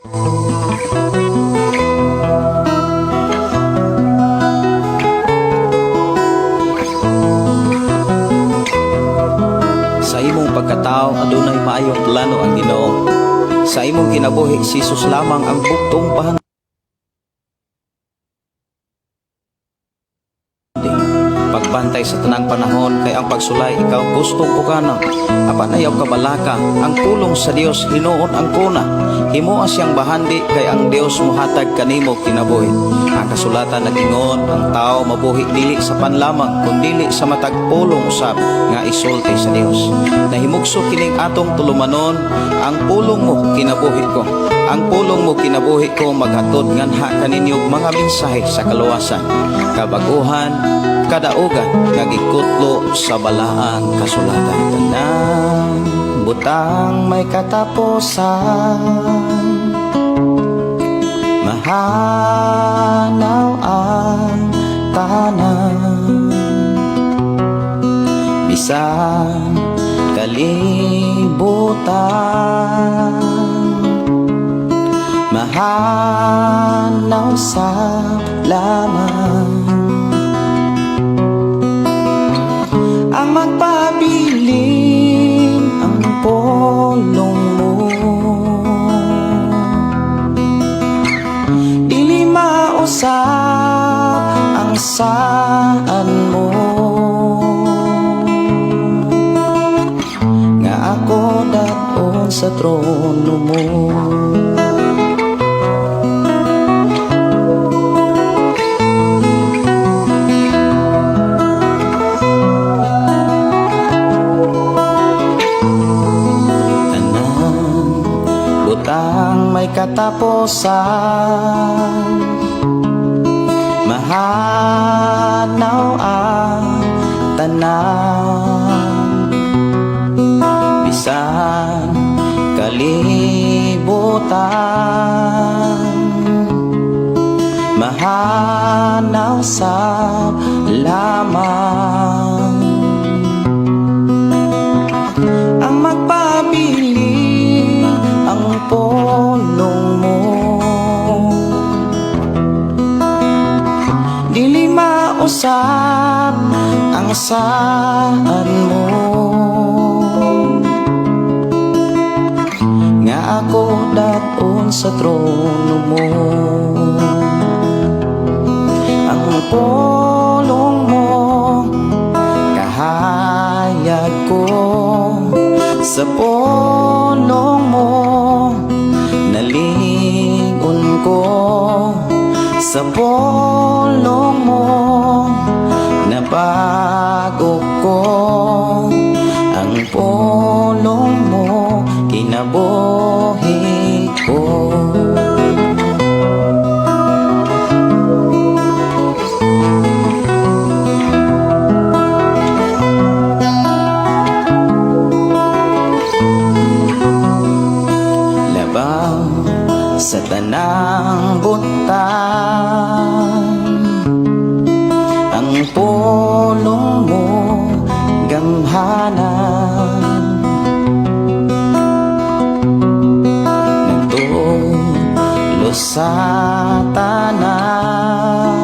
Sa imong pagkatao, adunay maayong plano ang Ginoo. Sa imong kinabuhi, si Jesus lamang ang buktong pahandi. Pagbantay sa tanang panahon kay ang pagsulay ikaw gustong pukana. Apan ayaw kabalaka, ang pulong sa Dios hinuon ang kuna. Himoa siyang bahandi kay ang Dios mohatag kanimo kinabuhi. Ang kasulatan nagingon, ang tao mabuhi dili sa panlamang kundili sa matag pulong usab nga isulti sa Dios. Nahimugso kining atong tulumanon, ang pulong mo kinabuhi ko. Ang pulong mo kinabuhi ko maghatod nganha kaninyo mga mensahe sa kaluwasan, kabaguhan, kadaugan nga gikutlo sa balaang kasulatan. Tanang butang may katapusan, mahanaw ang tanan, bisan kalibutan, mahanaw sa laman. Ang magpabilin ang pulong mo, dili mausap ang saan mo, nga ako daton sa trono mo. Tanang butang may katapusan, mahanaw ang tanan, bisan kalibutan, mahanaw sa lamang. Ang magpabilin ang pulong mo, dili mausap ang saan mo, nga ako daton sa trono mo. Ang pulong mo kahayag ko, sa pulong mo nalingon ko, sa pulong mo nabago ko. Ang pulong mo kinabuhi ko. Labaw sa tanang butang, ang pulong mo gamhanan, nagtulo sa tanan,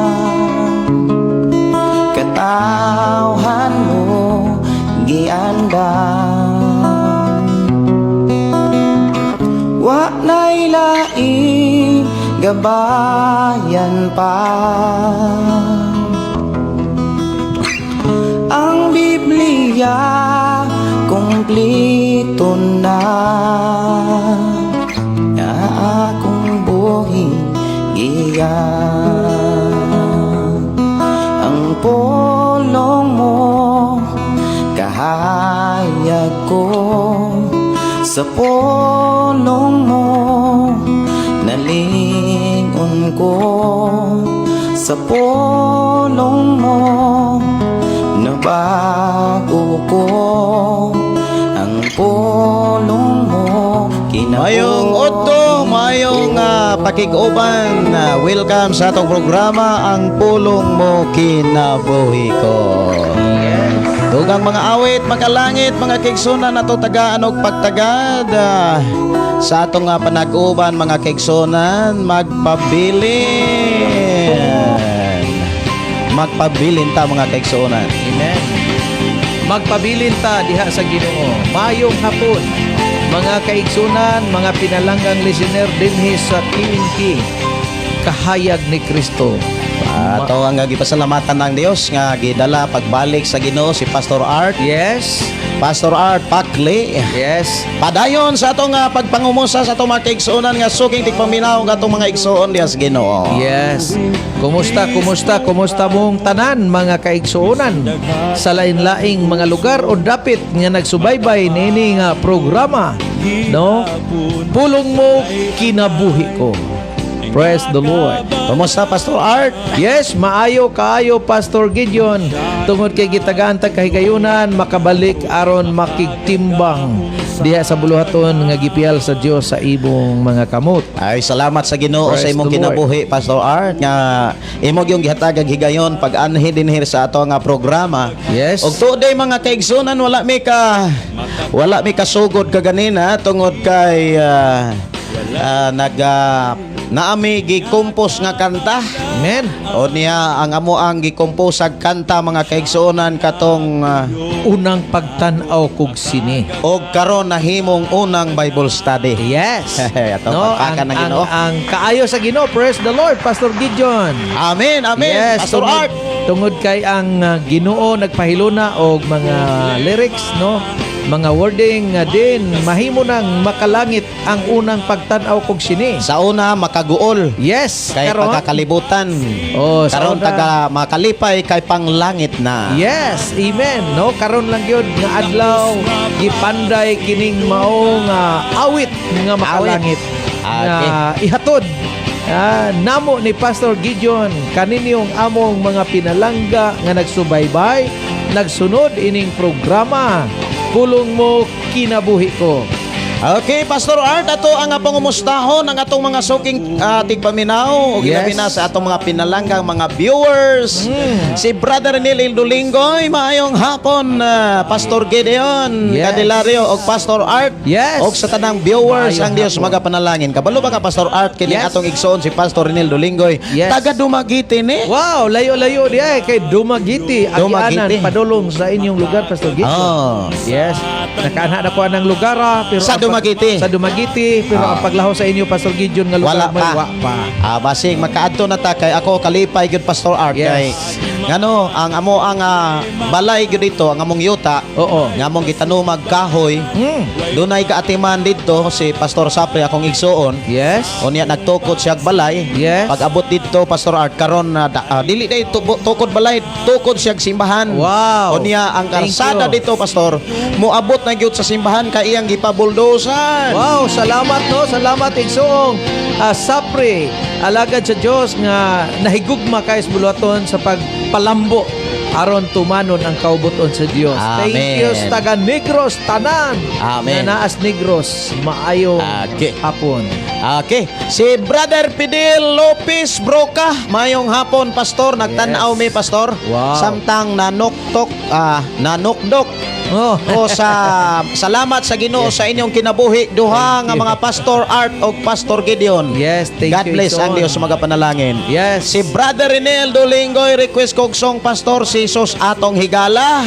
katawhan mo giandam. Wa na'y laing gabayan pa, ang Biblia kumpleto na, nga akong buhi giya. Ang pulong mo kahayag ko, sa pulong mo nalingon ko, sa pulong mo nabago ko. Ang pulong mo kinabuhi Mayong udto, mayong pakig-uban. Welcome sa atong programa, Ang Pulong Mo Kinabuhi Ko. Yes. Dugang mga awit, makalangit, mga kaigsuonan, ato tagaan og pagtagad sa atong panag-uban, mga kaigsuonan, magpabilin. Magpabilin ta, mga kaigsuonan. Amen. Magpabilin ta diha sa Ginoo. Maayong hapon, mga kaigsunan, mga pinalanggang listener dinhi sa TNT. Kahayag ni Kristo. Ato ang gipasalamatan ng Dios nga gidala pagbalik sa Ginoo si Pastor Art. Pastor Art Pakli. Padayon sa atong pagpangumusa sa atong mga kaigsuonan nga suking tigpaminaw nga atong mga igsuon diha sa Ginoo. Yes. Kumusta, kumusta, kumusta mong tanan, mga kaigsuonan, sa lain-laing mga lugar o dapit nga nagsubaybay niini nga programa, no? Pulong Mo Kinabuhi Ko. Praise the Lord. Kumusta, Pastor Art? Yes, maayo kaayo, Pastor Gideon. Tungod kay gitagaan tag kahigayunan makabalik aron makigtimbang diha sa buluhaton nga gipiyal sa Dios sa imong mga kamot. Ay, salamat sa Ginoo Praise sa imong the Lord. kinabuhi, Pastor Art, nga imo gyung gihatag higayon pag-anhi dinhi sa ato nga programa. Og today, mga kaigsunan, wala mi kasugod kaganina tungod kay nag naami gi-compose nga kanta. Amen. O niya ang amo ang gi-compose ag kanta, mga kaigsuonan, katong Unang pagtan-aw kog sini. Og karon nahimong unang Bible study. Ato No, ang, palpakan ng ang, Ginoo. ang kaayo sa Ginoo. Praise the Lord, Pastor Gideon. Amen, amen. Yes, Pastor tungod, Art. Tungod kay ang Ginoo nagpahiluna og mga lyrics, no? Mga wording nga din mahimo nang makalangit ang unang pagtan-aw kog sini. Sa una makaguol kay Karon pagkakalibutan. Oh, sa Karon una, taga makalipay kay panglangit na. Yes, amen. No, karon lang gyud nga adlaw gipanday kining mao nga awit nga makalangit nga ihatod namo ni Pastor Gideon kaninyong among mga pinalangga nga nagsubaybay, nagsunod ining programa Pulong Mo Kinabuhi Ko. Okay, Pastor Art, ato ang pangumustahon ang atong mga suking tigpaminaw ug ilabi na sa atong mga pinalanggang mga viewers. Si Brother Neil Dulingoy, maayong hapon, Pastor Gideon Candelario ug Pastor Art. Og sa tanang viewers, Maayong ang Dios hapon. magapanalangin. Kabalo ba ka, Pastor Art, kini atong igsoon si Pastor Neil Dulingoy? Taga Dumaguete ni. Wow, layo-layo diay kay Dumaguete, Dumaguete. Agianan padulong sa inyong lugar, Pastor Gideon. Oh. Yes. Nakaanha na ko anang lugar pero Sa Dumaguete. Sa Dumaguete, pero ang paglaho sa inyo, Pastor Gideon, nga lugar Wala may pa. wa pa. Ah, basing makaadto na ta kay ako kalipay gyud, Pastor Art, kay ngano ang amo ang balay gyud dito ang among yuta nga among gitanumag kahoy, dunay kaatiman didto si Pastor Sapre, akong igsuon. Unya nagtukod siya og balay. Pag abot didto, Pastor Art, karon na dili day tukod balay, tukod siya og simbahan. Unya ang Thank karsada you. dito, Pastor, moabot na gyud sa simbahan kay iyang gipabuldosan. Wow, salamat no, salamat igsoong Sapre, alagad sa Dios nga nahigugma kay sa buluhaton sa pagpalambo aron tumanon ang kaubuton sa Dios. Thank Amen. you sa taga Negros tanan. Amen. Nga naas Negros, maayong hapon. Okay. Si Brother Fidel Lopez Broca, mayong hapon, Pastor, nagtan-aw mi, Pastor. Samtang nanuktok, nanukdok o sa salamat sa Ginoo sa inyong kinabuhi duha Thank nga you. mga Pastor Art og Pastor Gideon. Yes, thank God you, bless ang Igsoon. Dios magapanalangin. Si Brother Renel Dolingoy, request kog song, Pastor, si Jesus Atong Higala.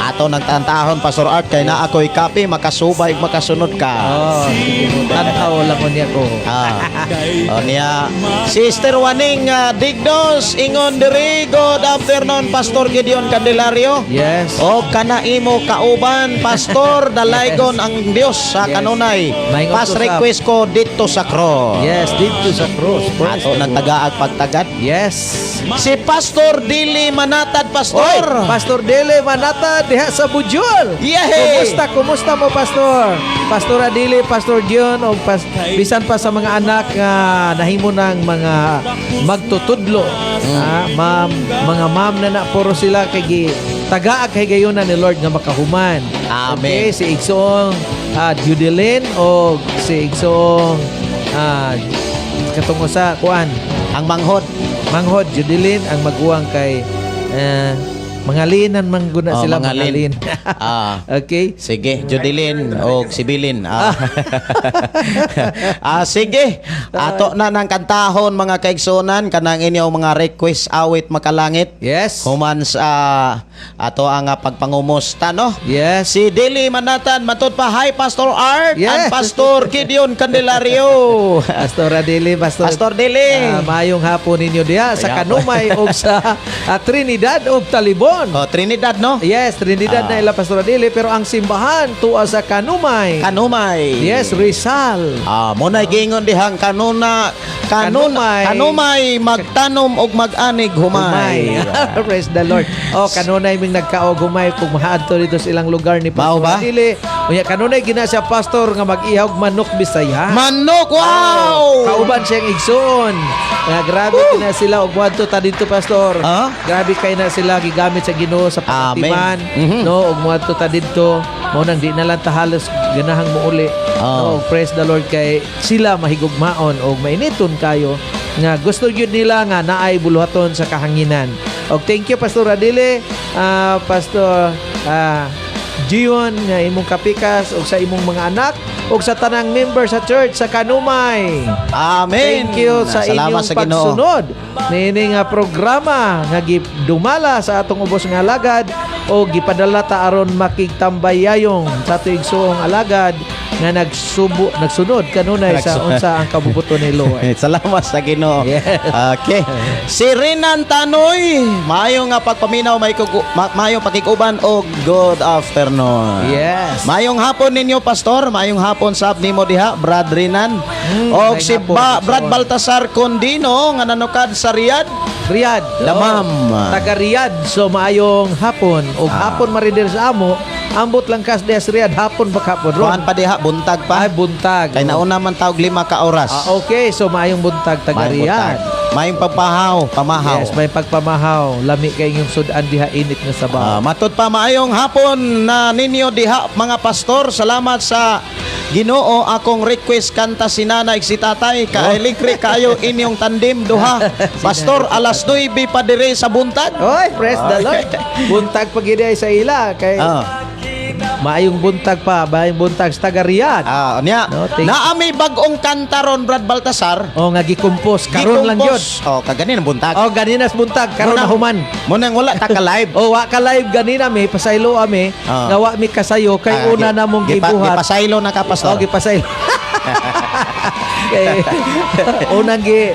Ato nagtantahon, Pastor Art, kay naa ako'y kape, makasubay makasunod ka. Oh, sige mo. Tan-aw lang ko niya ko. O niya, Sister Waning Dignos, ingon diri, good afternoon, Pastor Gideon Candelario. O kana imo kauban, Pastor, dalaygon ang Dios sa kanunay. Maingon Pas to sa- request ko, Dito sa Cross. Yes, Dito sa Cross. Praise Ato the nang Lord. tagaag pagtagad. Si Pastor Dili Manatad, Pastor. Oy, Pastor Dele Manatad diha sa Bujol. Yay! Kumusta, kumusta mo, Pastor? Pastor Adili, Pastor Dion o bisan pa sa mga anak nga nahimo ng mga magtutudlo. Ah, ma'am, mga ma'am na na puro sila kay gi tagaag kay gayunan ni Lord nga makahuman. Amen. Okay, si Igsoong Judeline o si Igsoong katungo sa kuan. Ang manghod. Manghod, Judeline, ang maguwang kay Mga linan man guna Oh, sila, mga mga lin. lin. Okay. Sige, Judeline o Sibilin. Sige. Ato na ng kantahon, mga kaigsunan, kanang inyong mga request awit makalangit. Human sa ato ang pagpangumusta, no? Yes. Si Dili Manatan matud pa, "Hi Pastor Art and Pastor Gideon Candelario." Pastor Adili, Pastor, Pastor Dili. Maayong hapon ninyo diha sa Ayan. Kanumay ug sa Trinidad ug Talibon. Oh, Trinidad, no? Yes, Trinidad na ila, Pastor Adili, pero ang simbahan tuwa sa Kanumay. Kanumay. Yes, Rizal. Mo na gingon dihang kanuna kanuna Kanumay. Kanumay magtanom og mag-anig humay. Humay. Praise the Lord. Oh, kanunay ming nagkaog humay kung maadto dito sa ilang lugar ni Mao Pastor ba? Adili. Unya kanunay gina siya, Pastor, nga mag-ihawg manok Bisaya. Manok, wow! Kauban siyang igsoon. Nga grabe kina sila og moadto ta dito, Pastor. Ah? Grabe kay na sila gigamit sa Ginoo sa pagtiman, no, og moadto ta didto. Mao nang di na lang ta halos ganahang muuli. No, praise the Lord kay sila mahigugmaon og mainiton kayo nga gusto gyud nila nga naay buluhaton sa kahanginan. Og thank you, Pastor Adile, Pastor Gion nga imong kapikas og sa imong mga anak og sa tanang member sa church sa Kanumay. Amen. Thank you sa Salamat inyong sa Ginoo. pagsunod niini nga programa nga gidumala sa atong ubos nga alagad o gipadala ta aron makigtambayayong sa atong igsuong alagad nga nagsubo nagsunod kanunay sa Nagsunod. unsa ang kabubuton ni Lord. Salamat sa Ginoo. Yes. Okay. Si Renan Tanoy, maayo nga pagpaminaw, may maayong pakikuban og good afternoon. Maayong hapon ninyo, Pastor, maayong hapon sab nimo diha, Brad Renan. Og Maayong si hapon, Brad igsoon. Baltasar Condino nga nanukad sa Riyadh. Riyadh. Damam. Oh, taga Riyadh. So maayong hapon. Og hapon maridir sa amo. Ambot lang kas diha sa Riyadh, hapon ba kapon ron? Kuan pa diha, buntag pa. Ay, buntag. Kay nauna man tawag 5 ka oras. Ah, okay. So maayong buntag taga Maayong Riyadh. buntag. Maayong pagpahaw, pamahaw. Yes, may pagpamahaw. Lami kay inyong sudan diha, init nga sabaw. Matud pa, "Maayong hapon na ninyo diha, mga pastor. Salamat sa Ginoo. Akong request kanta si nanay si tatay. Kaelikri kayo inyong tandim duha. Pastor, alas 9 pa dire sa buntag." Oy, praise the Lord. Buntag pag ay sa ila kay maayong buntag pa, maayong buntag sa taga Riyadh. Niya. No, thank- Naami bag-ong kanta ron, Brad Baltasar. Oh, nga gikompose karon lang gyud. Gikompose. Oh, kaganin ang buntag. Oh, ganinas buntag karon na human. Munang wala ta ka live. Oh, wa ka live ganina mi, pasaylo ami, nga wa mi kasayo kay una namong gibuhat. Gipasaylo na ka, Pastor. Oh, gipasaylo. Kay unang gi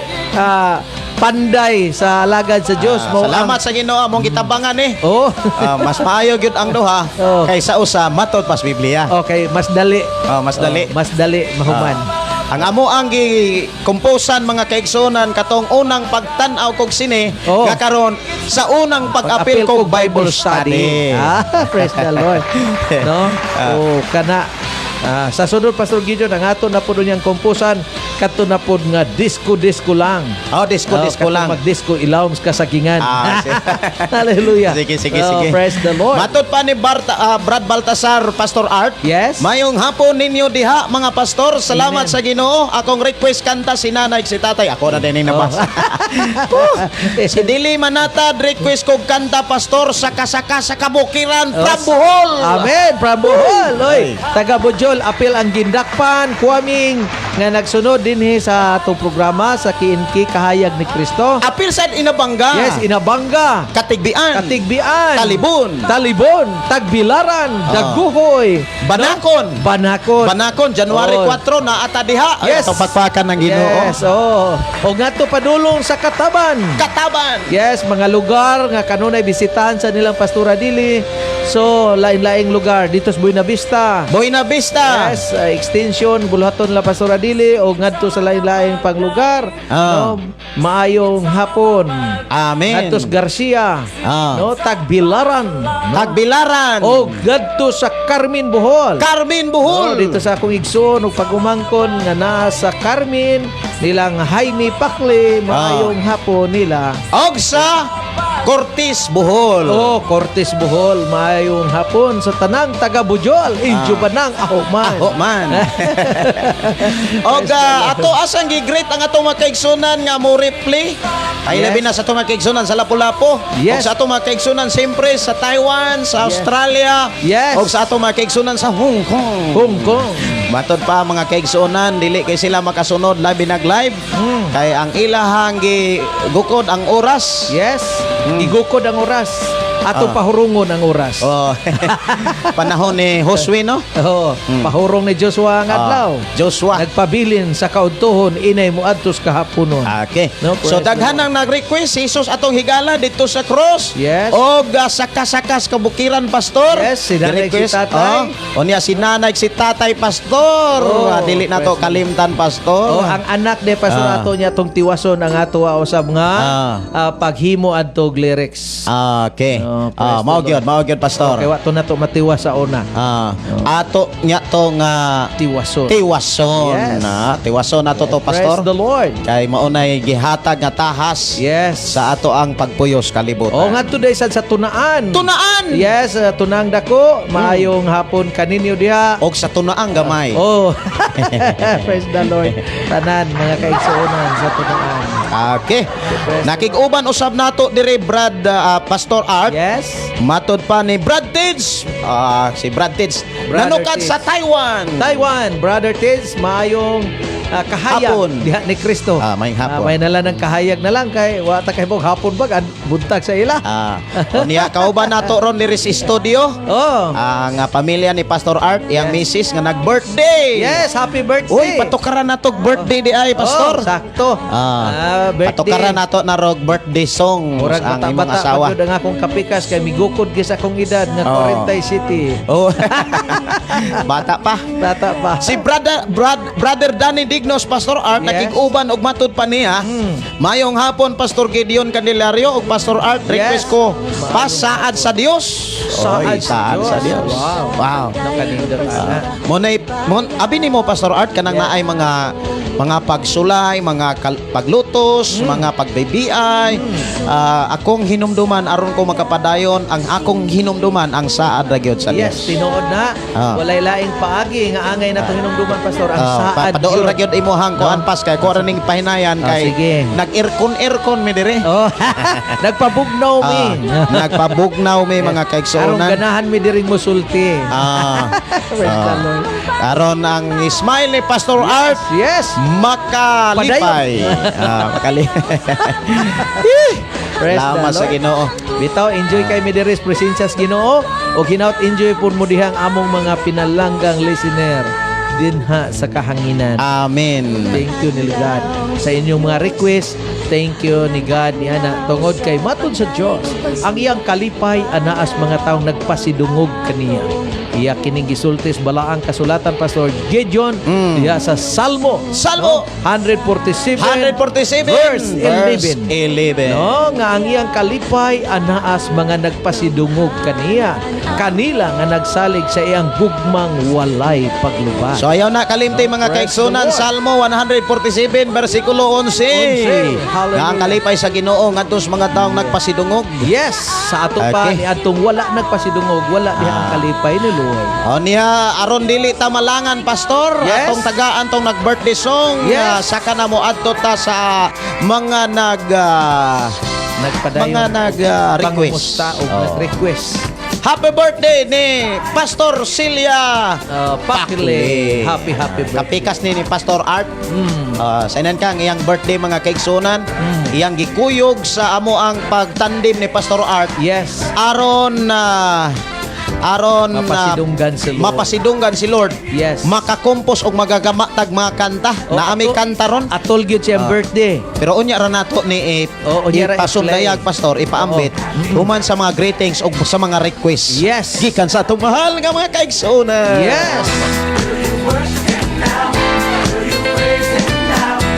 panday sa alagad sa Dios mao Salamat sa Ginoo among gitabangan eh. Oh. Mas maayo gyud ang duha kaysa usa, matod pas Biblia. Okay, mas dali. Oh, mas dali. Oh, mas dali mahuman. Ang amo ang gi-komposan, mga kaigsunan, katong unang pagtan-aw kog sine nga karon sa unang pag-apil kog Bible study. Ah, praise the Lord. No? Oh, kana. Sa sunod, Pastor Gideon, ang ato na po niyang komposan kadto na pod nga disco-disco lang. Oh, disco Oh, disco kadto lang. Mag-disco ilawom sa kasagingan. Ah, Hallelujah. sige, Oh, sige. praise the Lord. Matod pa ni Brad Baltasar, Pastor Art. Yes. "Mayong hapon ninyo diha, mga pastor. Salamat Amen. sa Ginoo. Akong request kanta si nanay si tatay." Ako na din yung nabasa. Si Dili Manatad, "Request kog kanta, Pastor, sa kasaka sa kabukiran from Bohol." Amen. From Bohol. Oy, taga Bojol, apil ang Gindakpan, Kuaming nga nagsunod dinhi sa atong programa sa KNK Kahayag ni Kristo. Apil sad Inabanga. Yes, Inabanga. Katigbian. Katigbian. Talibon. Talibon, Tagbilaran, Daguhoy, Banakon. Banakon. Banakon, January 4 na ata diha. Ay, atong pagpakan ng Ginoo. Yes, oh. O ngadto padulong sa Kataban. Kataban. Yes, mga lugar nga kanunay bisitahan sa nilang Pastora Dili. So, lain-laing lugar dito sa Buena Vista. Buena Vista. Yes, extension buluhaton la Pastora Dili o ngadto sa lain-laing panglugar. No, maayong hapon. Amen. Ngadto sa Garcia. No, Tagbilaran. No? Tagbilaran. O ngadto sa Carmen, Bohol. Carmen, Bohol. No, dito sa akong igsoon ug pag-umangkon nga naa sa Carmen nilang Jaime Pakle, maayong hapon nila. Og sa Cortez, Bohol. Oh, Cortez, Bohol, maayong hapon sa tanang taga Bujol. Injo ba nang aho man. Aho man. Og ato asang gi-greet ang atong mga kaigsunan nga mo replay. Ay, labi na sa atong mga kaigsunan sa Lapu-Lapu. Og sa atong mga kaigsunan siyempre sa Taiwan, sa Australia. Og sa atong mga kaigsunan sa Hong Kong. Hong Kong. Matod pa, mga kaigsunan, dili kay sila makasunod labi nag live kay ang ilahang gukod ang oras. Yes. Igukod ang oras. Ato pahurungon ang oras. Oh. Panahon ni Josue, no? Oh, pahurong ni Joshua ang adlaw. Joshua. Nagpabilin sa kaudtuhon inay moadtos kahaponon. Okay. No, So praise daghan the ang nag-request si Jesus atong higala dito sa cross. Og saka-saka sa kabukiran, Pastor. Yes, si nanay, si Gi-request. tatay. Oh, unya si nanay, si tatay, Pastor. Oh, Dili na to praise the kalimtan, Pastor. Oh, ang anak ni Pastor ato niya tong tiwason ang ato usab nga paghimo adto lyrics. Okay. Oh, praise Ah, the mao Lord. gyud, mao gyud, Pastor. Okay, wa to na to matiwas sa una. Ato nya to nga Tiwason. Tiwason. Tiwason ato to, Pastor. Praise the Lord. Kay maunay gihatag nga tahas sa ato ang pagpuyos kalibutan. Oh, ngadto day sad sa Tunaan. Tunaan. Yes, tunang dako, maayong hapon kaninyo diha. Og sa tunaang gamay. Oh. Praise the Lord. Tanan mga kaigsuonan sa Tunaan. Okay. Praise. Nakig-uban usab nato dire, Brad Pastor Art. Matod pa ni Brad Tids. Si Brad Tids. Brother Nanukad Tids. sa Taiwan. Taiwan, Brother Tids, maayong kahayag Hapon. diha ni Kristo. Maayong hapon. May nala ng kahayag na lang kay wa ta kay hapon bag buntag sa ila. Unya kauban nato ron diri sa studio. Ang pamilya ni Pastor Art, iyang misis nga nag-birthday. Yes, happy birthday. Uy, patukaran nato og birthday di ay, Pastor. Oh, sakto. Birthday. Patukaran nato na rog birthday song Murag ang imong bata-bata asawa. pa gyud ang akong kapikas kay migukod gyud sa akong edad nga 40 city. Oh. Bata pa. Bata pa. Si Brother Danny Dignos, Pastor Art, nakig-uban og matud pa niya. Mayong hapon, Pastor Gideon Candelario ug Pastor Art, request ko pasaad sa Dios. Saad Oy, sa saad sa Dios. Dios. Wow. Wow. Nakanindot ana. Mo nay mon abi nimo, Pastor Art, kanang naay mga pagsulay, mga paglutos, mga pagbibiay. Akong hinumduman aron ko makapadayon, ang akong hinumduman ang saad ra gyud sa Yes, Dios. tinuod na. Walay laing paagi nga angay na itong hinumduman, Pastor. Ang saad Padool yun. ra gyud imuhang kuan pas kay kuan ning pahinayan kay sige. nag-aircon aircon mi dire. Oh, nagpabugnaw mi. Nagpabugnaw mi, mga Aron kaigsuonan. ganahan mi diring musulti. Praise the Lord. Aron ang smile ni Pastor Art makalipay. Makalipay. Praise the Salamat sa Lord. Ginoo. Bitaw, enjoy kay mi diri sa presensya sa Ginoo o hinaut enjoy pud mo dihang among mga pinalanggang listener dinha sa kahanginan. Amen. Thank you ni God sa inyong mga request. Thank you ni God ni ana tungod kay matud sa Dios ang iyang kalipay anaas mga taong nagpasidungog kaniya. Iya kining gisultis balaang kasulatan, Pastor Gideon, diha sa Salmo. Salmo! No? 147 147 verse 11. 11. No, nga ang iyang kalipay anaas mga nagpasidungog kaniya. Kanila nga nagsalig sa iyang gugmang walay paglubat. So ayaw na kalimti, mga Praise kaigsunan, the Lord. Salmo 147 versikulo 11. 11. Hallelujah. Nga ang kalipay sa Ginoo ngadto sa mga taong nagpasidungog. Yes, sa ato pa ni adtong wala nagpasidungog, wala diha ang kalipay ni Lord. O niya aron dili ta malangan, Pastor, atong tagaan tong nag-birthday song. Saka na mo adto ta sa mga nag Nagpadayon mga nag request. Pangumusta og Oh. nag-request. Happy birthday ni Pastor Celia Pakle. Happy happy birthday. Kapikas ni Pastor Art. Sa inan kang iyang birthday, mga kaigsunan, iyang gikuyog sa amo ang pagtandim ni Pastor Art. Aron na aron na Mapasidunggan si Lord. Mapasidunggan si Lord. Makakompos og magagama tag mga kanta. Oh, Naami kanta ron. Atol gyud siyang birthday. Pero unya ra nato ni Oo, unya ra ipasundayag, i-play. Pastor, ipaambit human sa mga greetings og sa mga requests. Gikan sa atong mahal nga mga kaigsuonan. Yes.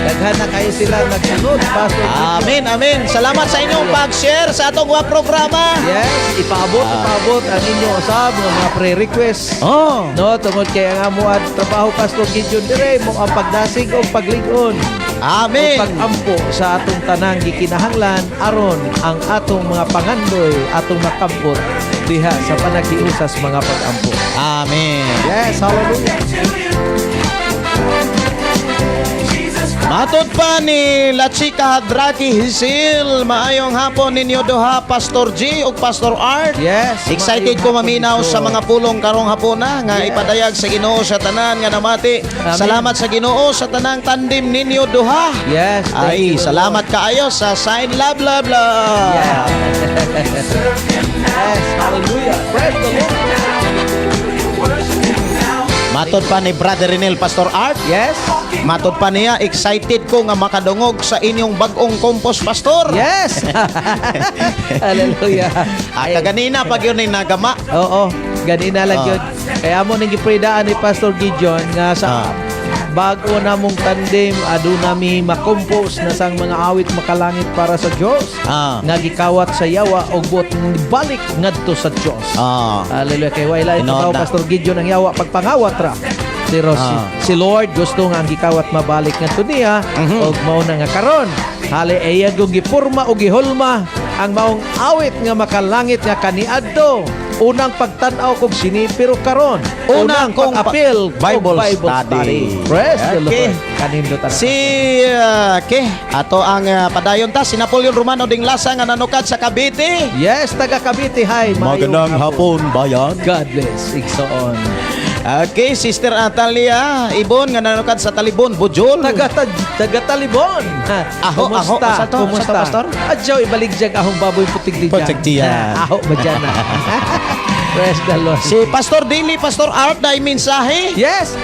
Daghan na kayo sila nagsunod, Pastor. Amen, amen. Salamat sa inyong pag-share sa atong wa programa. Yes, ipaabot, ipaabot ang inyong usab nga mga pre-request. Oh. No, tungod kay ang amo at trabaho, Pastor Gideon, dire mo ang pagdasig o paglig-on. Amen. Ug pag-ampo sa atong tanang gikinahanglan aron ang atong mga pangandoy atong makampot diha sa panaghiusas mga pag-ampo. Amen. Yes, hallelujah. Matod pa ni La Chica Hadraki Hisil, maayong hapon ninyo duha, Pastor G ug Pastor Art. Yes. Excited ko maminaw sa mga pulong karong hapona nga ipadayag sa Ginoo sa tanan nga namati. Amen. Salamat sa Ginoo sa tanang tandem ninyo duha. Yes, thank Ay, you, Lord. salamat kaayo sa sign love love love. Yes, hallelujah. Praise the Lord. Matod pa ni Brother Renel, Pastor Art. Yes. Matod pa niya, excited ko nga makadungog sa inyong bag-ong compose, Pastor. Yes. Hallelujah. Ah, kaganina pag yun ay nagama. Oo, ganina lang yun. Kaya mo nang gipridaan ni Pastor Gideon nga sa bago namong tandem aduna mi makompose na sang mga awit makalangit para sa Dios. Ah. Nga gikawat sa yawa og buot balik ngadto sa Dios. Hallelujah. Kay way lain Tinuod tao na. Pastor Gideon ang yawa pagpangawat ra. Pero si Lord gusto nga ang gikawat mabalik ngadto niya og mao na nga karon. Hali iya kong gipurma og gihulma ang maong awit nga makalangit nga kaniadto. Unang pagtan-aw kog sini pero karon Unang unang kong pag-apil og Bible study. Praise the Okay. Lord. Kanindot ana. Si okay, ato ang padayon ta si Napoleon Romano ding lasa nga nanukad sa Cavite. Yes, taga Cavite, hi. Maayong hapon, bayan. God bless. Igsoon. Okay, Sister Atalia Ibon nga nanukad sa Talibon, Bujol. Taga Talibon. Ha, Aho, kumusta? aho. Asa to? Kumusta? Asa to, Pastor? Adyaw, ibaligyag ahong baboy putik di Putik diyan. Aho ba dyan na? Praise the Lord. Si Pastor Dili, Pastor Art dai mensahe. Yes.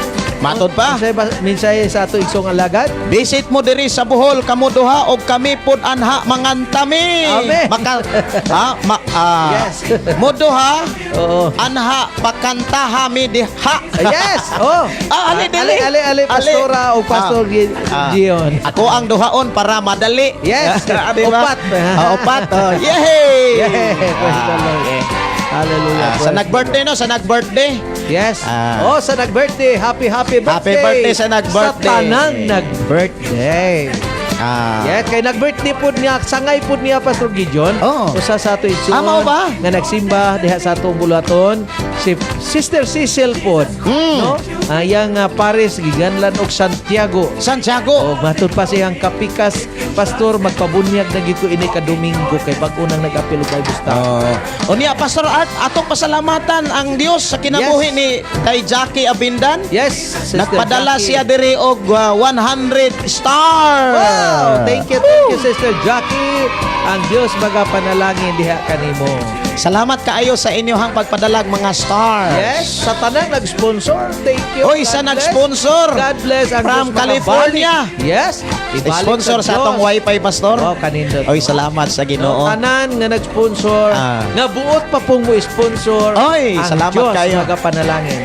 Matod pa. Mensahe, mensahe sa ato igsong alagad. Visit mo diri sa Bohol kamo duha og kami pud anha mangantami. Amen. Maka ha, ma, ah, Yes. Mo duha Oo. anha pakantaha mi diha. Ah, yes. Oh. Ah, ali, dili. Ali, ali, ali, Pastora o Pastor Gion. Ako ang duhaon para madali. Yes. Ah, di ba? Upat. Ah, upat. Oh, yay! Yeah. Praise the Lord. Hallelujah. Ah, sa Praise nag-birthday no, sa nag-birthday. Yes. Ah. Oh, sa nag-birthday. Happy, happy Happy birthday. birthday sa nag-birthday. Sa tanang nag-birthday. Ah. Yes, kay nag-birthday pod niya, sangay pod niya Pastor Gideon. Oo. Usa sa ato igsoon. Ah, mao ba? Nga nagsimba diha sa atong buluhaton si Sister Cecil pod. No? Ayang Paris giganlan og Santiago. Santiago. O matud pa siyang kapikas pastor magpabunyag na gyud ko ini ka Domingo kay bag-o nang nag-apil og Bible study. Oh. Unya Pastor Art, atong pasalamatan ang Dios sa kinabuhi ni kay Jackie Abindan. Yes, Sister Nagpadala Jackie. siya diri og 100 star. Wow! Thank you, Sister Jackie. Ang Dios magapanalangin diha kanimo. Salamat kaayo sa inyong pagpadalag mga stars. Yes, sa tanang nag-sponsor, thank you. Oy, God sa bless. nag-sponsor. God bless. Ang From Diyos California. makabalik. Yes. Ibalik Sponsor sa atong Diyos. wifi, Pastor. Wow, kanindot. Oy, salamat sa Ginoo. Tanan nga nag-sponsor, nga buot pa pong mo sponsor. Oy, ang salamat Diyos kayo. magapanalangin.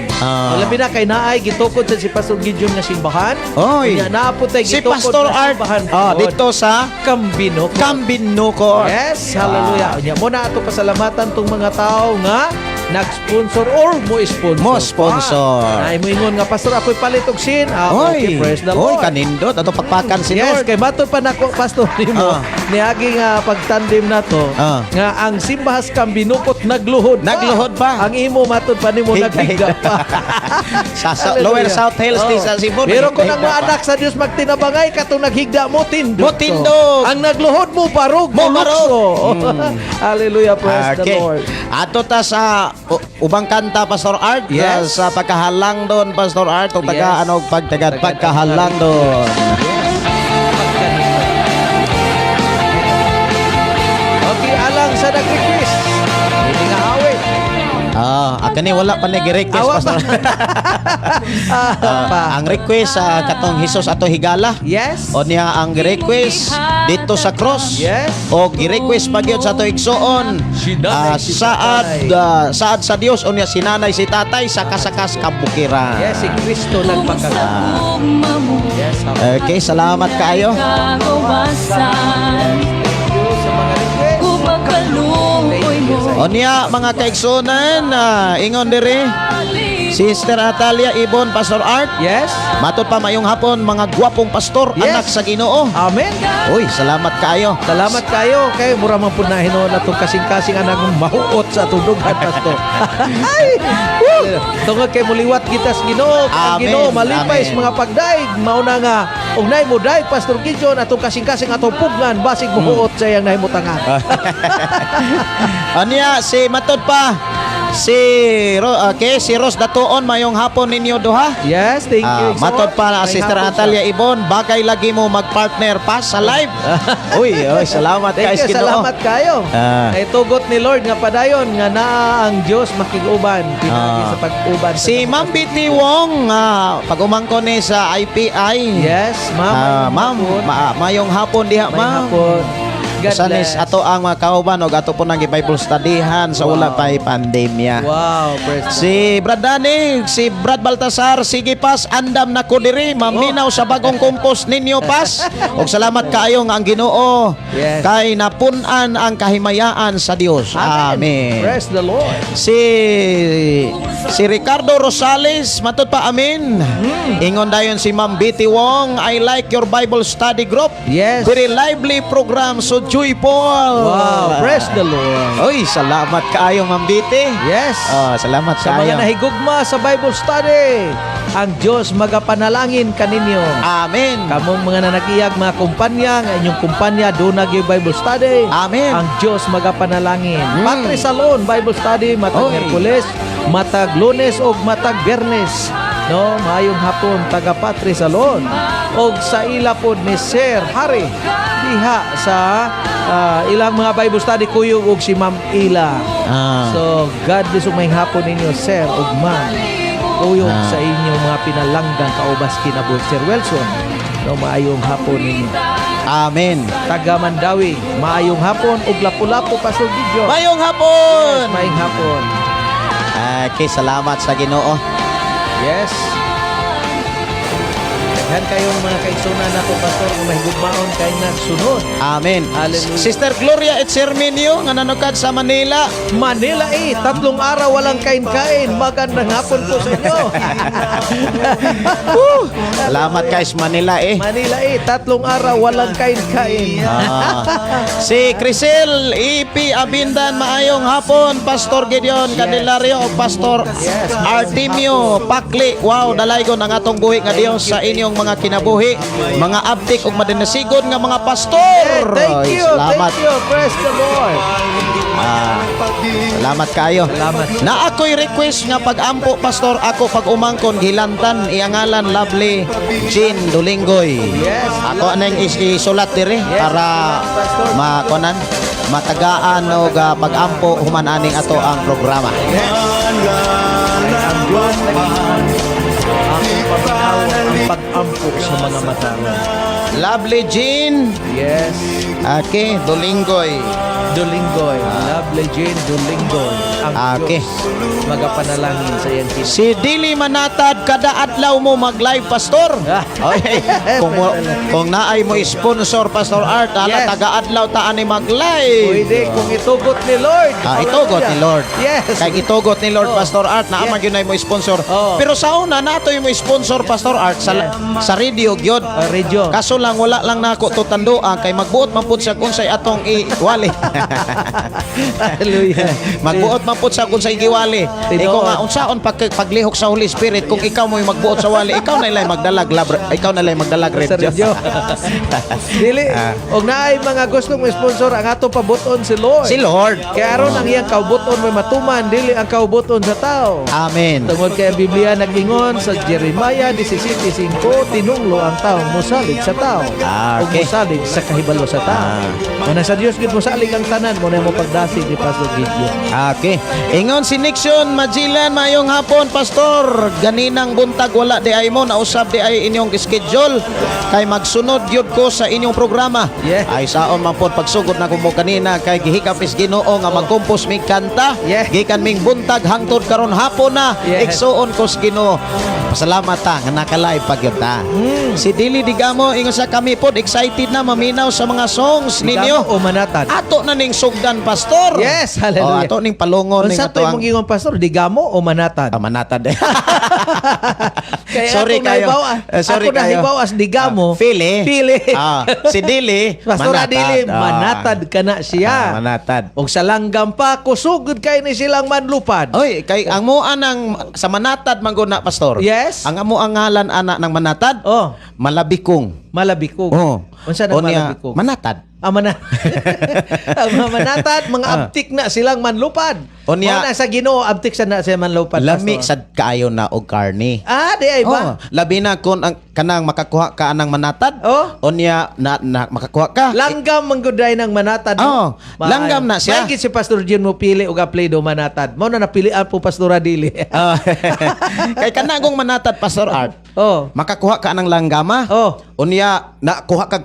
Labi na kay naay gitukod sa si Pastor Gideon nga simbahan. Oy. Unya naa po tay Si gitukod Pastor nga Art simbahan oh, pod. dito sa Cambino. Cambinucor. Yes, hallelujah. Unya mo na ato pasalamatan tong mga tao nga nag-sponsor or mo sponsor. Mo sponsor. Ay mo ingon nga pastor ako'y palit og sin. Ah, Oy, okay, praise the oy, Lord. kanindot ato pakpakan si Yes, Lord. kay matod pa nako pastor nimo niagi nga pagtandem nato nga ang simbahas Cambinukot nagluhod pa. Nagluhod pa. Ang imo matod pa nimo Higa, naghiga higa. pa. Sa Lower Hallelujah. South Hills di Oo. sa Cebu. Pero kung ang naghigda mga pa. anak sa Dios magtinabangay katong naghigda mo tindog. Mo tindog. Ang nagluhod mo barog Mo barog. mulukso. Hallelujah, praise the Lord. Ato ta sa ubang kanta Pastor Art Yes. sa pagkahalang doon Pastor Art o taga Yes. ano pagtagad Tagad- pagkahalang doon. Okay, alang sa nag-request. Hindi nga awit. Ah, kani wala pa ni request Awa Pastor. pa. Ah, Pa. ang request sa katong Hesus ato higala. Yes. O niya ang request dito sa cross. Yes. O gi-request pa gyud sa ato igsoon. Si nanay, si saad tatay. Saad sa Dios o niya si nanay si tatay sa kasakas kabukiran. Yes, si Kristo nagpakaganda. Yes, hallelujah. Okay, salamat kaayo. Thank you sa mga request. O niya mga kaigsunan, ingon diri. Sister Atalia Ibon, Pastor Art. Yes. Matod pa, mayong hapon mga gwapong pastor, anak sa Ginoo. Amen. Uy, salamat kaayo. Salamat kayo. Kay mura man pud na hinuon atong kasing-kasing anak mahuot sa atong dughan, pastor. Ay! Woo! Tungod kay muliwat kita sa Ginoo, ang Amen. Ginoo malipay sa Amen. mga pagdaig, mao na nga og nay mo daig, Pastor Gideon, atong kasing-kasing atong pugnan basig mohuot sa iyang nahimutangan. Anya si matod pa si okay, si Ros Datuon, mayong hapon ninyo duha. Yes, thank you. Ah, matod pa May Sister hapon siya. Natalia Ibon, bagay lagi mo magpartner pa sa live. Uy, uy, salamat Thank kay you, Ginoo. salamat kayo. Ah. Ay tugot ni Lord nga padayon nga naa ang Dios makig-uban pinaagi sa pag-uban sa Si Ma'am BT Wong, pag-umangko ni sa IPI. Yes, ma'am. Ah, ma'am, mayong hapon diha, May ma'am. hapon. God Usa ni bless. ato ang mga kauban og ato po nang Bible studyhan sa wala pa'y pandemya. Wow, praise Si Brad Danny, si Brad Baltasar, sige pas, andam na ko diri, maminaw sa bagong compose ninyo pas. Og salamat kaayo nga ang Ginoo kay napun-an ang kahimayaan sa Dios. Amen. Praise the Lord. Si si Ricardo Rosales, matod pa, amen. Ingon dayon si Ma'am Betty Wong, "I like your Bible study group." Very lively program, so joyful. Wow, praise the Lord. Oy, salamat kaayo, Ma'am Betty. Yes. Oh, salamat Sa mga kaayo. nahigugma sa Bible study, ang Diyos magapanalangin kaninyo. Amen. Kamong mga nanagiyag, mga kumpanya, nga inyong kumpanya, doon Bible study. Amen. Ang Diyos magapanalangin. Patre Salon, Bible study, matag Oy. Miyerkules, matag Lunes, og matag Biyernes. No, maayong hapon, taga Patre Salon. Og sa ila pod ni Sir Harry diha sa ilang mga Bible study kuyog og si Ma'am Ila. So God bless ug maayong hapon ninyo, sir ug ma'am. Kuyog sa inyong mga pinalanggang kaubas kinabuhi, Sir Wilson. No, maayong hapon ninyo. Amen. Taga Mandawi, maayong hapon ug lapu-lapu, Pastor Gideon. Mayong hapon. Yes, maayong hapon. Okay, salamat sa Ginoo. Yes. Daghan kayong mga kaigsunan nato, Pastor, nga mahigugmaon kay nagsunod. Amen. Hallelujah. Sister Gloria Etserminio nga nanukad sa Manila. Manila eh, 3 araw walang kain-kain. Magandang hapon po sa inyo. Salamat guys Manila eh. Manila eh, 3 araw walang kain-kain. Ah. Si Crisel E.P. Abindan, maayong hapon, Pastor Gideon Candelario o Pastor Artemio Pakli. Wow, dalaygon ang atong buhi nga Dios sa inyong mga kinabuhi, mga abtik ug madinasigon nga mga pastor. Thank Ay, you, salamat. thank you. Praise the Lord. Ah, salamat kayo. Salamat. Na ako'y request nga pag-ampo, pastor, ako pag umangkon gilantan iangalan Lovely Jean Dulinggoy. Ako anang isulat diri para Pastor. makonan matagaan og pag-ampo human aning ato ang programa. Yes. Ay, ang Diyos nag-ingon, akong paminawon ang pag-ampo sa mga matarong. Lovely Jean. Okay, Dulinggoy. Dulinggoy. Lovely Jane Dulinggoy. Ang Diyos magapanalangin sa iyang kinabuhi. Si Dili Manatad, kada adlaw mo mag-live, pastor. Oy, kung naay mo sponsor, Pastor Art, ala taga adlaw ta ani mag-live. Pwede kung itugot ni Lord. Ah, itugot ni Lord. Yes. Kay itugot ni Lord, Pastor Art, naa man gyud mo sponsor. Pero sa una natoy mo sponsor, Pastor Art, sa sa radio gyud. Ah, radio. Kaso lang wala lang nako to tanduan kay magbuot man pud siya kung say atong iwali. Hallelujah. Magbuot man pud siya kung say giwali. Tinuod. Ikaw nga unsaon pag paglihok sa Holy Spirit kung ikaw mo'y magbuot sa wali, ikaw na ilay magdalag lab, ikaw na ilay magdalag Sa radio. radyo. Dili, og naay mga gustong sponsor, ang ato pabuton si Lord. Si Lord. Kaya aron ang iyang kaubuton may matuman, dili ang kaubuton sa tao. Amen. Tungod kay ang Biblia nag-ingon sa Jeremiah 17:5, tinunglo ang taong mosalig sa tao ug mosalig sa kahibalo sa tao. Muna sa Dios gid mosalig ang tanan mo na mo pagdasig ni Pastor Gideon. Okay. Ingon si Nixon Magellan, mayong hapon, pastor. Ganinang buntag wala di ay mo nausab di ay inyong schedule kay magsunod gyud ko sa inyong programa. Ay saon man pod pagsugod na ko mo kanina kay gihikap is Ginoo nga magkompos mig kanta. Gikan ming buntag hangtod karon hapon na. Igsuon ko sa Ginoo. Pasalamat ta nga naka-live pa gyud ta. Si Dili Digamo, ingon sa kami pod excited na maminaw sa mga songs Digamo ninyo. o Manatad? Ato na ni ning sugdan, Pastor. Yes, hallelujah. Oh, ato ning palungon ning Unsa ato to ang imong ingon, Pastor? Digamo o manatad? Ah, manatad. Kaya Sorry ako kayo. nahibaw, Eh, sorry ako kayo. nahibaw as digamo. Ah, Pili. Pili. Ah, si Dili, Pastor manatad. Adili, Ah. manatad ka na siya. Ah, manatad. Og sa langgam pa, kusugod kay ni silang manlupad. Oy, kay ang mo anang sa manatad man gud na, Pastor. Yes. Ang amo ang ngalan ana ng manatad, Oh, Malabikong. Malabikog. Oh. Unsa nang Unya, malabikog? Manatad. Ah, ang mga manatad, mga abtik na silang manlupad. Unya- Mao na sa Ginoo, abtik sa na siya manlupad. Lami Pastor. sad kaayo na og karne. Ah, di ay ba? Oh, labi na kung ang kanang makakuha ka anang manatad. Oh. Unya na, na makakuha ka. Langgam mangguday ng manatad. Oh, langgam na siya. May si Pastor Jun mo pili og apelyido manatad. Mao na napilian po Pastor Adili. Ah, kay kanagong manatad, Pastor Art. Oh. Makakuha ka ng langgama. Oh. Unya nakuha ka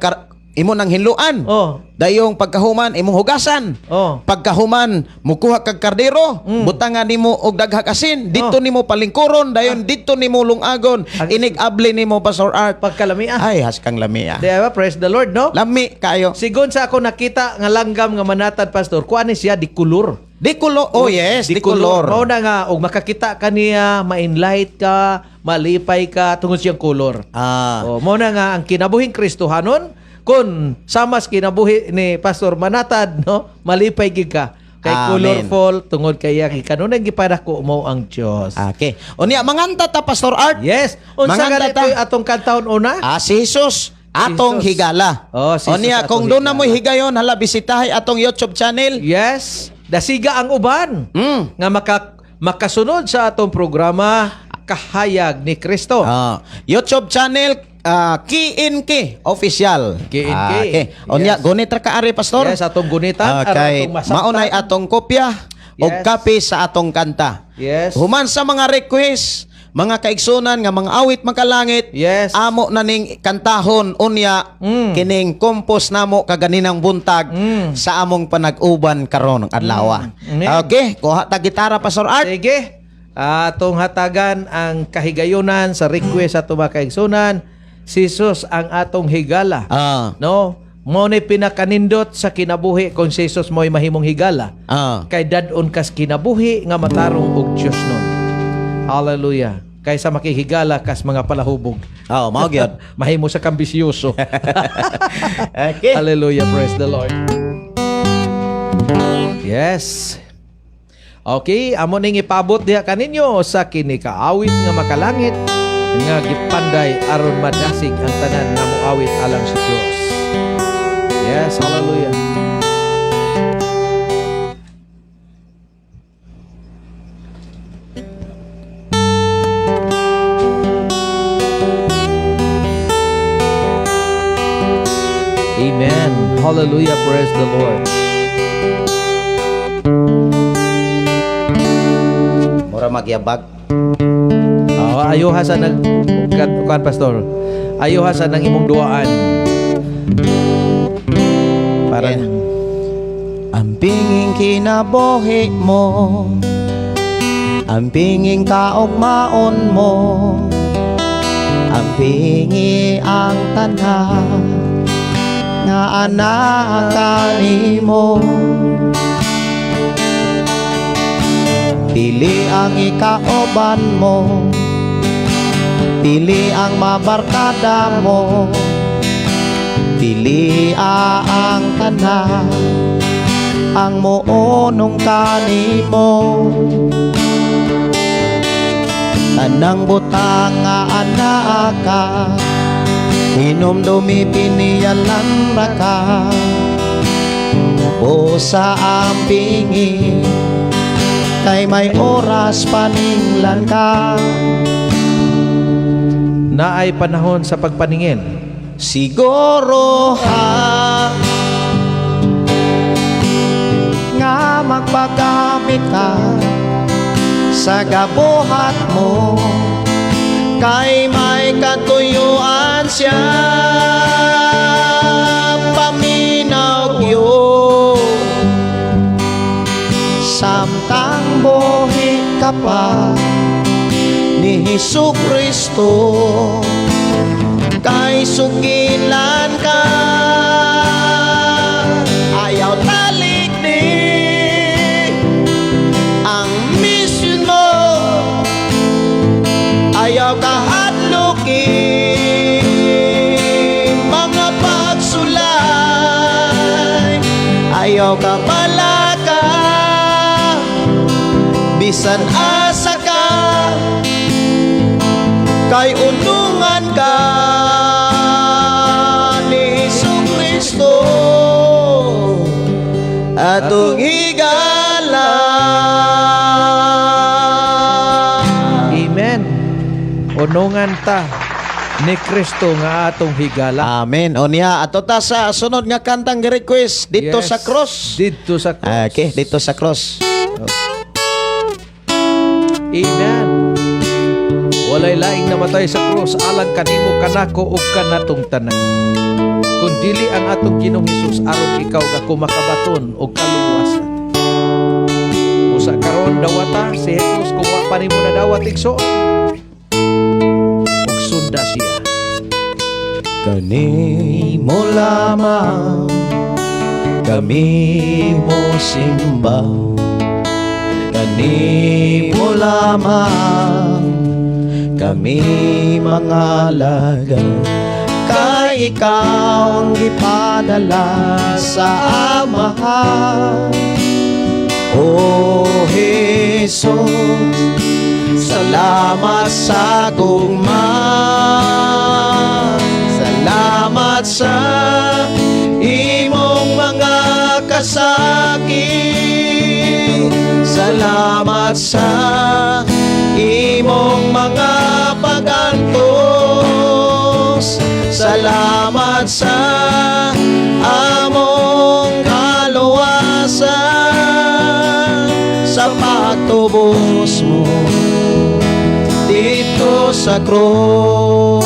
imo nang hinluan. Oh. Dayong pagkahuman imong hugasan. Oh. Pagkahuman mukuha kag kardero, butangan nimo og daghang asin, dito Oh. nimo palingkuron, dayon dito nimo lungagon, inig-abli nimo, Pastor Art. Pagkalami ah. Ay, haskang lami ah. Di ba? Praise the Lord, no? Lami kayo. Sigon sa ako nakita nga langgam nga manatad, Pastor, kuan ni siya di kulor. Di kulo. Oh yes, di kulor. Mao na nga og makakita ka niya, ma-enlight ka, malipay ka tungod siyang kulor. Ah. Oh, mao na nga ang kinabuhing Kristohanon kun samas kinabuhi ni Pastor Manatad, no, malipay gid ka kay Amen. colorful tungod kay iya kanunay gipadako mo ang Dios. Okay. Unya manganta ta, Pastor Art. Yes. Unsa Manganta gani ta. to'y atong kantahon una? Ah, si Jesus atong Jesus. higala. Oh, si Jesus Unya atong kung doon na higala. mo'y higayon, hala bisitahay atong YouTube channel. Yes. Dasiga ang uban nga makasunod sa atong programa Kahayag ni Kristo. Ah, YouTube channel KNK Official. KNK. Ah, okay. Unya Yes. gunit ra ka ari, Pastor. Yes, atong gunitan, aron Okay. atong masabtan. Maunay atong kopya og kape sa atong kanta. Yes. Human sa mga request, mga kaigsunan nga mga awit makalangit, amo na ning kantahon unya kining compose namo kaganinang buntag sa among panag-uban karon adlaw. Amen. Okay, kuha ta gitara, Pastor Art. Sige. Atong hatagan ang kahigayunan sa request sa atong mga kaigsunan. Si Jesus ang atong higala. No? Mao ni pinakanindot sa kinabuhi kung si Jesus mo'y mahimong higala. Kay dad-on kas kinabuhi nga matarong og Dios nun. Hallelujah. Kaysa makihigala kas mga palahubog. Oh, mao gyud. Mahimo sa kambisyoso. Okay. Hallelujah. Praise the Lord. Yes. Okay, amo ning ipabot diha kaninyo sa kini kaawit nga makalangit nga gipanday aron madasig ang tanan nga moawit alang sa Dios. Yes, hallelujah. Amen. Hallelujah. Praise the Lord. Mura magyabag. Oh, ayuha sa nag kan, Pastor. Ayuha sa nang imong duaan. Parang Ang pinging kinabuhi mo, ang pinging kaugmaon mo, ang pingi ang tanan nga anak kanimo. Pili ang ikauban mo, pili ang mabarkada mo, pili ang tanan ang muunong kanimo. Tanang butang nga anaa ka, hinumdumi piniyalan ra ka. O sa ampingi, kay may oras paninglan ka. Naay panahon sa pagpaningil. Siguro ha nga magpagamit ka sa gabuhat mo, kay may katuyuan siya. Paminaw yun samtang buhi ka pa ni Hesus Kristo, kay sugilan ka, ayaw talikan. Ayaw ka balaka, bisan asa ka, kay unungan ka ni Hesus Kristo, atong higala. Amen. Unungan ta ni Kristo nga atong higala. Amen. O niya, ato ta sa sunod nga kantang request, "Dito sa Cross." "Dito sa Cross." Okay, "Dito sa Cross." Amen. Walay laing namatay sa krus alang kanimo, kanako ug kanatong tanan, kun dili ang atong Ginoong Hesus, aron ikaw nga makabaton og kaluwasan. Usa karon dawata si Jesus kung wa pa nimo nadawat, igsoon, ug sunda siya. Kanimo lamang kami mo simba, kanimo lamang kami mangalagad, kay ikaw ang gipadala sa Amahan. O Jesus, salamat sa gugma. Salamat sa imong mga kasakit. Salamat sa imong mga pagantos. Salamat sa among kaluwasan, sa pagtubos mo dito sa krus.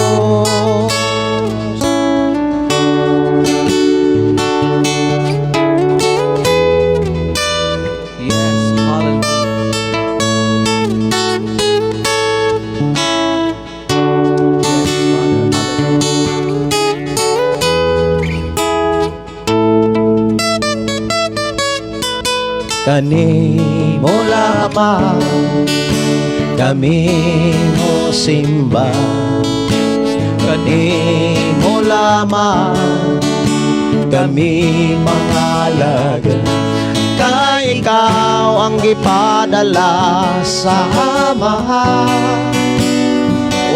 Yes, hallelujah. Yes, Father, hallelujah. Kanimo lamang kami mo simba, kanimo lamang kami mangalagad, kay ikaw ang gipadala sa Amahan.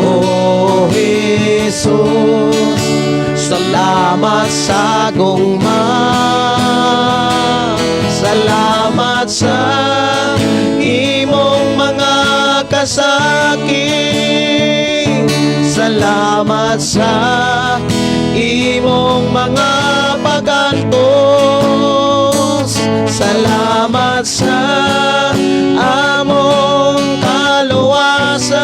O Jesus, salamat sa gugma. Salamat sa imong mga kasakit. Salamat sa imong mga pagantos. Salamat sa among kaluwasan,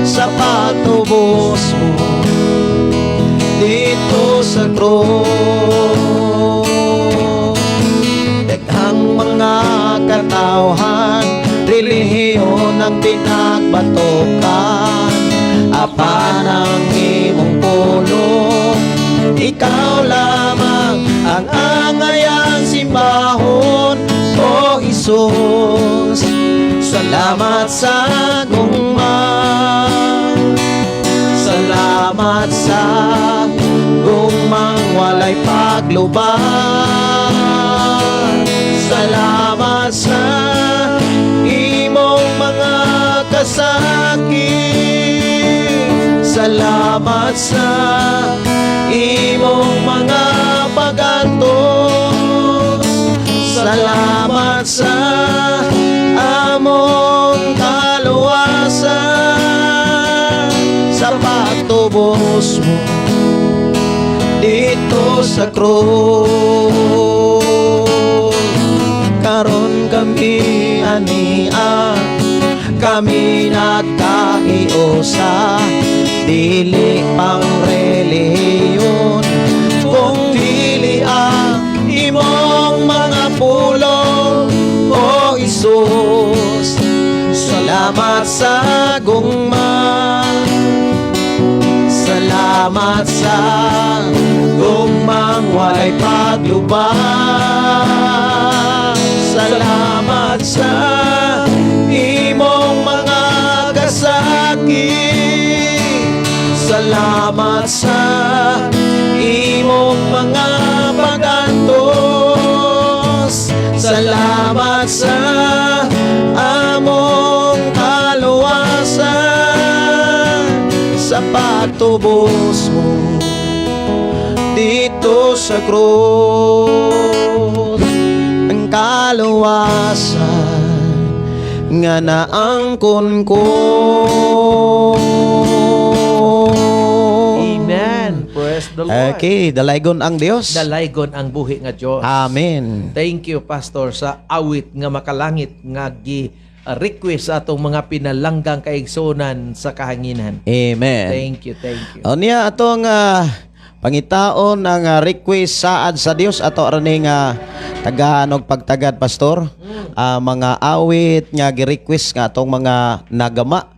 sa pagtubos mo dito sa krus. Daghang mga katawhan, relihiyon ang pinagbatukan, apan ang imong pulong, ikaw lamang ang angayang simbahon. O Jesus, salamat sa gugma. Salamat sa gugmang walay paglubat. Salamat sa imong mga kasakit. Salamat sa imong mga pagantos. Salamat sa among kaluwasan, sa pagtubos mo dito sa krus. Karon kami ania, kami nagkahiusa. Dili pang relihiyon, kung dili ang imong mga pulong. O Isus, salamat sa gugma. Salamat sa gugmang walay paglubat. Salamat sa imong mga kasakit. Salamat sa imong mga pagantos. Pagtubos mo dito sa krus, ang kaluwasan nga naangkon ko. Amen. Praise the Lord. Okay, dalaygon ang Dios. Dalaygon ang buhi nga Dios. Amen. Thank you, Pastor, sa awit nga makalangit nga gi request sa atong mga pinalanggang kaigsunan sa kahanginan. Amen. Thank you, thank you. O niya atong pangitaon ang request saad sa Dios ato raning tagaan og pagtagad, Pastor. Mga awit nga gi-request nga atong mga nagama.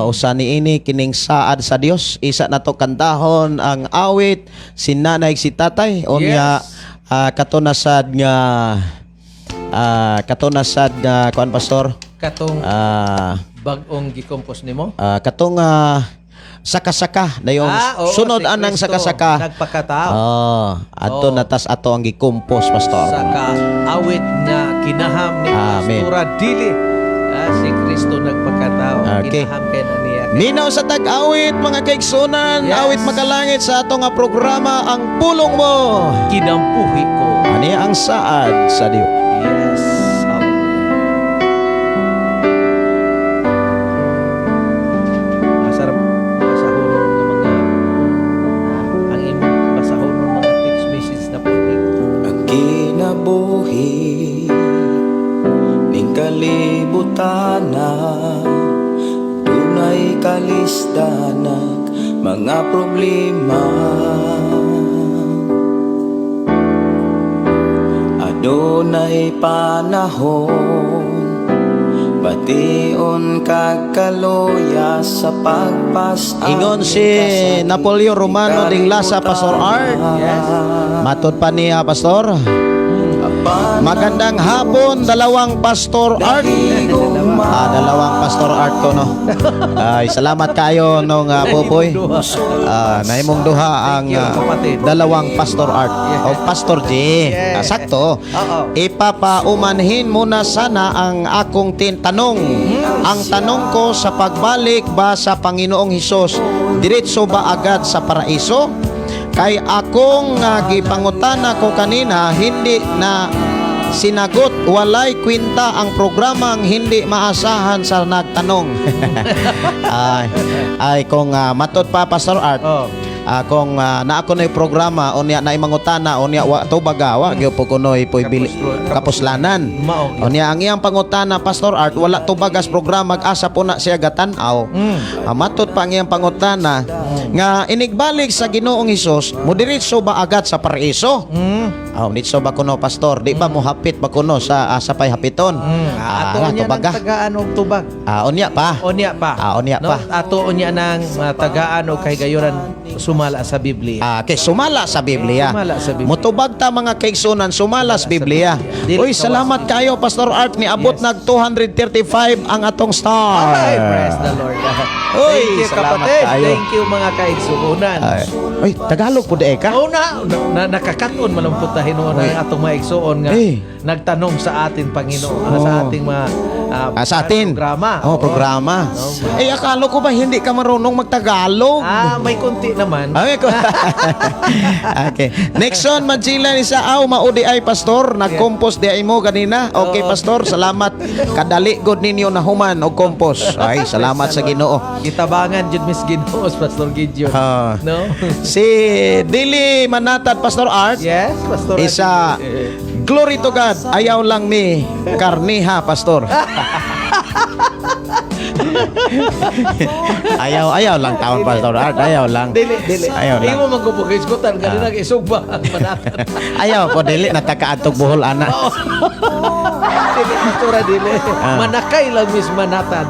Usa niini kining saad sa Dios, isa nato kantahon ang awit si nanay, si tatay, unya kato na sad nga kato na sad nga kuan, Pastor. Katong bag-ong gi-compose nimo? Katong saka-saka na yung Ah, oo, sunod si anang Kristo, saka-saka. nagpakatao. Oh, adto Oo. na tas ato ang gi-compose, Pastor. Sa kaawit nga kinaham ni Amen. Pastora Dili. Si Kristo nagpakatao. Okay. Kinaham kay na niya. Minaw sa tag-awit, mga kaigsunan, awit makalangit sa ato nga programa, Ang Pulong Mo. Kinampuhi ko. Ani ang saad sa Dios. Yes. Hallelujah. Masarap basahonon ng mga ang imong basahonon mga text message na po. Ang kinabuhi ning kalibutana, dunay kalisdanak mga problema. Adunay panahon bation kag kaluya sa pagpas. Ingon si Napoleon Romano Dinglasa, Pastor Art. Matod pa niya, Pastor. Magandang hapon, dalawang Pastor Art. Dalawang Pastor Art ko, no. Ay, salamat kayo nung Popoy. Naimong duha ang Thank you, kapatid. dalawang Pastor Art. O Pastor J. Sakto. Oo. Ipapaumanhin muna sana ang akong tanong. Ang tanong ko, sa pagbalik ba sa Panginoong Hesus, diretso ba agad sa paraiso? Kay akong gipangutana ko kanina, hindi na sinagot, walay kwinta ang programang hindi maasahan sa nagtanong. Ay, kung matod pa, Pastor Art, kung naa ko na programa unya na mangutana unya wa tubaga, wa gyud po kunoy poy kapuslanan. Mao gyud. Unya ang iyang pangutana, Pastor Art, wala tubagas programa, asa po na siya gatan-aw. Matod pa ang iyang pangutana nga inigbalik sa Ginoong Hesus, mo diretso ba agad sa paraiso? Oh, diretso ba kuno, Pastor? Di ba mohapit ba kuno sa asa pay hapiton? Ato unya ng tubaga. tagaan og tubag. Unya pa. Unya pa. Unya No? pa. Ato unya ng tagaan og kahigayunan sumala sa Biblia. Okay, sumala sa Biblia. Sumala sa Biblia. Mutubag ta, mga kaigsunan, sumala sa Biblia. Dili Uy, kawas. salamat kayo, Pastor Art, niabot nag 235 ang atong star. Ay, praise the Lord. Uy, Thank you, salamat kapatid. kayo. Thank you, mga kaigsuunan. Ay, uy, Tagalog po di ka? Oo na, nakakaton malumpot na hinuon ang atong mga igsuon nga Eh. nagtanong sa atin Panginoon, sa ating mga Sa atin. programa. Oh, Oo. programa. Oo. Eh, akala ko ba hindi ka marunong magtagalog? May kunti naman. Ay, ko. Okay. Nixon Magellan isa aw maudi ay, Pastor, nag-compose di ay mo ganina. Okay, Pastor, salamat. Kadali god ninyo na human og compose. Ay, salamat sa Ginoo. Gitabangan jud Miss Ginoo, Pastor Gideon. No? Si Dili Manatad, Pastor Art. Yes, Pastor. Isa glory to God. Ayaw lang mi karniha, Pastor. Ayaw, ayaw lang taon, Pastor Art. Ayaw lang. Dili, dili. Ayaw lang. Imo magpupukiskutan kanina isugba ang manatad. Ayaw po dili natakaadtog buhol ana. Dili, Pastora, dili. Manakay lang Miss Manatad.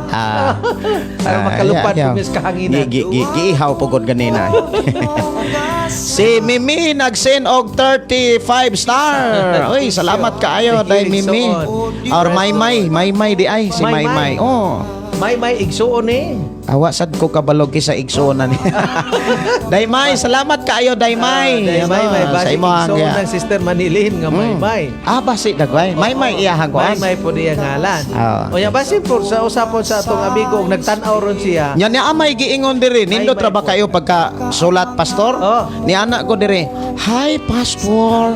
Para makalupad Ayaw. po Miss kahanginan. Gi, gi, gi, giihaw po gud ganina. Si Mimi nag-send og 35 star. Uy, salamat kaayo Thank day you, Mimi. Igsoon. Or Maymay, Maymay di ay si Maymay. Maymay. Oh. May igsuon eh. Awa sad ko kabalog sa igsuonan ni. Daymay, salamat kaayo, Daymay. Ah, Daymay, may Ano, basi sa imo ang igsuon ng Sister Manilin nga Maymay. Ah, basi dagway. Maymay iya hagwan. Maymay po diya ngalan. Ah. O ya basi po sa usapon sa atong amigo og nagtan-aw ron siya. Nya niya amay giingon diri, nindot Maymay ra ba po. kayo pagka sulat, pastor? Oh. Ni anak ko diri, "Hi, pastor."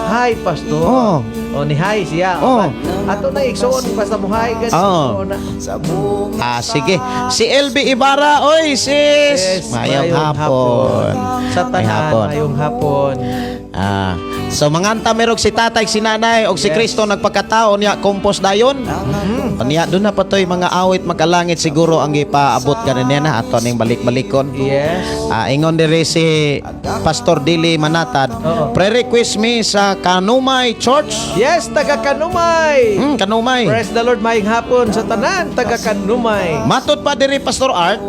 Hi, pastor. Oh. O ni hi siya. Oh. Ato na igsuon basta mo hi gani Oh. igsuon na. Ah, sige. Si LB Ibarra, oy sis. Yes, Mayong hapon. Sa Mayong tanan, hapon. mayong hapon. Ah. So manganta merog si tatay, si nanay og si Yes. Kristo nagpakatao niya compose dayon. Niya doon na pa to'y mga awit makalangit siguro ang gipaabot ganin niya na ato ning balik-balikon. Yes. Ah, ingon diri si Pastor Dili Manatad. Oo. Pre-request me sa Kanumay Church. Yes, taga Kanumay. Kanumay. Praise the Lord, maayong hapon sa tanan, taga Kanumay. Matod pa diri, Pastor Art,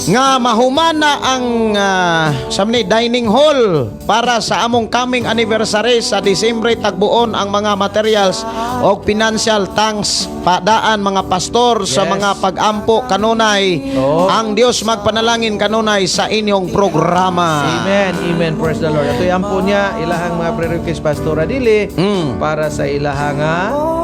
nga mahumana ang sa ni dining hall para sa among coming anniversary sa Disyembre, tagbuon ang mga materials og financial. Thanks padaan mga pastor sa mga pagampo kanunay. Ang Dios magpanalangin kanunay sa inyong programa. Amen, amen. Praise the Lord. Ato ampo niya ilahang mga pre-request, Pastor Adili, para sa ilahang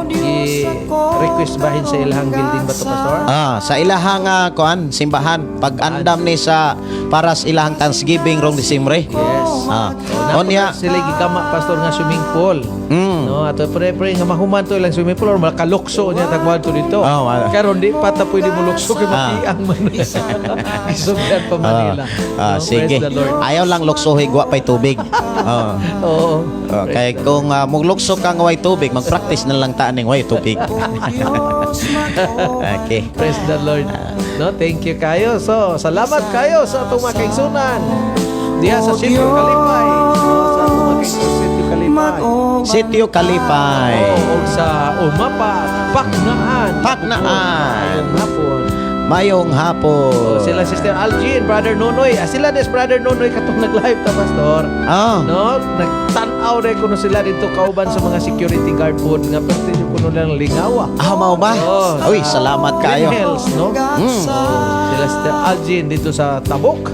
i-request bahin sa ilahang building ba to, Pastor? Ah, sa ilahang kuan simbahan, pag-andam ni sa para sa ilahang Thanksgiving rong Disyembre. Yes. Ah. Oh, Onya sila gikama, pastor, nga swimming pool. No, ato pre pre nga mahuman to ilang swimming pool or makalukso niya tagwan to dito. Oh, wala. Karon di pa ta pwede mo lukso kay makiang man. Isugdan pa Manila. Ah, No, sige. praise the Lord. Ayaw lang luksohi gwa pa'y tubig. Oh. Oo. Okay, kung muglukso ka nga way tubig, mag-practice na lang ta aning way tubig. Okay. Praise the Lord. No, thank you kayo. So, salamat kayo sa atong mga kaigsunan diha sa Sitio Kalipay. No, sa atong mga kaigsunan Sitio Kalipay. Sitio Kalipay. Oo, og sa Umapa, Paknaan. Paknaan. Maayong hapon. Mayong hapon. So, sila Sister Algin, Brother Nonoy. Ah, sila des Brother Nonoy katong nag-live ta, pastor. No, nagtan-aw rin kuno sila dito kauban sa mga security guard pod nga pwede nyo kuno lang lingawa. Ah, mao ba? Oo, Uy, sa salamat kayo. Green Hills, no? Sila Sister Algin dito sa Tabuk,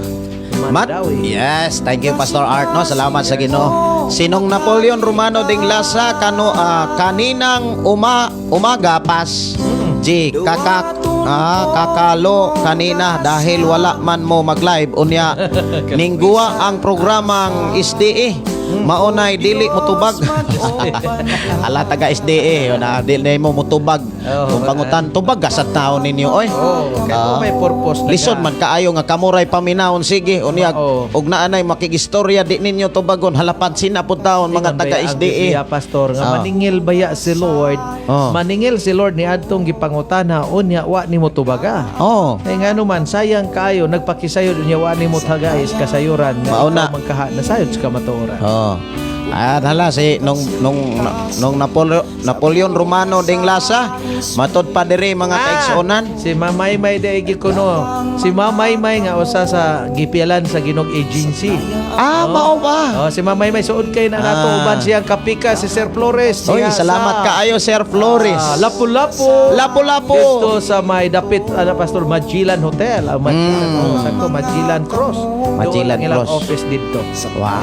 Mat? Mandawi. Yes, thank you, Pastor Art, no. Salamat sa Ginoo. Sinong Napoleon Romano ding lasa kano kaninang umaga pas G kakak kakalo kanina dahil wala man mo mag-live unya ningguwa ang programang SDE, maunay dili mutubag. Ala, taga SDE na dili mo mutubag. Oh, Kung pangutan tubag ka sa taon ninyo oy. Oh, kay may purpose na Lisod ka. man kaayo nga kamuray paminawon sige unya og naanay makigistorya di ninyo tubagon halapan sina pud taon mga Ingon taga baya ang SDE. Biblia, pastor, nga maningil baya si Lord. Maningil si Lord ni adtong gipangutana unya wa nimo tubaga. Kay ngano man sayang kayo nagpakisayod unya wa nimo tagais kasayuran nga Mao na. ikaw magkaha nasayod sa kamatuoran. Oh. At hala si nung Napoleon Romano ding lasa matod pa diri mga kaigsuonan. Si Mamaymay daigi kuno. Si Mamaymay nga usa sa gipialan sa Ginog Agency. Ah, mao ba? Oh, si Mamaymay suod kay na nato uban siyang kapika si Sir Flores. Oy, Diha salamat sa, kaayo, Sir Flores. Lapu-Lapu. Lapu-Lapu. Dito sa may dapit ano, Pastor, Magellan Hotel. Ang Magellan, oh, sakto Magellan Cross. Hmm. Magellan Doon ang ilang Cross. office dito.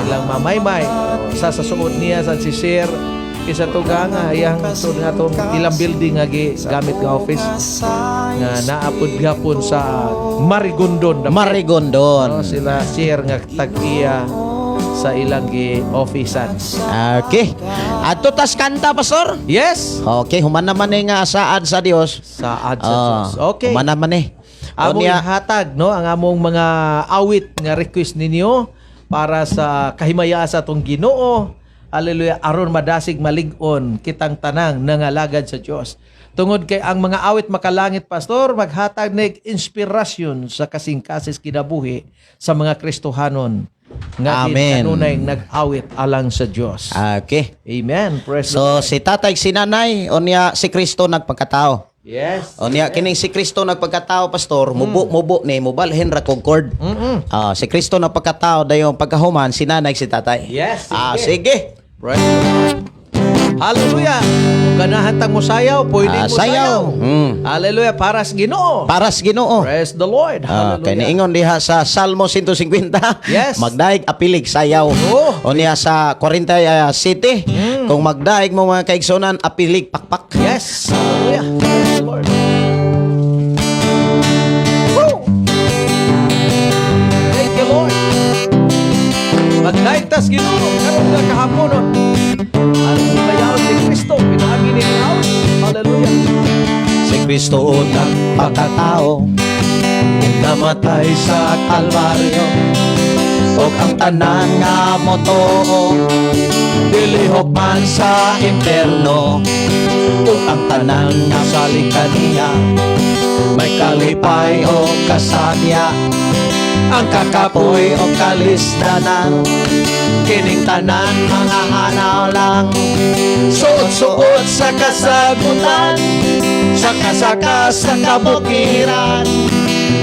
Ilang Mamaymay. Oh, sa suod niya sa si Sir isa to nga iyang suod nga tong ilang building nga gamit nga office nga naapod gapon sa Marigondon. Dapit. Marigondon. Oh, sila Sir nga tag-iya sa ilang gi officean. Okay. Adto tas kanta, pastor. Yes. Okay, human naman eh nga saad sa Dios. Saad sa Ah, Diyos. Okay. Human naman eh. Among Unya, ihatag no ang among mga awit nga request ninyo para sa kahimayaan sa atong Ginoo. Hallelujah. Aron madasig malig-on kitang tanang nangalagad sa Dios. Tungod kay ang mga awit makalangit, pastor, maghatag nig inspirasyon sa kasing-kasis kinabuhi sa mga Kristohanon nga Amen. kanunay nag-awit alang sa Dios. Okay. Amen. Praise the So si tatay, si nanay, unya si Kristo nagpagkatao. Yes. Unya kining si Kristo nagpagkatao, pastor, mubo mubo ni mubalhin ra kog chord. Ah, si Kristo nagpagkatao dayon pagkahuman si nanay, si tatay. Yes, Ah, sige. sige. Praise the Lord. Hallelujah. Kung ganahan tang mosayaw, pwede Ah, mo sayaw. sayaw. Hallelujah. Para sa Ginoo. Para sa Ginoo. Praise the Lord. Ah, Hallelujah. kay niingon diha sa Salmo 150. Yes. Magdaig apilig sayaw. Oh. O niya sa 40 City. Kung magdaig mo, mga kaigsunan, apilig pakpak. Yes. Hallelujah. Praise the Lord. Woo! Thank you, Lord. Magdaig tas Ginoo karon nga kahaponon. Ang himayaon ni Kristo pinaagi ni awit. Hallelujah. Si Kristo nagpakatao, namatay sa Kalbaryo, ug ang tanan nga motuo dili hukman sa impierno, ug ang tanan nga salig kaniya may kalipay o kasabya. Ang kakapoy o kalisdanan, kining tanan mga hanaw lang. Suot-suot sa kasagutan, saka-saka sa kabukiran,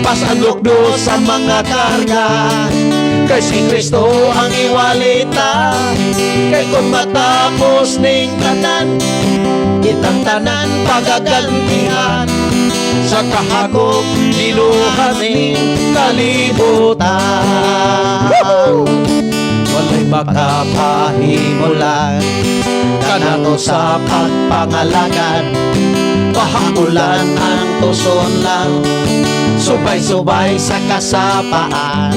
pasan lukdo sa mga karga, kay si Kristo ang iwalita. Kay kung matapos ning tanan, kitang tanan pagagantihan sa kahagop binuhat ning kalibutan. Walay Makapahimulan kanato sa pagpangalagad, baha-ulan ang tuson lang, subay-subay sa kasapaan.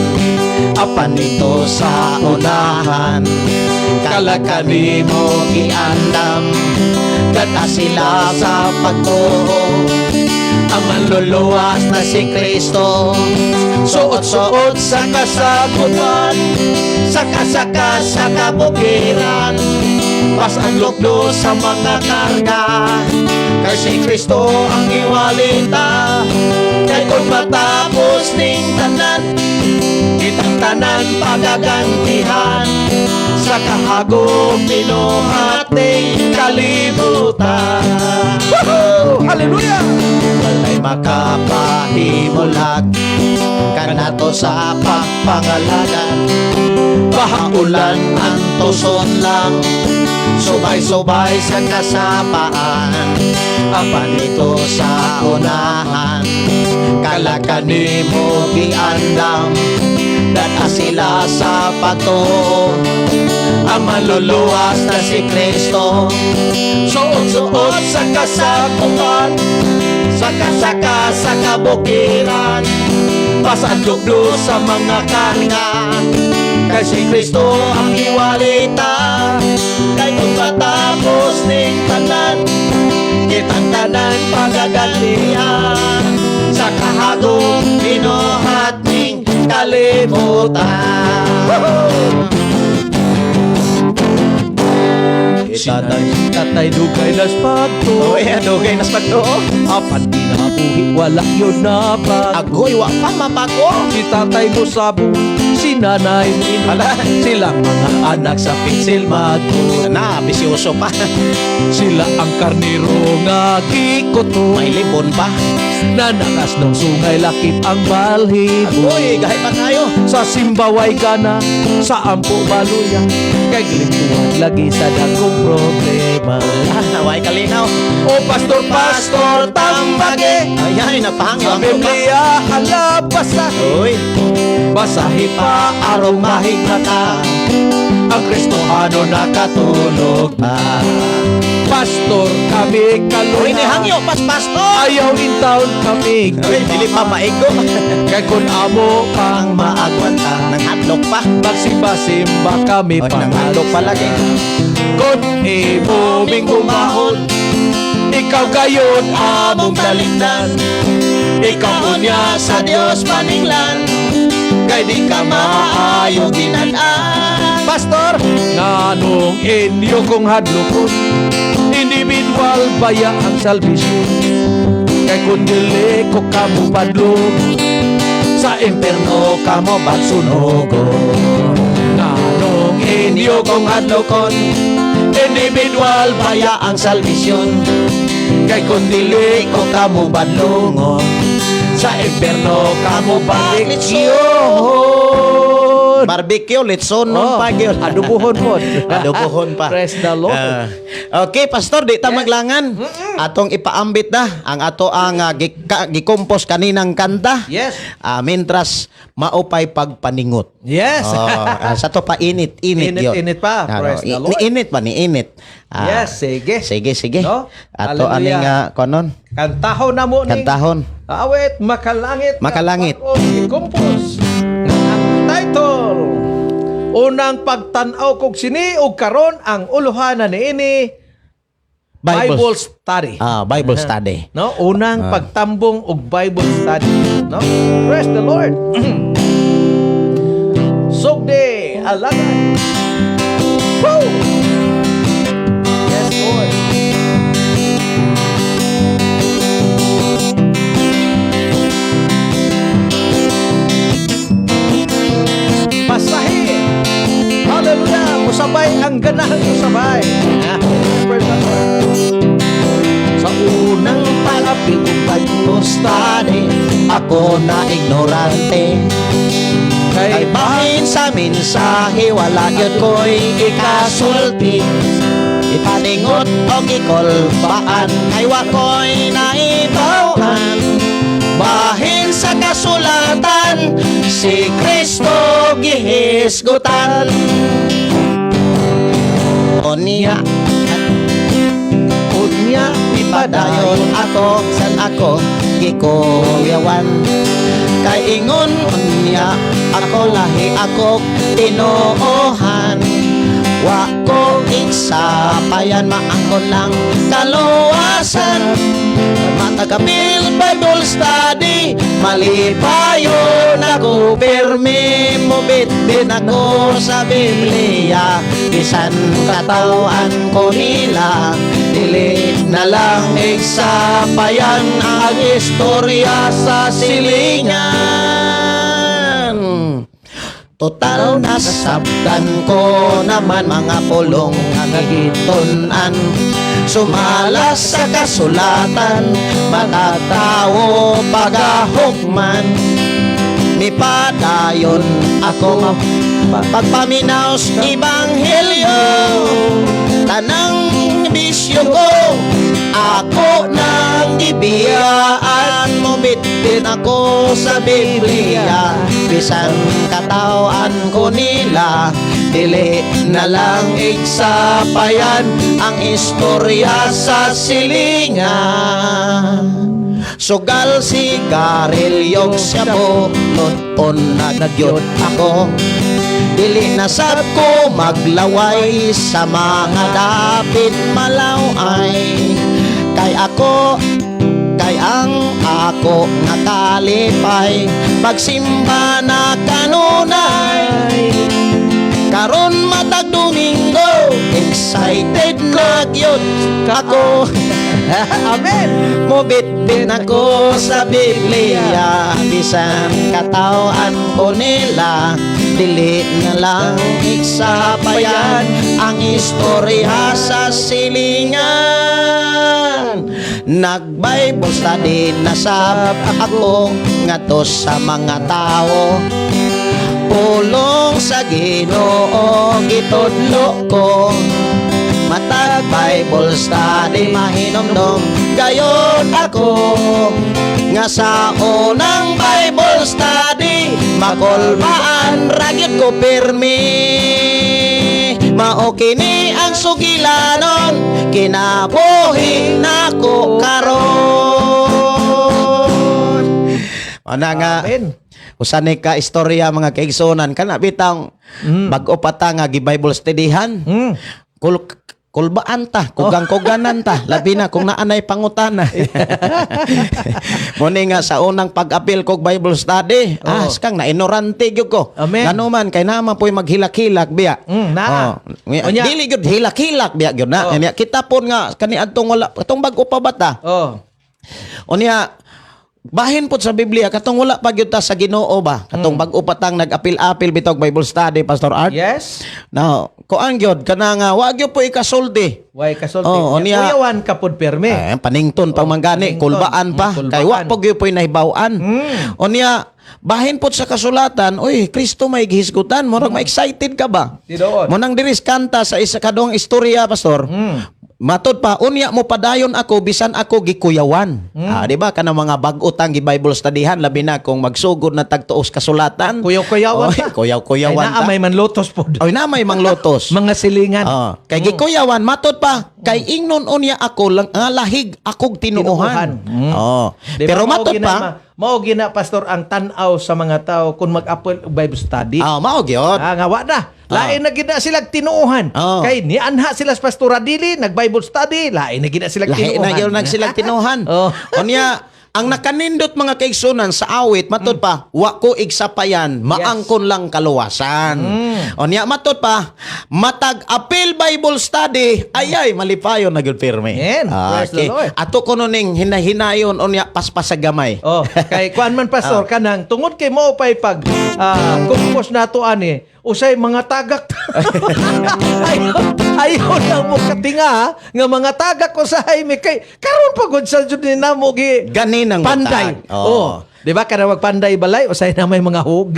Apan ito sa unahan, kalakani mo giandam, dada sila sa pagtuo, ang manluluwas na si Kristo. Suot-suot sa kasagutan, saka-saka sa kabukiran, pasan lukdo sa mga karga, kay si Kristo ang iwalita. Kay kung matapos ning tanan, kitang tanan pagagantihan sa kahagop binuhat ning kalibutan. Woohoo! Hallelujah! Walay makapahimulag kanato sa pagpangalagad, baha-ulan ang tuson lang, subay-subay sa kasapaan. Apan ito sa unahan, kalakani mo giandam, dada sila sa pagtuo, ang manluluwas na si Kristo. Suot-suot sa kasagutan, saka-saka sa kabukiran, pasan lukdo sa mga karga, kay si Kristo ang iwalita. Kay kung matapos ning tanan, kitang tanan pagagantihan sa kahagop binuhat ning kalibutan. Tatay, tatay dugay nas pagtuo. Uy, dugay nas pagtuo. Apan kinabuhi wala yun na bago. Agoy, wa pa mabago. Si tatay mo sabo, si nanay mo inom. Ala. Silang mga anak sa pinsil magto. Na, bisyoso pa. Sila ang karnero nga gikuto. May libon pa. Nanakas ng sungay lakip ang balhibo. Agoy, gahi pa tayo. Sa simbaway gana, sa ampo baluya. Kay gilintuan lagi sa dagkong problema. Wala, way kalinaw. O pastor, pastor, tambage. Ay, ay, napahangyo Sa ang lupa. Biblia, hala, basahi. Uy, Basahi pa arong mahigmata ang Kristohano nakatulog pa. Pastor kami Uy, kaluya. ni hangyo, pas pastor. Ayaw in town kami. Uy, dili pa maigo. Kay kun amo Ang pang maagwanta, nang hadlok pa. magsimba-simba kami Oy, nang hadlok pa lagi. Kung imo ming umahon, ikaw gayon among talikdan. Ikaw unya sa Dios paninglan, kay di ka maayo ginan-an. Pastor, nganong inyo kong hadlokon? Individual baya ang salbisyon? Kay kung dili ko kamo padlong, sa impierno kamo pagsunogon. Nganong inyo kong hadlokon? Individual baya Baya ang salbisyon? Kay kung dili ko kamo badlongon, sa impierno kamo baliksyon. Litson. Barbecue, litson nun Oh, pa gyud. Adubuhon po. Adubuhon pa. Praise the Lord. Ah, okay, Pastor, di ta maglangan. Atong ipaambit na ang ato ang gikompos kaninang kanta. Mintras maupay pagpaningot. Oh, sa to pa init, init Init, yun. init pa. Praise the Lord. Init pa ni init. Yes, sige. Sige, sige. No? Ato Hallelujah. aning konon, Kantahon na mo ning kantahon. Awit Makalangit. Makalangit. Kompos. Ang title: Unang Pagtan-aw Kog Sini ug karon ang uluhanan niini, Bible Study. Ah, Bible study. No, unang pagtambong og Bible study, no? Praise the Lord. Sugdi alagad. Woo! Yes, Lord. Pasahi. Hallelujah. Musabay ang ganahan musabay. Praise the Lord. Sa unang pag-apil ko Bible study, ako na ignorante. Kay bahin sa mensahe, wala gyud ko'y ikasulti. Ipaningot o gikolbaan, kay wa ko'y naibaw-an. Bahin sa kasulatan, si Kristo gihisgutan. Unya, Unya ipadayon ako san ako gikuyawan. Kay ingon unya ako lahi ako tinuohan. Wa ko iksapayan, maangkon lang kaluwasan. Matagapil Bible study, malipayon ako pirmi. Mubitbit ako sa Biblia, bisan katawan ko nila, dili na lang iksapayan ang istorya sa silingan. Total nasabtan ko naman mga pulong nga gitun-an. Sumala sa kasulatan, matatawo pagahukman. Mipadayon ako pagpaminaw sa Ebanghelyo. Tanang bisyo ko, ako nang gibiyaan. Mubitbit ako sa Biblia, bisan katawan ko nila, dili na lang iksapayan ang istorya sa silingan. Sugal sigarilyo shabu, lut-on na gyud ako. Dili na sab ko maglaway sa mga dapit malaway. Kay ako, kay ang ako nga kalipay, magsimba na kanunay. Karon matag Domingo, excited na gyud ako. Amen. Mubitbit ako sa Biblia, bisan katawan ko nila, dili na lang iksapayan ang istorya sa silingan. Nag-Bible study na sab ako ngadto sa mga tao. Pulong sa Ginoo gitudlo ko. Matag Bible study mahinomdom gayon ako, nga sa unang Bible study, makulbaan ra gyud ko pirmi. Mao kini ang sugilanon, kinabuhi nako karon. Ana nga Amen. Usa ni ka istorya, mga kaigsunan, kana bitang bag-o pa ta nga gi-Bible studyhan. Kulbaan ta, kugang-kuganan ta, labi na kung naanay pangutana. Muni nga sa unang pag-apil kog Bible study, kang na ignorante gyud ko. Amen. Ngano man kay naman po'y maghilak-hilak biya. Naa. Oh, Unya. dili gyud hilak-hilak biya gyud na. Unya, kita pon nga kaniadtong wala katong bag-o pa bata. Unya bahin pod sa Biblia katong wala pa gyud ta sa Ginoo ba, katong bag-o pa tang nag-apil-apil bitog Bible study, Pastor Art. Now, kuan gyud kana nga wa gyud po ikasulti. Way kasulti. Oh, unya. Kuyawan ka pod pirmi. Eh, panington pa man gani, Panington. kulbaan pa. Kulbaan. Kay wa po gyud po'y nahibaw-an. Unya, Bahin pod sa kasulatan, uy, Kristo may gihisgutan, murag ma-excited ka ba? Tinuod. Mo nang diris kanta sa isa kadong istorya, Pastor. Matod pa, unya mo padayon ako bisan ako gikuyawan. Ah, di ba kanang mga bag-o tang gi-Bible studyhan, labi na kung magsugod na tagtuos kasulatan. Kuyaw-kuyawan Oy, ta. kuyaw-kuyawan Ay, naa ta. may manlotos pod. Oy, na may manglotos. Mga silingan. Ah, kay gikuyawan, matod pa, kay ingnon unya ako lang nga lahig akog tinuohan. Tinuohan. Oh. Di ba, Pero mao matod gina- pa, mao gina, Pastor, ang tan-aw sa mga tao kung mag-apil og Bible study. Ah, mao gyud. Ah, nga wa na. Lain na gid na sila tinuohan. Kay nianha sila sa Pastora dili nag Bible study, lain na gid na sila Lahi tinuohan. na gyud nag silang tinuohan. Unya, ang nakanindot, mga kaigsunan, sa awit, matod pa, wa ko igsapayan, maangkon lang kaluwasan. Unya, matod pa, matag apil Bible study, ayay, malipayon na gyud pirmi. Amen. Praise the Lord. Ato kuno ning hinahinayon, unya paspas sa gamay. Oh, kay kuan man, Pastor, kanang tungod kay mo pay pag compose nato ani, usay mga tagak. Ayaw, ayaw lang mo katinga ha, nga mga tagak usahay mi kay karon pa gud sa jud ni namo gi Ganinang panday. matag. Oo. Oh. Di ba kada magpanday balay usay na may mga hug.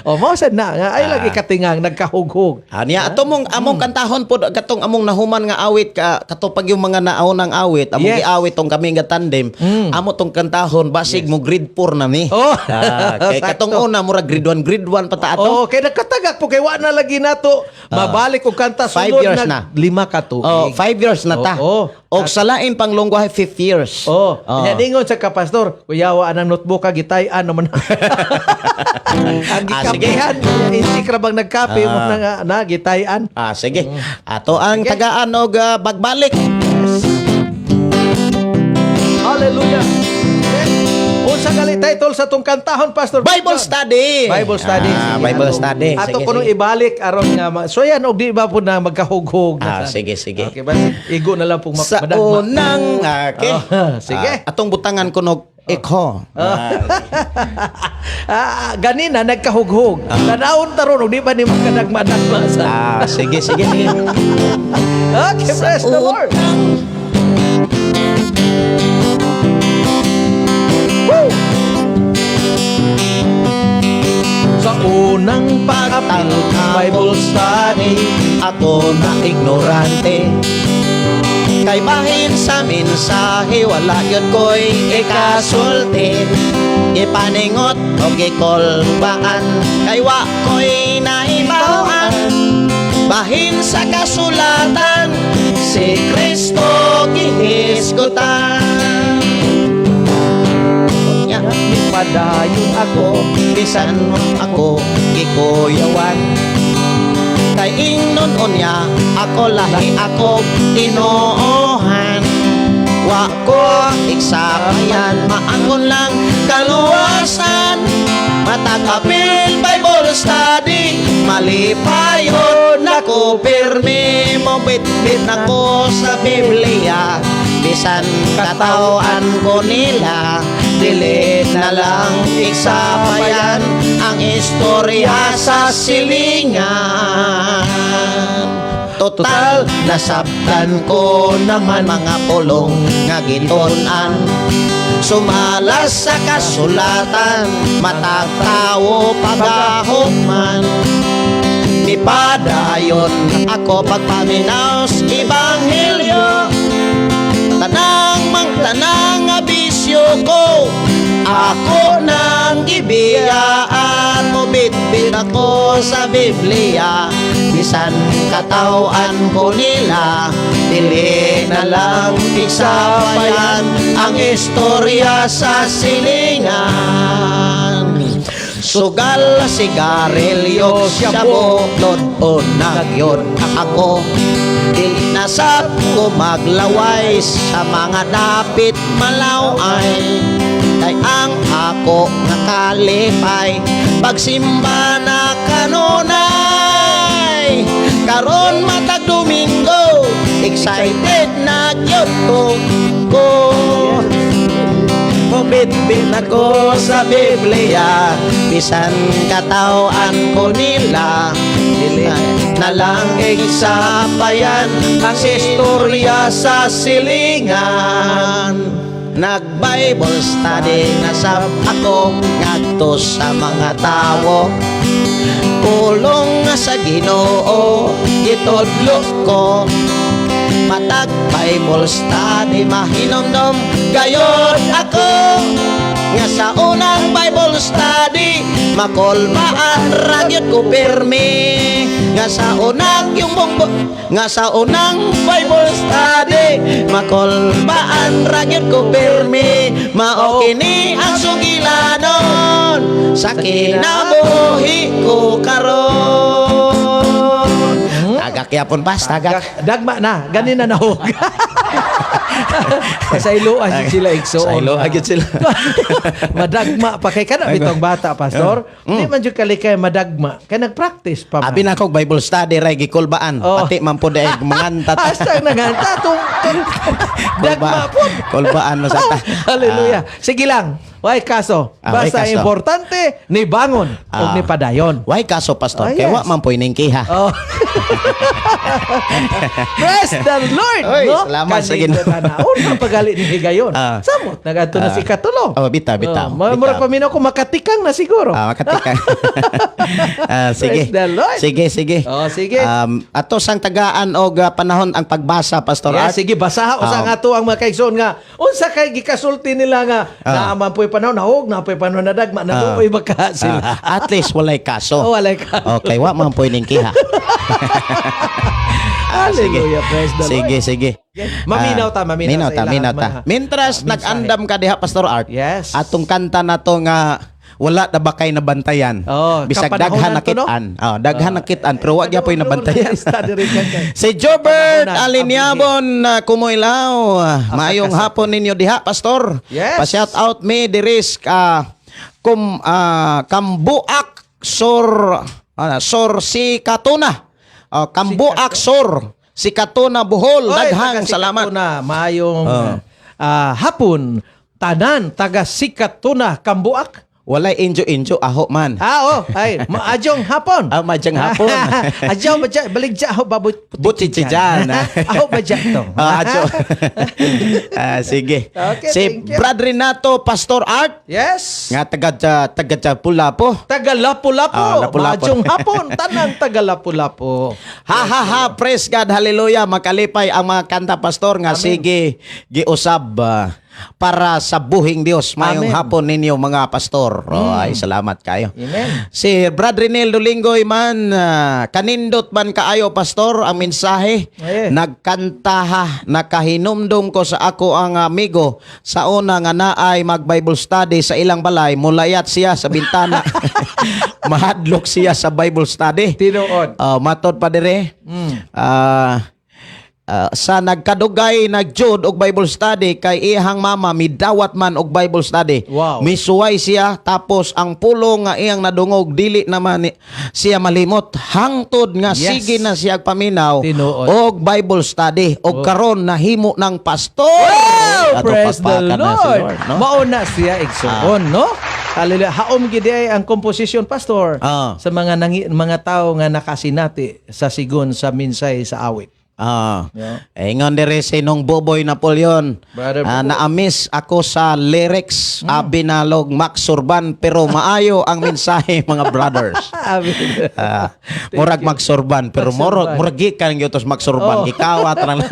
Oh, mao sad na nga ay lagi katingang nagkahughug. Aniya ato mong among kantahon pod katong among nahuman nga awit ka kato pag yung mga naunang awit among giawit tong kami nga tandem, amo tong kantahon basig mo grade 4 na mi. Oh. Ah, kay katong una mura grade 1 grade 1 pa ta ato. Oh, kay nagkatagak po kay wa na lagi nato mabalik og kanta 5 sunod years na. 5 ka tuig. Oh, 5 years na ta. Oo. Og sa lain pang longwahe, 5 years. Oh, Oh. nya ningon sa ka, Pastor, kuyawa anang notebook ka gitay-an naman. Ang Ah, sige. gikapihan, insik ra bang nagkape mo na nga na gitay-an. Ah, sige. Ato ang Sige. tagaan og bagbalik. Hallelujah. Okay. Unsa gali title sa tong kantahon, Pastor? Bible study. Bible study. Ah, Sige, Bible study. ato Sige, kuno sige. ibalik aron nga so yan og di ba po na magkahughug na Ah, sige, sige. Okay, basta igo na lang pong Sa madagma. unang okay. Oh, sige. Ah, atong butangan kuno echo. Ah. Ah, ganina nagkahughug. Tanawon taron og di ba ni magkadagma-dagma sa. Ah, sige, sige, sige. Okay, praise the Lord. Woo! Sa unang pag-apil Bible study, ako na ignorante. Kay bahin sa mensahe, wala yun ko'y ikasulti. Ipaningot o gikolbaan, kay wa ko'y naibawan. Bahin sa kasulatan, si Kristo gihisgutan. Unya, padayon ako bisan mo ako gikuyawan, kay ingnon unya ako lahi ako tinuohan. Wa ko iksapayan, maangon lang kaluwasan. Matag apil Bible study, malipayon ako pirmi. Mo bitbit nako sa Biblia, bisan katawan ko nila, dili na lang iksapayan ang istorya sa silingan. Total, nasabtan ko naman mga pulong nga gitun-an. Sumala sa kasulatan, matag tawo pagahukman. Mipadayon ako pagpaminaw sa Ebanghelyo. Tanang mang tanang nga bisyo ko, ako nang gibiyaan. Mo bitbit ako sa Biblia, bisan katawan ko nila, dili na lang iksapayan ang istorya sa silingan. Sugal, sigarilyo, shabu, lod na gyud ako. Dili na sab ko maglaway sa mga dapit malaway, kay ang ako nga kalipay pagsimba na kanunay. Karon matag Domingo, excited na gyud ko. Mubitbit ako sa Biblia, bisan katawan ko nila, dili na lang isapayan ang istorya sa silingan. Nag-Bible study na sab ako ngadto sa mga tawo. Pulong nga sa Ginoo gitudlo ko. Matag Bible study mahinomdom gayon ako nga sa unang Bible study makulbaan ra gyud ko pirmi, nga sa unang yung bongbong, nga sa unang Bible study makulbaan ra gyud ko pirmi. Mao kini ang sugilanon sa kinabuhi ko karon. Tagak yapon, pas tagak. Dagma na, ganin na nahog. Pasayloa sila, igsoon. Pasayloa gyud sila. Madagma pa kay kana bitong bata, pastor. Di man jud kalikay madagma. Kay nagpractice pa man. Abi na kog Bible study ray gikulbaan. Oh. Pati man po dahil manganta. Hasta nanganta tung tung dagma po. Kulbaan mo sa ta. Hallelujah. Sige lang. Way kaso. Ah, way Basta kaso. importante ni bangon ug ni padayon. Way kaso, pastor? Oh, Kay wa yes. man po'y ningkiha. Oh. Praise the Lord. Oy, no? salamat sa Kanindot Ginoo. na. Una pagali ni higayon. Samot nagadto na si katulo. Oh, bitaw, bitaw, Oh, murag bitaw. paminaw ko makatikang na siguro. Ah, makatika. Ah, sige. Praise the Lord. Sige, sige. Oh, sige. Ato sang tagaan og panahon ang pagbasa, Pastor Yeah, Art. sige, basaha usa nga to ang mga kaigsoon nga unsa kay gikasulti nila nga naa man po'y panahon nahog, naa po'y panahon na dagma, naluoy ba ka sila? At least walay kaso. Oh, walay kaso. Okay, wa man po'y ningkiha. Ah, sige. Hallelujah, praise the Lord. Sige, sige. Maminaw ta, maminaw Minaw sa ta, ilang minaw ta. Mintras mensahe. nag-andam ka diha, Pastor Art. Yes. Atong kanta na to nga "Wala na ba kay nabantayan?" Oh, Bisag daghan kapanahonan to, no? nakitaan. Oh, daghan nakitaan pero wa gyapoy nabantayan. Study rin ka kay. Si Jobert Kapanahonan, Aliniabon na Kumoylaw. Maayong hapon ninyo diha, Pastor. Yes. Pa-shout out me diris kum Kambuak Sur, Sor si Katuna. Kambuak Sur si Katuna, Bohol. Oy, Daghang taga salamat. Sikatuna, maayong Oh. hapon tanan taga Sikatuna, Kambuak. Walay injo-injo, aho man. Ah, oh, ay, maayong hapon. Ah, maayong hapon. Adyaw ba dyan? Balik dyan, aho babut Butichijan. Aho ba dyan to? Ah, adyo. Ah, sige. Okay, Si thank you. Brad Renato, Pastor Art, nga taga taga Pulapo. Taga Lapu-Lapu. Ah, Lapu-Lapu. Maayong hapon tanang taga Lapu-Lapu. Ha ha ha, praise God, hallelujah. Makalipay ang mga kanta, pastor, nga sige giusab para sa buhing Dios. Mayong Amen. hapon ninyo, mga pastor. Oh, ay salamat kayo. Amen. Si Brad Renel Dulingoy man, kanindot man kaayo, pastor, ang mensahe. Aye. Nagkanta ha, nakahinumdum ko sa ako ang amigo sa una nga naay mag Bible study sa ilang balay, mulayat siya sa bintana. Mahadlok siya sa Bible study. Tinuod. Matod pa dire. Sa nagkadugay nagjud og Bible study kay iyang mama midawat man og Bible study. Misuway siya, tapos ang pulong nga iyang nadungog dili naman siya malimot hangtod nga sige na siya paminaw og Bible study og karon nahimo ng pastor. Wow! Ato Praise the pakpakan na si Lord. Lord, no? Mao na siya, igsoon, no? Hallelujah. Haom gid ay ang komposisyon, pastor, sa mga tao nga nakasinati sa sigon sa minsay sa awit. Ingon dire si nung Boboy Napoleon. Brother Boboy. Naamis ako sa lyrics, abi nalog Max Surban, pero maayo ang mensahe, mga brothers. Amen. Murag Max Surban pero Max murag Surban. murag gikan gyud tos Max Surban, gikawat ra lang.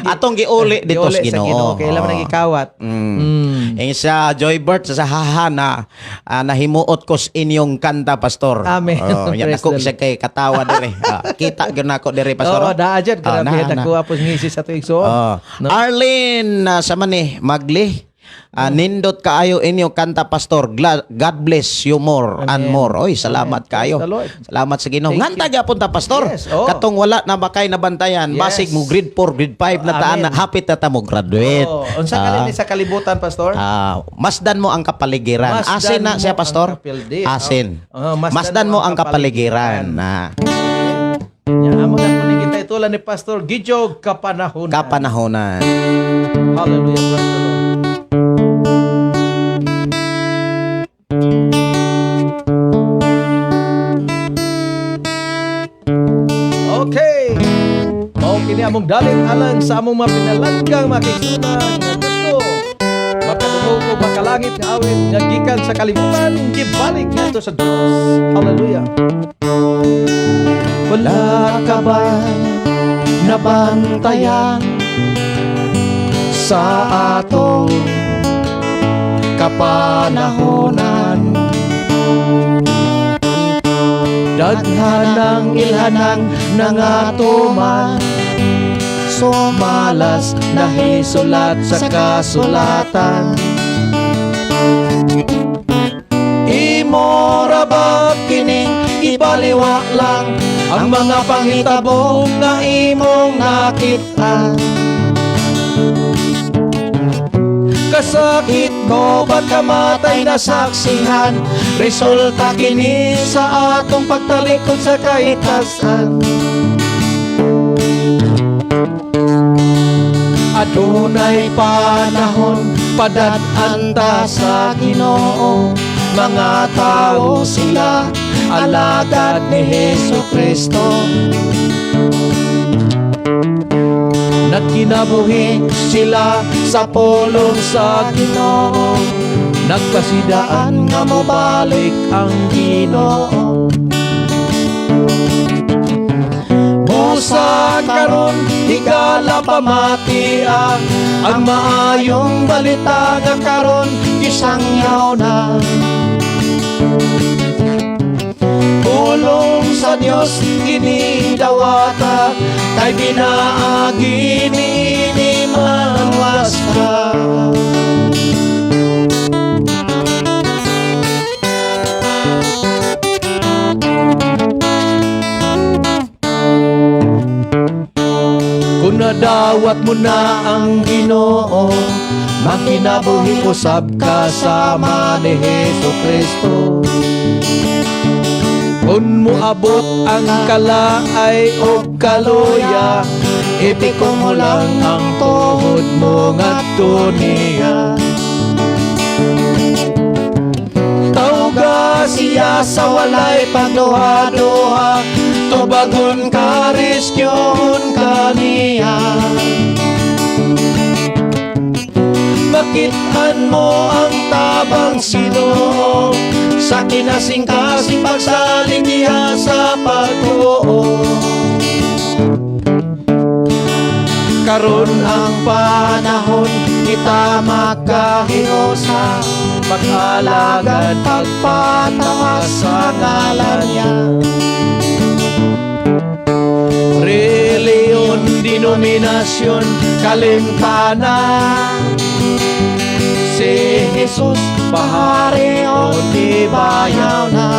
Atong giuli dito Giuli sa Ginoo. Kay man ang gikawat. Ang sa Joybert sa haha na nahimuot ko sa inyong kanta, pastor. Amen. Oh, yan Praise ako the isa kay katawa dire. Kita gyud nako dire, pastor. Oo, daa dyan. Ah, Grabe, na, na. nakuha po ngisi sa tuig. So, Oh. no? Arlene sa mani Magli. Nindot kaayo inyo kanta, pastor. God bless you more and Amen. more. Oy, salamat Amen. kaayo. Praise the Lord. Salamat sa Ginoo. Thank Nganta gyapon ta, pastor. Yes, oh. Katong "Wala na ba kay nabantayan?" Basig mo grade 4, grade 5 na taan Amen. na hapit na ta mo graduate. Oh, unsa ka sa kalibutan, pastor? Masdan mo ang kapaligiran. Masdan Asin na mo siya, ang pastor. kapildi. Asin. Oh, masdan mo ang kapaligiran. Na. Nya amo na po ni kita itulan ni Pastor Gijo Kapanahonan. Kapanahonan. Hallelujah, praise the Lord. Okay. Mao kini among dalit alang sa among mga pinalanggang mga kaigsuonan nga gusto makalangit nga awit nga gikan sa kalibutan, gibalik ngadto sa Dios. Hallelujah. Wala ka ba nabantayan sa atong kapanahonan? Daghan ang ilhanang nangatuman, sumalas nahisulat sa kasulatan. Imo ra ba kining ibaliwa lang ang mga panghitabo nga imong nakita? Kasakit ko ba't kamatay na saksihan? Resulta kini sa atong pagtalikod sa kaitasan. Adunay panahon padad-an ta sa Ginoo. Mga tao sila, alagad ni Hesus Kristo. Nagkinabuhi sila sa pulong sa Ginoo. Nagpasidaan Daan nga mobalik ang Ginoo. Busa karon higala pamatia ang maayong balita nga karon gisangyaw na. Pulong sa Dios kini dawata kay pinaagi niini maluwas ka. Kung nadawat mo na ang Ginoo, makinabuhi usab ka sama ni Hesus Kristo. Kung moabot ang kalaay o kaluya, ipiko mo lang ang tuhod mo ngadto niya. Tawga siya sa walay pagduha-duha, tubagon ka, reskyuhon ka niya. Makitaan mo ang tabang Ginoo sa kinasing-kasing pagsalig niya sa pagtuo. Karon ang panahon kita makahiusa, pag-alagad, pagpataas sa ngalan niya. Reliyon, denominasyon, kalintana. Si Jesus paharion ibayaw na.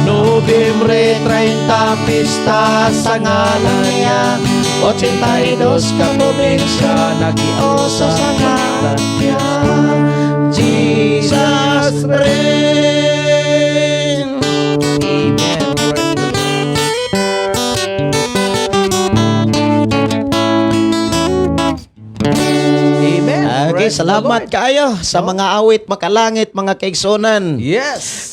Nobyembre 30, pista sa ngalan niya. 82 ka probinsya nagiosa sa ngalan niya. Jesus reign. Amen. Amen. Okay, Praise the salamat Lord. kaayo sa mga awit makalangit, mga kaigsunan.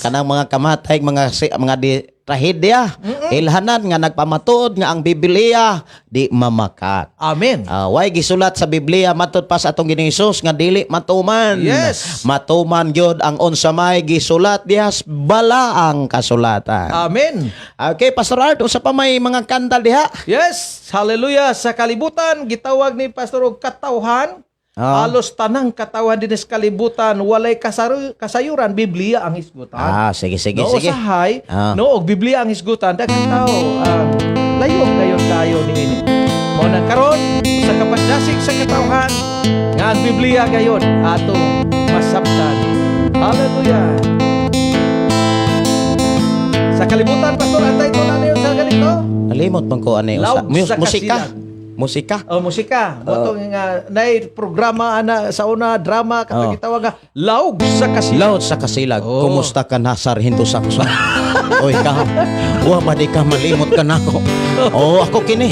Kanang mga kamatay, mga di trahedya, ilhanan nga nagpamatuod nga ang Biblia di mamakat. Amen. Ah, way gisulat sa Biblia matud pa sa atong Ginoong Hesus nga dili matuman. Matuman gyud ang unsa may gisulat diha sa balaang kasulatan. Amen. Okay, Pastor Art, unsa pa may mga kanta diha? Yes, hallelujah. Sa kalibutan, gitawag ni Pastor og katawhan. Halos tanang katawhan din sa kalibutan, walay kasayuran, Biblia ang hisgutan. Ah, sige sige No, sige. usahay, no, og Biblia ang hisgutan, daghang tao layo kayon kayo niini. Mao na karon sa kapagdasig sa katawhan nga ang Biblia gayon atong masabtan. Hallelujah. Sa kalibutan, Pastor, antay ko na yun sa ganito. Nalimot man ko ani usa. Laug sa Musika. kasilag. Musika. Oh, musika. Mao nga nay programa ana sa una drama katong gitawag nga Laug sa Kasilag. Laut sa kasilag. Oh. Kumusta ka na, Sargento Samson? Oy ka. Wa man di ka malimot ka nako. Oh, ako kini.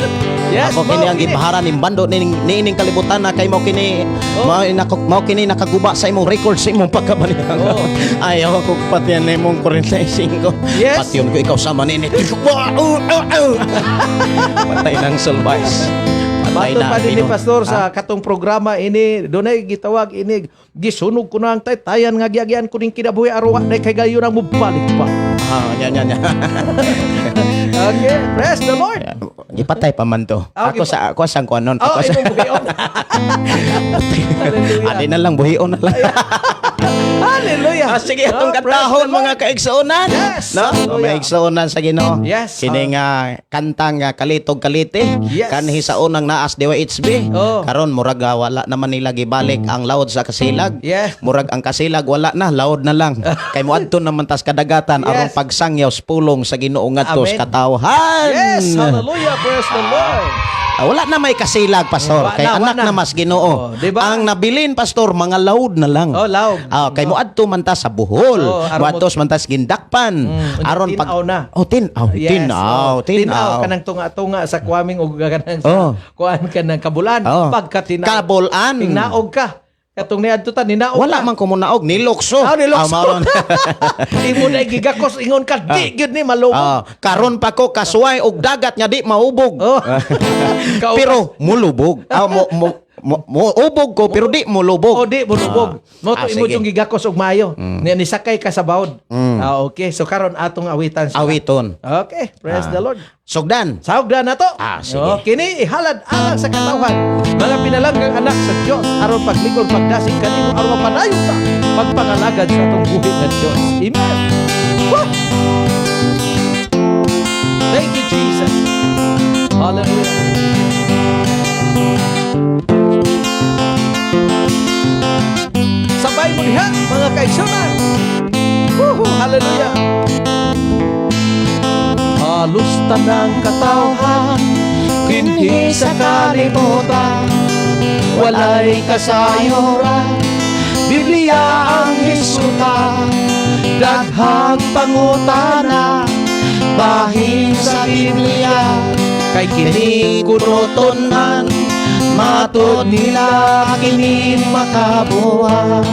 Yes, ako kini mao ang kini. gipaharan ning bando ni ining kalibutan na kay mao kini mao kini nakaguba sa imong record sa imong pagkabalihang. Ayaw ako patiyan na imong 45. Patyon ko ikaw sama nini. Patay ng sulbais. Patay. Sulay Matod na pa din ni binon. Pastor sa katong programa ini, dunay gitawag ini, gisunog ko na ang taytayan nga giagyan ko ning kinabuhi aron wa na kay gayon ang mubalik pa. Ah, nya nya nya. Okay, praise the Lord. Gipatay pa man to. Ah, Ako sa ako sang kuanon. Oh, Ako sa imong buhion. Hallelujah. Adi na lang, buhion na lang. Hallelujah. Ah, sige, atong Oh, praise kantahon the Lord. mga kaigsuonan. Yes, No? hallelujah. Mga igsuonan sa Ginoo. Yes. Kini nga kantang nga kalitog kalite. Yes. Kanhi sa unang naas DYHB. Oh. Karon murag wala naman nila gibalik ang laod sa kasilag. Yes. Murag ang kasilag wala na, laod na lang. Kay moadto naman tas kadagatan aron pagsangyaw sa pulong sa Ginoo ngadto Amen. sa katawhan. Yes, hallelujah, praise the Lord. Ah, wala na may kasilag, Pastor. Wala Kay na, anak wala na. na mas Ginoo. Oh, di ba? Ang nabilin, Pastor, mga laod na lang. Oh, laog. Ah, kay moadto man ta sa Bohol. Oh, aron Moadto man ta sa Gindakpan. Aron pag Tinaw na. Oh, tinaw, Yes, tinaw, oh. tinaw. Kanang tunga-tunga sa Kwaming ug kanang sa Oh. kuan kanang Kabulan. Oh. Pagka tinaw. Kabulan. Tinaog ka. Katong niadto ta ninaog Wala ka. man ko munaog nilokso. Ah, nilokso. Ah, maron. Imo na gigakos ingon ka di gyud ni malubog. Ah, karon pa ko kasuway og dagat nga di maubog. Oh. Pero mulubog. Ah, mo, mo, mo, mo ubog ko pero di mulubog. O di mulubog. Mo to Ah, imo sige. yung gigakos og maayo. Ni nisakay ka sa bawod. Ah, okay. So karon atong awitan siya. Awiton. Okay, praise the Lord. Sugdan. Sahog na nato. Ah, sige. Oh, kini ihalad alang sa katawhan. Mga pinalanggang anak sa Dios aron paglikod pagdasig kanimo aron mapadayon ta pagpangalagad sa atong buhi nga Dios. Amen. Wah! Thank you, Jesus. Hallelujah. Sabay mo diha mga kaigsunan. Woohoo! Hallelujah. Halos tanang katawhan dinhi sa kalibutan walay kasayuran, Biblia ang hisutan, daghang pangutana bahin sa Biblia, kay kini kunutunan, Matod nila kini makabuhat.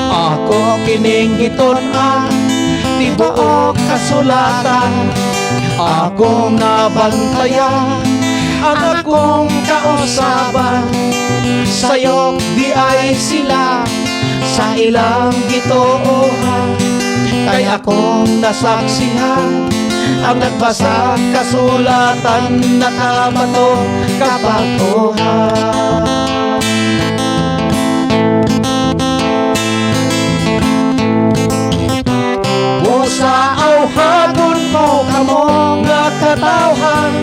Ako kining gitun-an, tibuok kasulatan, akong nabantayan ang akong kausaban. Sayop di ay sila sa ilang gituohan, kay akong nasaksihan ang nagbasa kasulatan nakabato kapatuhan. Musa awhagon ko kamo nga katawhan,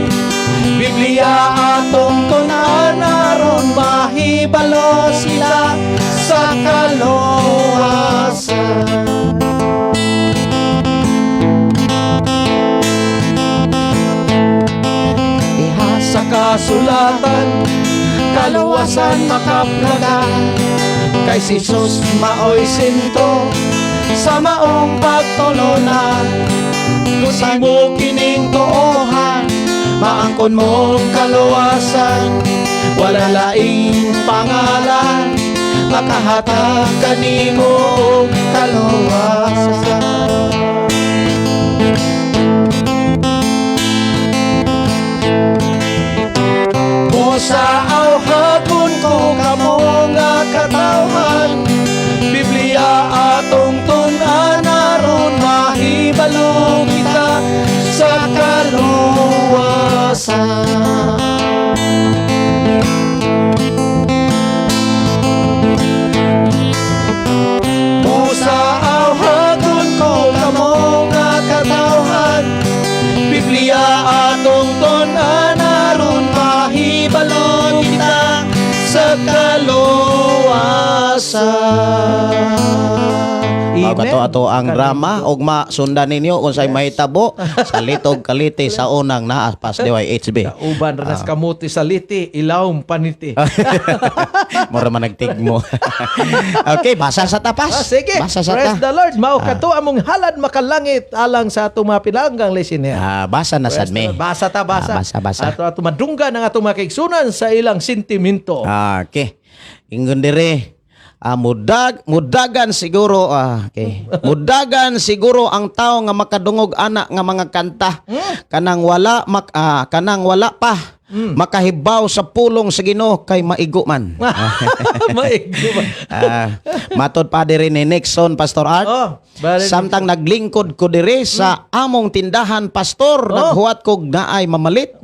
Biblia atong tunan aron mahibalo sila sa kaluwasan. Diha sa kasulatan, kaluwasan makaplaga, kay si Jesus maoy sinto sa maong pagtulunan. Kung imo kining tuohan, maangkon mong kaluwasan. Wala laing pangalan makahatag kanimo og kaluwasan. Musa awhagon ko kamo nga katawhan, Biblia atong tun-an aron mahibalo kita sa kaluwasan. Musa awhagon ko kamo nga katawhan, Biblia atong tun-an aron mahibalo kita sa kaluwasan. Amen. Kato ato ang drama ugma sundan ninyo kung sa'y mahitabo sa Litog Kalite sa unang naaspas DYHB. Kauban ranas kamuti sa liti, ilawom paniti. Mura man nagtigmo. Okay, basa sa tapas. Ah, sige. Basa sa Praise ta. the Lord. Mao kato among halad makalangit alang sa atong mga pinalanggang listener. Ah, basa na sad Praise the me. Lord. Basa ta, basa. Ah, basa, basa. Ato ato madunggan ang atong mga kaigsunan sa ilang sentimento. Ah, okay. Ingon dire. Mudagan siguro, okay. Mudagan siguro ang tao nga makadungog ana nga mga kanta. Kanang wala pa makahibaw sa pulong sa Ginoo kay maigo man. Maigo ba? Matod pa diri ni Nixon, Pastor Art. Oh, bale. Samtang naglingkod ko diri sa among tindahan, Pastor, naghuwat kog naay mamalit.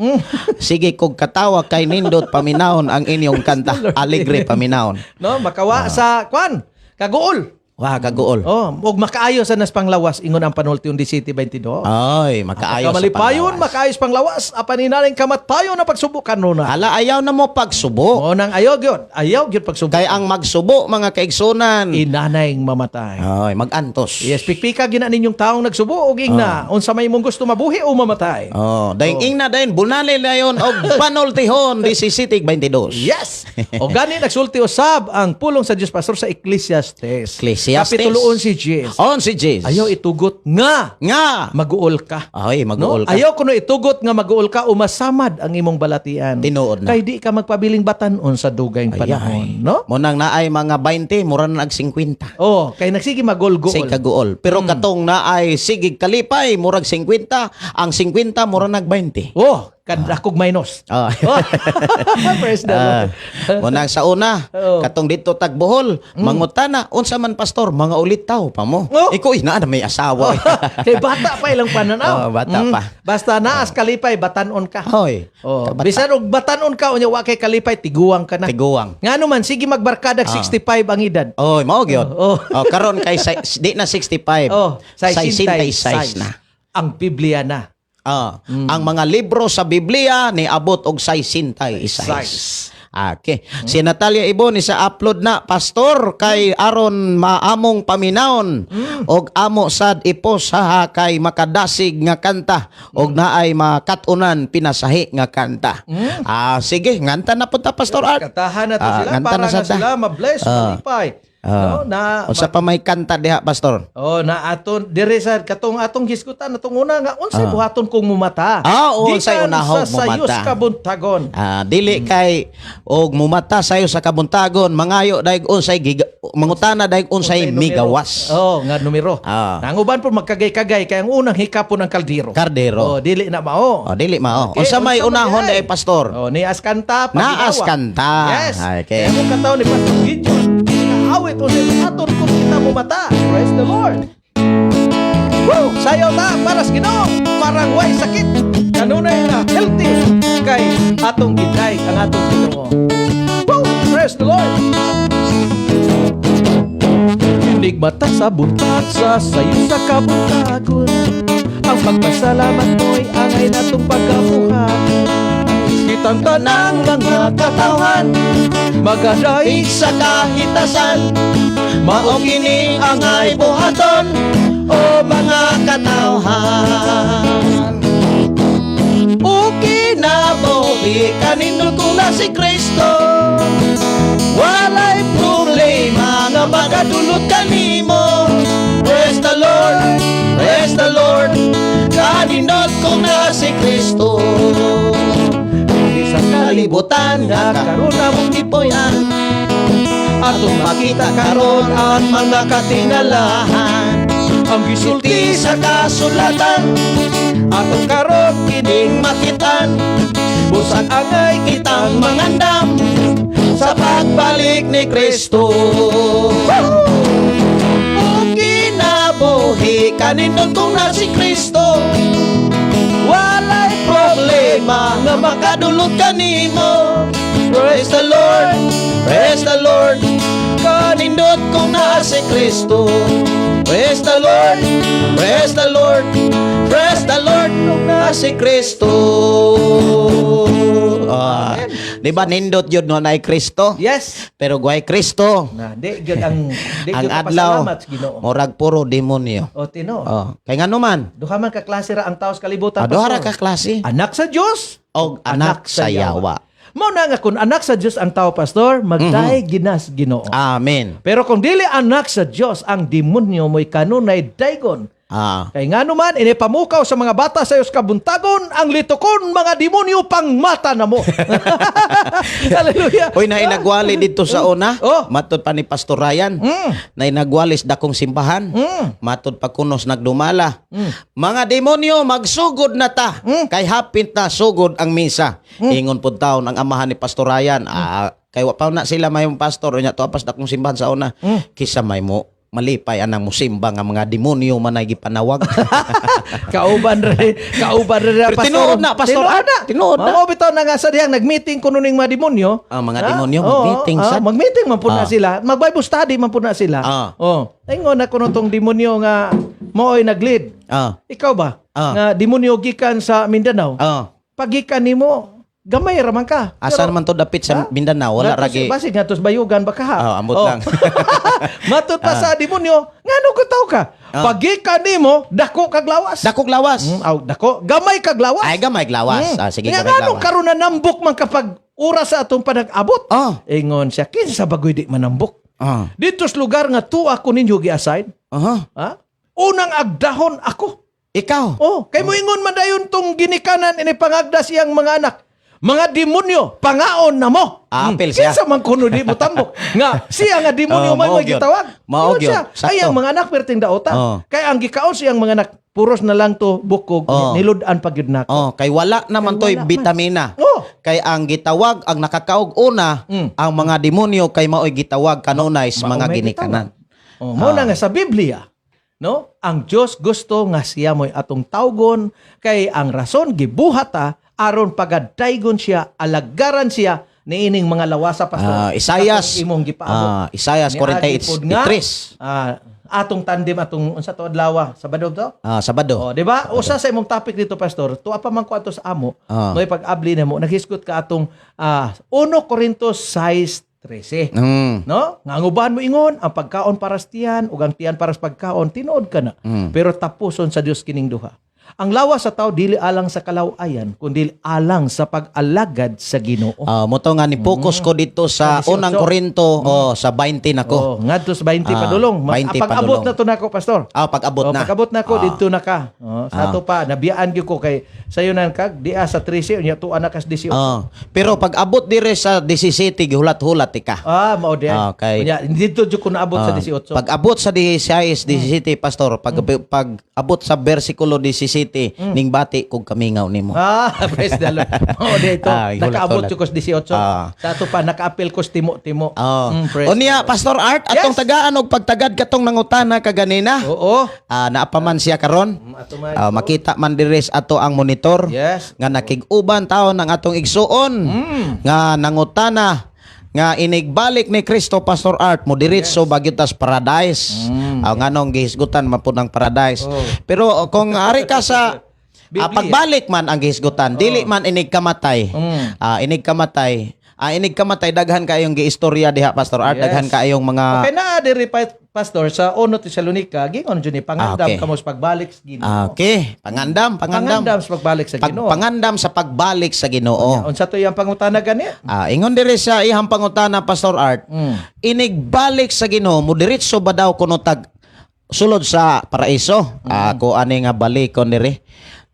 Sige kog katawa kay nindot paminawon ang inyong kanta. Alegre paminawon. No, makawa sa kwan, kaguol. Wah, kaguol. Oh, ug makaayo sa nas panglawas ingon ang panulti di City 22. Ay, makaayo sa Kamalipayon, panglawas. makaayos panglawas, apan inaning kamatayon na pagsubukan nuna. Hala, ayaw na mo pagsubo. Mo nang ayaw gyud, ayaw gyud pagsubo. Kay ang magsubo, mga kaigsunan, inanay mamatay. ay, magantos. Yes, pikpika gina ninyong taong nagsubo og ingna unsa may imong gusto, mabuhi o mamatay. Oh, dahil ingna dayon bunali dayon og panultihon di si City 22. Yes. O gani nagsulti usab ang pulong sa Dios, Pastor, sa Ecclesiastes. Ecclesiastes. Kapitulo 11 Jess. On si Jesus. Ayaw itugot nga nga. maguol ka. Ay, maguol No? ka. Ayaw kuno itugot nga maguol ka o masamad ang imong balatian. Tinuod na. Kay di ka magpabiling batan-on sa dugayng panahon, no? Munang naay mga 20, mura na nag 50. Oh, kay nagsige magol-gool. Sige kaguol. Pero katong naay sige kalipay, murag 50, ang 50 mura nag 20. Oh, kadakog minus. Oh. Oh. Praise the Lord. Munang sa una, katong dito tagbohol, mangutana, unsa man, Pastor, mga ulitaw pa mo. Oh. Ikaw naa na may asawa. Kay bata pa ilang pananaw. Oh, bata pa. Basta naas kalipay, batan-on ka. Hoy. Oh, kabata. bisan og batan-on ka unya wa kay kalipay, tiguang ka na. Tiguang. Ngano man sige magbarkadag 65 ang edad. Oy, mao gyud. Oh. Oh, karon kay di na 65. Oh, 66 na. Ang Biblia na. Ang mga libro sa Biblia ni abot og 66. Okay. Si Natalia Ibon isa upload na, Pastor, kay aron maamong paminawon og amo sad ipos ha kay makadasig nga kanta og naay makatunan pinasahi nga kanta. Ah, sige, nganta na punta, Pastor Art. Katahan na to Ah, sila nganta para na nga sad ta. sila ma-bless, malipay. No, na Unsa pa may kanta diha, Pastor? Oh, na aton dire sa katong atong hisgutan atong una nga unsay buhaton kung mumata. Ah, oo, unsay Gikan unahog sa sayos mumata. kabuntagon. Ah, dili kay og mumata sayo sa kabuntagon, mangayo dayeg unsay giga, mangutana dayeg unsay Unsay numero. migawas. Oh, nga numero. Nanguban po magkagay-kagay kay ang unang hikapon ang kaldero. Kardero. Oh, dili na mao. Oh, dili mao. Okay, Unsa may unsa man unahon diay? dai, Pastor? Oh, nias kanta paginawa. Naas kanta. Yes. Okay. Kaya mo kataon ni Pastor Gideon, kini nga awit unsay buhaton kung kita mumata. Praise the Lord. Woo! Sayaw ta para sa Ginoo, parang way sakit. Kanunay na healthy kay atong gitay ang atong Ginoo. Woo! Praise the Lord. Enigmata sa buntag sa sayo sa kabuntagon. Ang pagpasalamat mo'y angay natong pagkabuhat. Kitang tanang mga katawan magadaig Sa kahitasan, mao kini angay buhaton o mga katawhan. O kinabuhi kanindot kung na si Kristo, walay problema nga magadulot kanimo. Praise the Lord, praise the Lord, kanindot kung na si Kristo. Di sa Kalibutan nga karon among gipuy-an, atong makita karon ang mga katingalahan. Ang gisulti Sulti sa kasulatan, atong karon kining makitan, busag angay kitang mangandam sa pagbalik ni Kristo. O kinabuhi kanindot kung na si Kristo, walay problema nga makadulot kanimo. Praise the Lord, praise the Lord, kanindot kung na si Kristo. Praise the Lord, praise the Lord, praise the Lord kung na si Kristo. Ah, di ba nindot yun no na Kristo? Yes. Pero guay Kristo, Na di gyud ang di ang gyud adlaw kapasalamat sa Ginoo. murag puro demonyo. O tino. Oh, kay ngano man? Duha man ka klase ra ang tao sa kalibutan. Ah, duha ra Pastor. ka klase. Anak sa Dios Og anak sa yawa. Mao na nga kung anak sa Dios ang tao, Pastor, magdaig ginas Ginoo. Amen. Pero kung dili anak sa Dios ang demonyo mo'y kanunay daygon. Kay ngano man ini pamukaw sa mga bata sa kabuntagon ang litukon mga demonyo pangmata na mo. Hallelujah. Hoy, nainagwali dito sa una. Oh. Matod pa ni Pastor Ryan. Nainagwalis dakong simbahan. Matod pa kunos nagdumala. Mga demonyo, magsugod na ta. Kay hapit na sugod ang misa. Ingon pud taon ang amahan ni Pastor Ryan. Ah, kay wa pa na sila may pastor unya to apas dakong simbahan sa una. Kisa may mo malipay anang musimba nga mga demonyo man ay gipanawag. Kauban re Pero tinuod na, Pastor. Tinuod na. Tinuod na. Mao bitaw na nga sa dihang nag-meeting kuno ning mga demonyo. Ah, mga Ha? demonyo, Oo, mag-meeting sad. Mag-meeting man pud na sila. Mag-Bible study man pud na sila. Oh. Ingon na kuno tong demonyo nga mooy nag-lead. Ikaw ba? Nga demonyo gikan sa Mindanao. Pagikan nimo gamay ra man ka. Asa naman to dapit sa Mindanao? Wala ragi. Basig nga tos bayugan ba ka ha? Ah, ambot lang. Matod pa sa demonyo, ngano ko taw ka? Pagikan nimo dako kag lawas. Dakog lawas. Aw, dako, gamay kag lawas. Ay, gamay lawas. Ah, sige, Nga gamay ngano lawas. karon na nambok man kapag oras sa atong panag-abot. Ingon siya, kinsa bagoy di manambok? Dito sa lugar nga tuwa ko ninyo gi-assign. Ha? Unang agdahon ako. Ikaw. Oh, kay moingon man dayon tong ginikanan ini pangagda siyang mga anak. Mga demonyo, pangaon na mo. Ah, apil siya. Kinsa man kuno di mo tambok. Nga siya nga demonyo Oh, man mao may gyud. gitawag. Mao Ingon gyud. siya, Sakto. ay ang mga anak perting daota. Kay ang gikaon siyang mga anak puros na lang to bukog, nilud-an pa gyud nako. Oh, kay wala naman Kay to'y wala man. bitamina. Kay ang gitawag, ang nakakaog una, ang mga demonyo kay mao'y gitawag kanunay sa Mao mga may ginikanan. gitawag. Oh, mao na nga sa Biblia, no? Ang Dios gusto nga siya mo'y atong tawgon kay ang rason gibuhat ta aron pagadaygon siya, alagaran siya niining mga lawasa, Pastor. Ah, Isayas, Atong imong gipaabot. Isayas Niagi pod nga, 43. Atong tandem atong unsa to adlaw, Sabado to? Ah, Sabado. Oh, di ba? Usa sa imong topic dito, Pastor. Tuwa pa man ko ato sa amo. May pag-abli namo naghisgot ka atong 1 Corinto 6:13. No? Nga ang uban mo ingon, ang pagkaon para sa tiyan ug ang tiyan para sa pagkaon, tinuod ka na. Pero tapuson sa Dios kining duha. Ang lawas sa tao dili alang sa kalaw-ayan, kundi alang sa pag-alagad sa Ginoo. Ah, mo to nga ni focus ko dito sa Sa 18. unang Korinto, oh, sa 20 nako. Oh, ngadto sa 20 padulong. 20 Pag-abot padulong. na to nako, Pastor. Ah, pag-abot Oh, na. pag-abot na ko didto na ka. Oh, sa ato pa nabiyaan gyud ko kay sayo nan kag dia sa 13 unya tuwa na kas 18. Pero pag abot dire sa 17 gihulat-hulat tika. Ah, mao di. Okay. Unya didto jud ko naabot sa 18. Pag abot sa 16, 17, Pastor, pag pag abot sa versikulo 17 ning bati kog kamingaw nimo. Ah, praise the Lord. Mao di ito. Ah, hulat, Nakaabot hulat. jud ko sa 18. Sa ato pa nakaapil ko sa timo-timo. Oh. Praise Unya, the Lord. Pastor Art, atong tagaan og pagtagad katong nangutana kaganina. Oo. Ah, naa pa man siya karon. Ato man. Ah, makita man diri sa ato ang monitor. Nga nakig-uban taon ang atong igsuon. Nga nangutana nga inigbalik ni Kristo, Pastor Art, mo diretso yes. Tas paradise. Ah, nganong gihisgutan man pud ang paradise. Pero kung ari ka sa Biblia. Pagbalik man ang gihisgutan, dili man inig kamatay. Inig kamatay. Inig kamatay daghan kayong giistorya diha, Pastor Art, daghan kayong mga Okay na diri Pastor sa 1 Tesalonica gingon jud ni pangandam kamo sa pagbalik sa Ginoo. Okay, pangandam, pangandam. Pangandam sa pagbalik sa Ginoo. Pangandam sa pagbalik sa Ginoo. Unsa to iyang pangutana gani? Ingon diri sa iyang pangutana, Pastor Art, inigbalik sa Ginoo mo diretso ba daw kuno tag sulod sa paraiso? Ako ani nga balikon diri.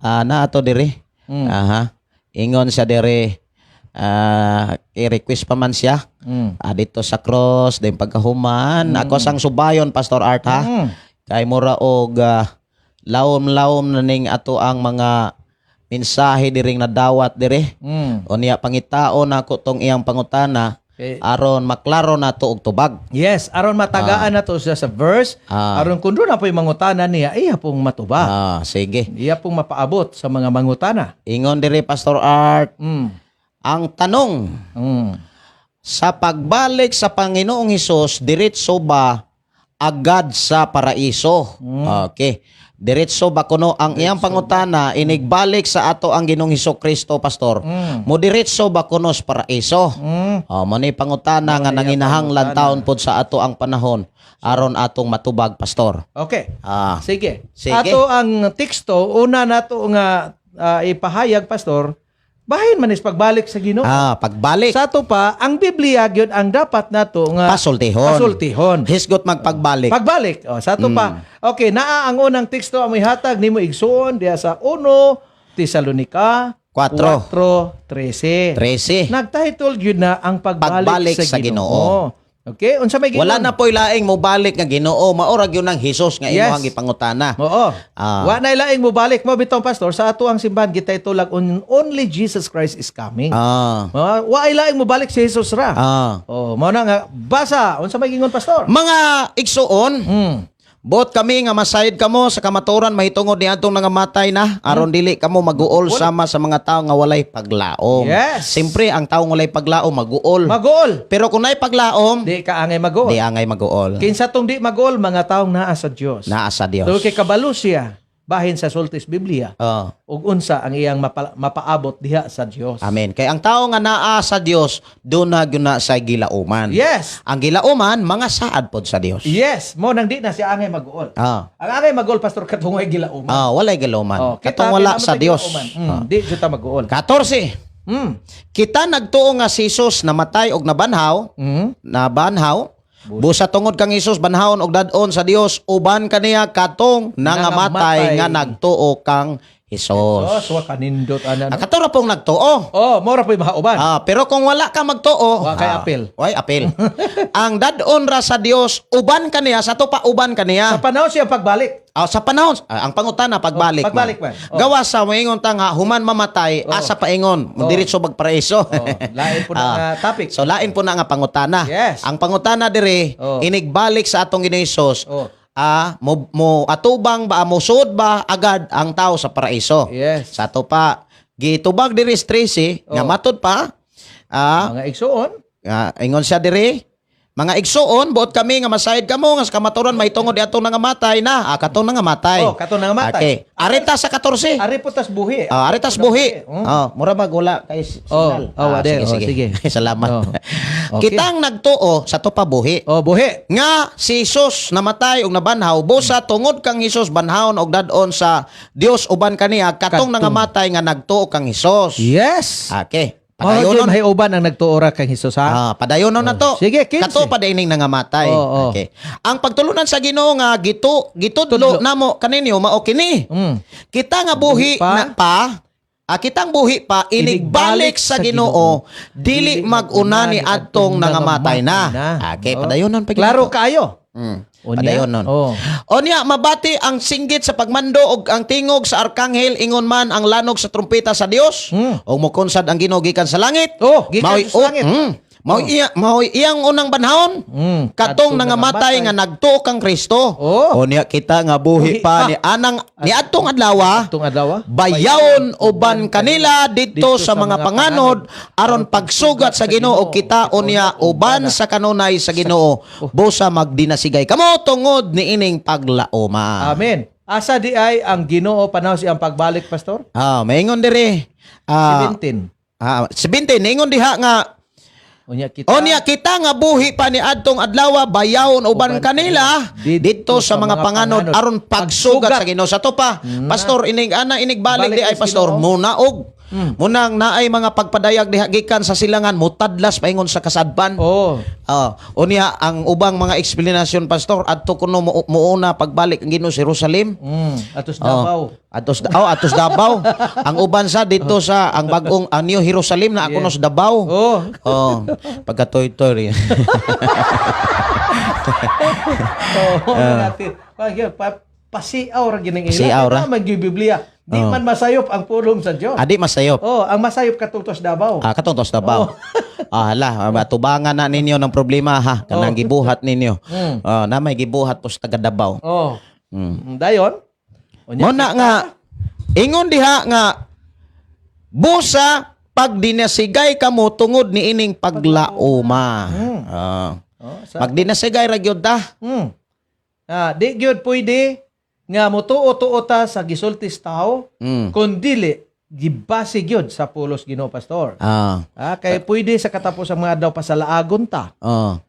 Na ato diri. Aha. Ingon siya diri. I-request pa man siya. Dito sa cross, din pagkahuman. Ako sang subayon, Pastor Art, ha. Kay mura og lawom-lawom na ning ato ang mga mensahe diring nadawat diri. Unya pangitaon nako tong iyang pangutana aron maklaro nato og tubag. Yes, aron matagaan na to siya sa verse, aron kun doon na po'y mangutana niya, iya pong matubag. Sige. Iya pong mapaabot sa mga mangutana. Ingon diri, Pastor Art, ang tanong sa pagbalik sa Panginoong Hesus, diretso ba agad sa paraiso? Okay. Diretso ba kuno ang iyang pangutana inigbalik sa ato ang Ginoong Hesus Kristo, Pastor? Mo diretso ba kuno sa paraiso? Oh, mo ni pangutana nga Mo ni ang nanginahanglan pangutana. taon pod sa ato ang panahon aron atong matubag, Pastor. Okay. Sige. Sige. Ato ang teksto, una nato nga ipahayag, Pastor, Bahin man is pagbalik sa Ginoo. Ah, pagbalik. Sa ato pa, ang Biblia gyud ang dapat nato nga Pasultihon. Pasultihon. Hisgot magpagbalik. Pagbalik. Oh, sa ato pa. Okay, naa ang unang teksto amoy hatag nimo igsuon diha sa 1 Tesalonica 4. 4:13. 13. Nagtitle gyud na ang pagbalik, Pagbalik sa sa Ginoo. Ginoo. Okay, unsa may Ginoo? Wala na po'y laing mobalik nga Ginoo, maora gyud ang Hesus nga imong gipangutana. Oo. Ah. Wa na laing mobalik mo bitong, pastor, sa ato ang simbahan gititle lang "Only Jesus Christ is Coming." Wa ay laing mobalik, si Jesus ra. Oh, mao na nga basa unsa may gingon, pastor? Mga igsuon, buot kami nga masayod kamo sa kamatuoran mahitungod niadtong nangamatay na aron dili kamo maguol sama sa mga tawo nga walay paglaom. Siyempre ang tawo walay paglaom maguol. Maguol. Pero kung naay paglaom, Di ka angay maguol. di angay maguol. Kinsa tong di maguol, mga taong naa sa Dios. Naa sa Dios. Tungod kay kabalo siya bahin sa sultis Biblia ug unsa ang iyang mapaabot diha sa Dios. Amen. Kay ang tao nga naa sa Dios, doon na gyud na sa gilauman. Ang gilauman mga saad pod sa Dios. Yes, mo nang di na siya angay maguol. Ang angay maguol, pastor, katong way gilauman. Ah, walay gilauman. Oh, kita, Katong wala kinahanglan sa tayo Dios. gilauman. Di jud ta maguol. 14. Kita nagtuo nga si Jesus namatay og nabanhaw, nabanhaw, busa tungod kang Hesus banhawon og dad-on sa Dios uban kaniya katong nangamatay nangamatay nga nagtuo kang Hesus. Oh, so kanindot ana, no? Ah, kato ra pong nagtuo. Oh, mo ra po'y mahauban. Ah, pero kung wala ka magtuo, Wa kay apil. Way apil. Ang dad-on ra sa Dios uban kaniya sa to pa uban kaniya. Sa panahon siya pagbalik. Ah, sa panahon, ang pangutana pagbalik. Oh, pagbalik man. Oh. Gawa sa moingon ta nga human mamatay, asa paingon, diretso magparaiso. Oh, lain po na nga topic. So lain po na nga pangutana. Yes. Ang pangutana dire inigbalik sa atong Ginoo Hesus. Ah, mo atubang ba, mo suod ba agad ang tao sa paraiso? Yes. Sa ato pa gitubag diri sa 13 nga matud pa Mga igsuon. nga ingon siya diri, "Mga igsuon, buot kami nga masayod kamo nga sa kamatuoran mahitungod atong nangamatay na." Ah, katong nangamatay. Oh, katong nangamatay. Okay. Arita sa 14. Ari po tas buhi. Ah, aritas buhi. Mm. Oh, mura magula kay signal. Oh, Ah, wala. sige, Oh, sige. sige. Salamat. Oh. Okay. Kitang nagtuo sa to pa buhi. Oh, buhi. Nga si Jesus namatay og nabanhaw, busa tungod kang Hesus banhawon og dad-on sa Dios uban kaniya katong Katong. nangamatay nga nagtuo kang Hesus. Yes. Okay. Mao gyud Padayonon. may uban ang nagtuo ra kang Hesus, ha. Ah, padayonon na to. Sige, 15. Kato pa ining nangamatay. Oo. Okay. Ang pagtulunan sa Ginoo nga gitudlo Tudlo. namo kaninyo mao kini. Kita nga buhi Buhi pa. na pa, kitang buhi pa inigbalik sa Ginoo, dili mag-una ni adtong nangamatay na. Okay, padayonon pa gyud Klaro to. kaayo. Unya? Padayonon. Oh. Onya mabati ang singgit sa pagmando og ang tingog sa arkanghel ingon man ang lanog sa trumpeta sa Dios. Og mokonsad ang Ginoo gikan sa langit. Oh, gikan sa langit. Mao'y iyang unang banhawon. Katong Katong nangamatay nga nagtuo kang Kristo. Oh. Unya kita nga buhi Buhi pa pa. ni anang niadtong adlaw Katong adlaw. Bayawon uban kanila didto sa mga panganod aron pagsugat sa Ginoo kita unya uban sa kanunay sa Ginoo, busa magdinasigay kamo tungod niining paglaoma. Amen. Asa di ay ang Ginoo panahon siyang pagbalik, pastor? Ah, maingon diri. Ah, 17. 17 ningon diha nga Unya kita. Onya kita nga buhi pa ni adtong adlaw bayawon uban Uban kanila didto sa mga panganod aron pagsugat sa Ginoo. Sa to pa, pastor, inig ana inigbalik Balik di ay sa pastor Ginoo. munaog. Munang naay mga pagpadayag diha gikan sa silangan mutadlas paingon sa kasadpan. Oh. Ah, unya ang ubang mga eksplanasyon, pastor, adto kuno muuna pagbalik ang Ginoo sa Jerusalem. Atos Davao. Oh, atos oh, atos Davao. Ang uban sa dito sa ang bagong ang New Jerusalem na ako no sa Davao. Oh. Oh, pagkatoy-toy. Oo, natin. Pasiaw ra gining ila. Pasiaw ra. Kaya man gyud Biblia. Di man masayop ang pulong sa Dios. Adi masayop. Oh, ang masayop katong tos Davao. Ah, katong tos Davao. Ah, hala, matubangan na ninyo ng problema ha. Kanang gibuhat ninyo. Ah, na may gibuhat po sa taga Davao. Oh. Dayon. Unya, Mo na nga ingon diha nga busa pag dinasigay kamo tungod niining paglaoma. Ah. Oh, sa, Magdinasigay ra gyud ta. Ah, di gyud pwede nga motuo-tuo ta sa gisultis tao kun dili gibase gyud sa pulos Ginoo, pastor. Ah, kay pwede sa katapos ang mga adlaw pasalaagon ta.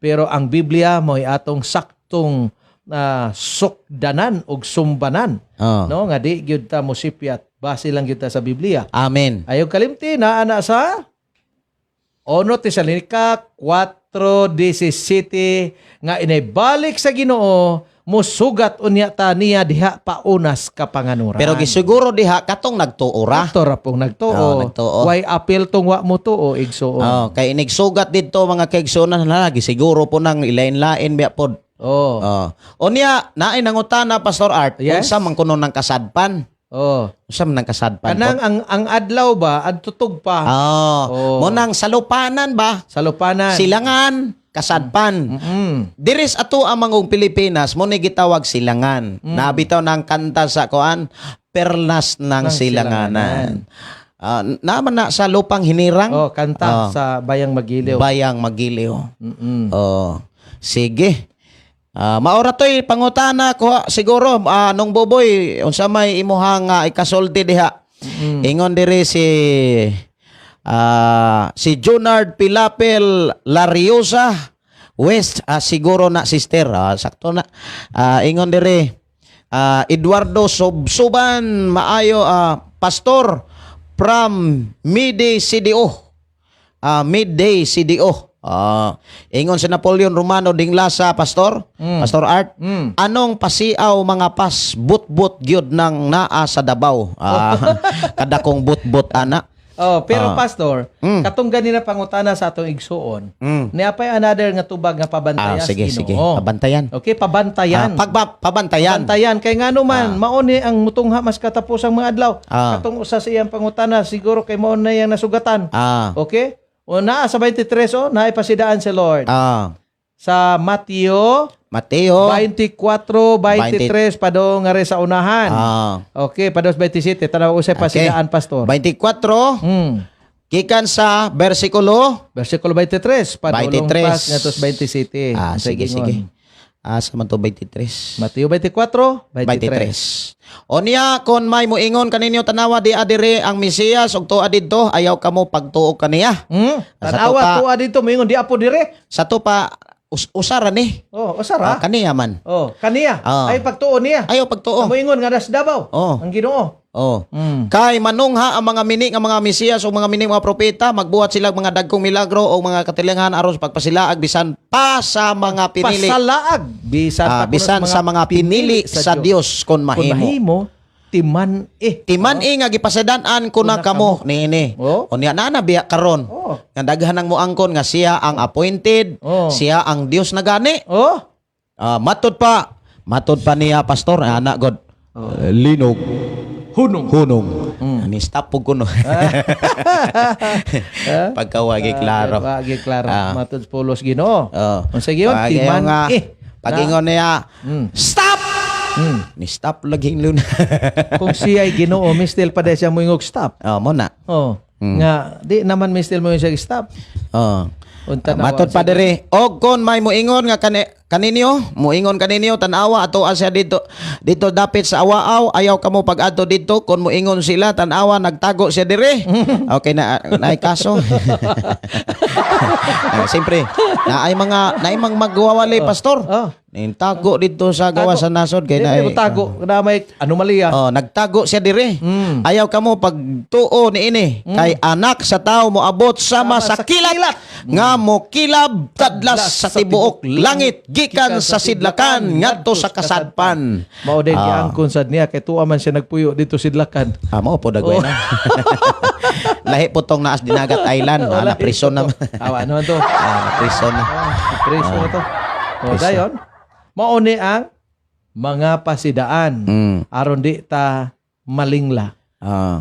Pero ang Biblia mo'y atong saktong sukdanan og sumbanan. No, nga di gyud ta mosipyat. Base lang kita sa Biblia. Amen. Ayaw kalimti na ana sa 1 Tesalonica 4:17 nga inay-balik sa Ginoo, musugat unya ta niya diha paunas kapanganuran. Pero gisiguro diha katong nagtuo ra. Ato ra pong nagtuo. Oo, nagtuo. Way apil tong wa mo tuo, igsuon. Oh, kay inigsugat didto, mga kaigsuonan, na gisiguro po nang ilain-lain biya pod. Oh. Oh. Unya, naay nangutana, Pastor Art, Yes. unsa man kuno ng kasadpan? Unsa man ng kasadpan? Kanang ang adlaw ba adto pa Oh. Oh. Mo nang salupanan ba? Sa lupanan. Silangan, kasadpan. Diris ato ang mangong Pilipinas mo ni gitawag silangan. Nabitaw ng kanta sa kuan, Perlas ng Ng Silanganan. Ah, naman na sa lupang hinirang. Oh, kanta sa Bayang Magiliw. Bayang Magiliw. Oh, sige. Ah, maora toy pangutana ko siguro, nung Buboy, unsa may imuhang ikasulti diha? Ingon diri si Junard Pilapel Lariosa West, siguro na sister, sakto na. Ingon diri Eduardo Subsuban, maayo pastor from Midi CDO. Midday CDO. Ingon si Napoleon Romano Dinglasa, Pastor, Pastor Art, anong pasiaw, mga pas, butbut gyud nang naa sa Davao? Kadakong butbut ana. Oh, pero pastor, katong ganina pangutana sa atong igsuon, niya pa'y another nga tubag nga pabantayan Ah, sige, sa sige. Ginoo. Pabantayan. Okay, pabantayan. Pabantayan. Pabantayan kay ngano man mao ni ang mutungha mas katapusang mga adlaw. Katong usa sa iyang pangutana siguro kay mao na iyang nasugatan. Okay? O naa sa 23, oh, naay pasidaan si Lord. Sa Mateo Mateo 24, 23 padong nga sa unahan. Okay, padong sa 27 tanaw usay pasidaan, pastor. 24 gikan sa bersikulo Versikulo 23 padulong 23. pas ngadto sa 27. Ah, Unsay sige, gingon? sige. Sa man to 23? Mateo 24, 23. 23. O niya, kon may muingon kaninyo, "Tanawa di adire ang Mesiyas," ug "Tuwa didto," ayaw kamo pagtuo kaniya. Hmm? Sa Tanawa tupa. tuwa dito moingon di apo dire. Sa to pa usara ni. Oh, usara. Ah, kaniya man. Oh, kaniya. Ah. Ay pagtuo niya. Ayaw pagtuo. Moingon nga das Davao. Oh. Ang Ginoo. Oh. Kay manungha ang mga mini nga mga Mesiyas o mga mini mga propeta, magbuhat sila og mga dagkong milagro o mga katilingan aron sa pagpasilaag bisan pa sa mga pinili. Pasalaag bisan Ah, pa kuno bisan sa mga pinili sa Dios kon Kung mahimo. mahimo timan eh. Timan eh nga gipasedan-an ko na kamo niini. Oh. Unya na na biya karon. Oh. Nga daghan ang moangkon nga siya ang appointed, Oh. siya ang Dios na gani. Oh. Ah, matod pa niya, pastor, ana god. Eh, linog Hunong. hunong. Ni stop pug kuno. Pagkawagi klaro. Wagi klaro. Ah. Matod pulos Ginoo. Oh. Unsa giyon Pag timan nga, eh. Pag-ingon niya, "Stop!" Ni stop lagi luna. Kung siya ay Ginoo, mistil pa siya moingog stop. Oh, mo na. Oh. Nga di naman mistil mo siya stop. Oh. Unta na Matod pa diri. Og kon may muingon nga kaninyo, muingon kaninyo, "Tan-awa, ato siya dito dito dapit sa awaaw," ayaw kamo pag-adto didto. Kon muingon sila, "Tan-awa, nagtago siya diri." Okay na naay kaso. Ah, siyempre, naay mga naay mang magwawali, pastor. Oh. Nagtago dito sa gawas sa nasod kay Di naay mo tago na may anomalya. Oh, nagtago siya dire. Ayaw kamo pagtuo niini kay anak sa tao moabot sama sa sa kilat, kilat. Nga mokilab tadlas sa tibuok langit gikan sa sidlakan ngadto sa kasadpan. Mao din giangkon sad niya kay tuwa man siya nagpuyo dito sidlakan. Ah, mao po dagoy na. Lahi po tong naas Dinagat Island, na prison na. Awa naman to. Ah, na prison na. Preso na to. O dayon, mao ni ang mga pasidaan aron di ta malingla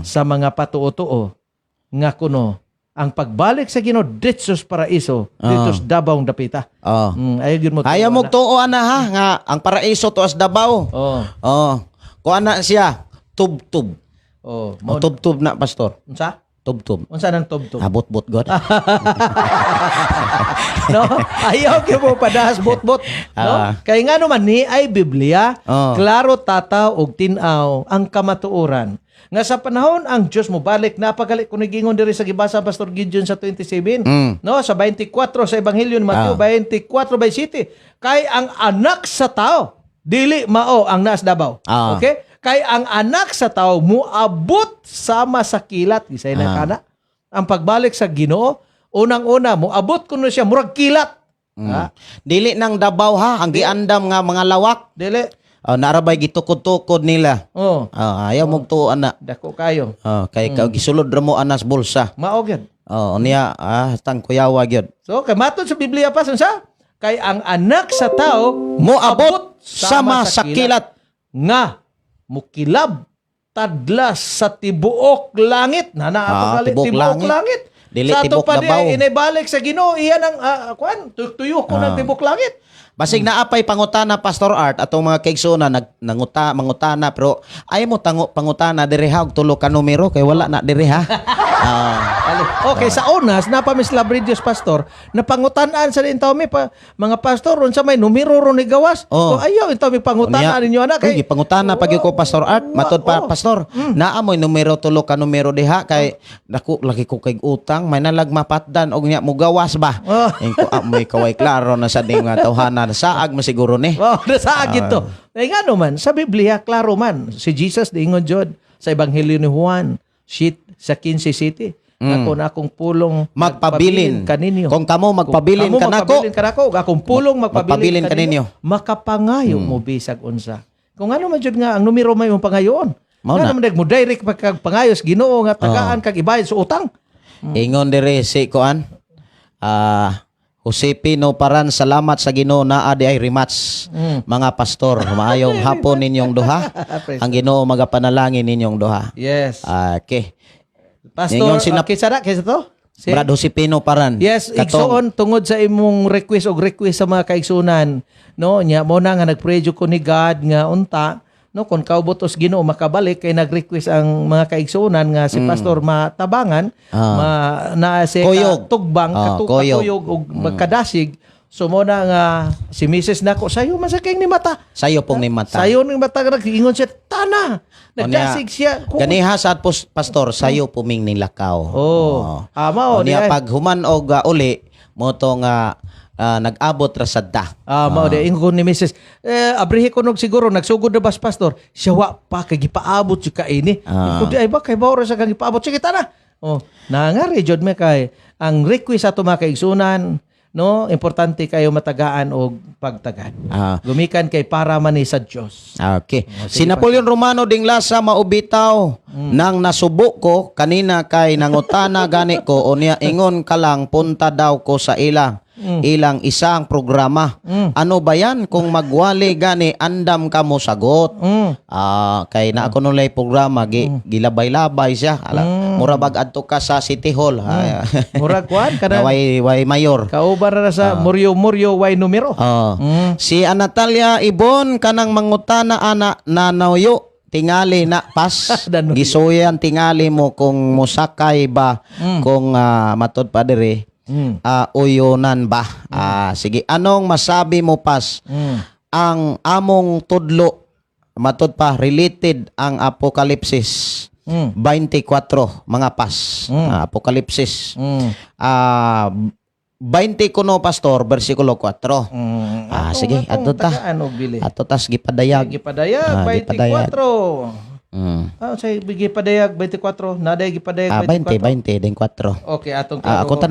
sa mga patuo-tuo nga kuno ang pagbalik sa Ginoo ditso sa paraiso, dito sa Davao ang dapita. Ayaw gyud mo. Ayaw mo tuo na. tuo ana ha nga ang paraiso tuas Davao. Oh. Oh. Kuan na siya, tub-tub. Oh, Oh, tub-tub na, pastor. Unsa? Tub-tub. Unsa nang tubtob? Ah, bot-bot god. No? Ayaw gyud mo padahas bot-bot, no? Ah. Kay nga naman ni ay Biblia, Oh. klaro tataw og tin-aw ang kamatuoran. Nga sa panahon ang Dios mobalik, napagali ko nagingon diri sa gibasa Pastor Gideon sa 27, no, sa 24 sa Ebanghelyo ni Mateo 24 by City, kay ang anak sa tao dili mao ang naas Davao. Ah. Okay? Kay ang Anak sa Tao muabot sama sa kilat. Gisay na kana. Ang pagbalik sa Ginoo, unang-una muabot kuno siya murag kilat. Ha? Dili nang dabaw ha, ang giandam nga mga lawak. Dili. Oh, naarabay gitukod-tukod nila. Oh, Oh, ayaw mong tuon na. Dako kayo. Oh, kay ka gisulod ra mo anas bulsa. Mao gyud. Oh, niya tang kuyawa gyud. So, kay matod sa Biblia pa sa kay ang Anak sa Tao Moabot sama sa kilat. Nga mukilab tadlas sa tibuok langit na na ato gali, Tibuok tibuok langit. langit. Dili Sa ato tibok pa di Dabaw. ay inibalik sa Ginoo, iyan ang kuan, tuyo ko ng tibok langit. Basig naapay pangutana, Pastor Art, atong mga kaigsoona nag nanguta mangutana, pero ay mo tango pangutana diri ha og tulo ka numero kay wala na diri ha. Ali. Okay, sa onas napa mi sa Labridios, Pastor, napangutan-an sa intaw mi pa mga pastor unsa may numero ron ni gawas. Oh. So, ayaw intaw mi pangutan-an ninyo ana kay kay gipangutana pag ko, Pastor Art, matod pa Oh. Pastor, naa moy numero, tulo ka numero diha kay dako lagi ko kay utang may nalag mapatdan og nya mugawas ba. Oh. Ingko amoy kaway klaro na sa ding nga tawhana saag mo siguro ni. Wow, nasa agit to. Eh nga man, sa Biblia, klaro man. Si Jesus, diingon jud sa Ebanghelyo ni Juan, shit, sa 15 city. Ako na akong pulong Magpabilin. Kaninyo. Kung kamo magpabilin Kung kamo kanako, magpabilin kanako, ug akong pulong magpabilin, magpabilin kaninyo. Makapangayo mo bisag unsa. Kung ano man jud nga ang numero may mong pangayoon. Mao Nga na. naman mo direct pagkag pangayos Ginoo nga tagaan kag ibayad sa utang. Ingon dire si kuan. Josepino Paran, salamat sa Ginoo naa di ay rematch. Mga pastor, maayong hapon ninyong duha. Praise Ang Ginoo magapanalangin ninyong duha. Yes. Okay. Pastor, Ingon si kinsa na? Kinsa to? Si- Brad Josepino Paran. Yes, Katong- igsoon, tungod sa imong request og request sa mga kaigsunan, no, nya mo na nga nagpray jud ko ni God nga unta, no, kung kaubot os Ginoo makabalik kay nag-request ang mga kaigsunan nga si pastor matabangan, ma na si Kuyog. tugbang Kuyog. katuyog og magkadasig. So mo na nga si Mrs. nako sayo man sa king ni mata. Sayo pong ni mata. Sayo ning mata nag-ingon siya tana. Unya, Nagdasig siya. Ganiha sa pastor, sayo puming nilakaw. Oh. Ah, mao Unya di ay. pag human og uli mo to nga nag-abot ra sad ta. Ah, mao di ingon ko ni Mrs. Eh, abrihi ko nog siguro nagsugod na bas pastor. Siya wa pa kay gipaabot jud ka ini. Ko di ay ba kay bawra sa kang gipaabot. Sige tana. Oh, nangari jud me kay ang request ato mga kaigsunan, no, importante kayo matagaan og pagtagad. Gumikan kay para man ni sa Dios. Okay. Si Napoleon Romano ding lasa maubitaw nang nasubo ko kanina kay nangutana gani ko unya ingon ka lang punta daw ko sa ilang ilang isang programa. Ano ba yan kung magwali gani andam ka mo sagot? Kay na ako nulay programa gilabay-labay siya. Ala, mura bag adto ka sa City Hall. Ay, Murag kuan na kana way mayor. kauban ra sa muryo-muryo way numero. Oh. Si Anatalia Ibon kanang mangutana ana nanauyo tingali na pas Nanuyo. gisuyan tingali mo kung mosakay ba kung matod pa diri uyonan ba. Sige, anong masabi mo pas ang among tudlo matod pa related ang Apokalipsis 24 mga pas. Apokalipsis 20 kuno pastor versikulo 4. Sige, Atong adto ta. tagaan og bili. Ato tas gipadayag. Gipadayag Gipadayag. 24. Say gipadayag 24, naday gipadayag 20 24. 20 din 4. Okay, atong Akong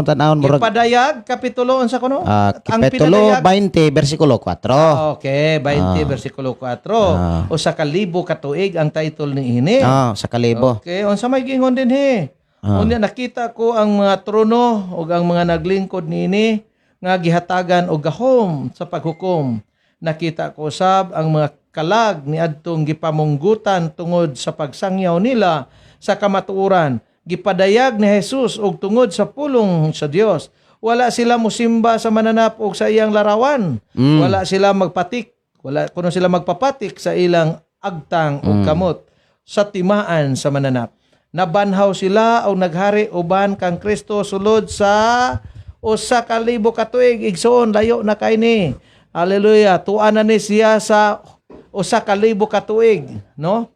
tan-aon murag Gipadayag kapitulo unsa kuno? Ang kapitulo pinadayag 20 versikulo 4. Okay, 20 versikulo 4. Usa ka libo ka tuig ang title niini. Sa kalibo. Okay, unsa may giingon dinhi? Unya nakita ko ang mga trono ug ang mga naglingkod niini nga gihatagan og gahom sa paghukom. Nakita ko sab ang mga kalag niadtong gipamunggutan tungod sa pagsangyaw nila sa kamatuoran. Gipadayag ni Jesus og tungod sa pulong sa Dios. Wala sila musimba sa mananap og sa iyang larawan. Wala sila magpatik, wala kuno sila magpapatik sa ilang agtang o kamot sa timaan sa mananap. Nabanhaw sila o naghari uban kang Kristo sulod sa 1,000 ka tuig. Igsoon, layo na kay ni. Hallelujah. Tuan na ni siya sa 1,000 ka tuig, no?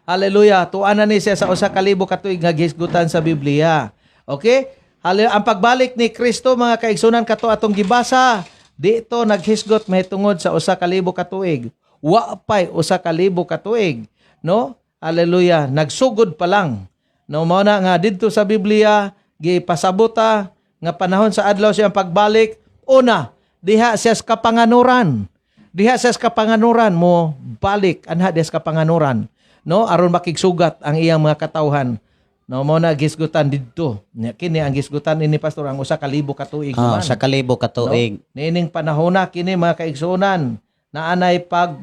Hallelujah. Tuan na ni siya sa 1,000 ka tuig nga gihisgutan sa Biblia. Okay? Hallelujah. Ang pagbalik ni Kristo mga kaigsunan kato atong gibasa, dito naghisgot mahitungod sa 1,000 ka tuig. Wa pay 1,000 ka tuig, no? Hallelujah. Nagsugod pa lang. No, mao na nga didto sa Biblia gipasabota nga panahon sa adlaw siyang pagbalik, una diha siya sa kapanganuran. Diha siya sa kapanganuran mo balik anha diha sa kapanganuran, no, aron makigsugat ang iyang mga katawhan. No, mao na gisgutan didto. Nya, kini ang gisgutan ini, Pastor, ang 1,000 ka tuig Ah, naman. 1,000 ka tuig. No? Niining panahon na kini, mga kaigsuonan, naanay pag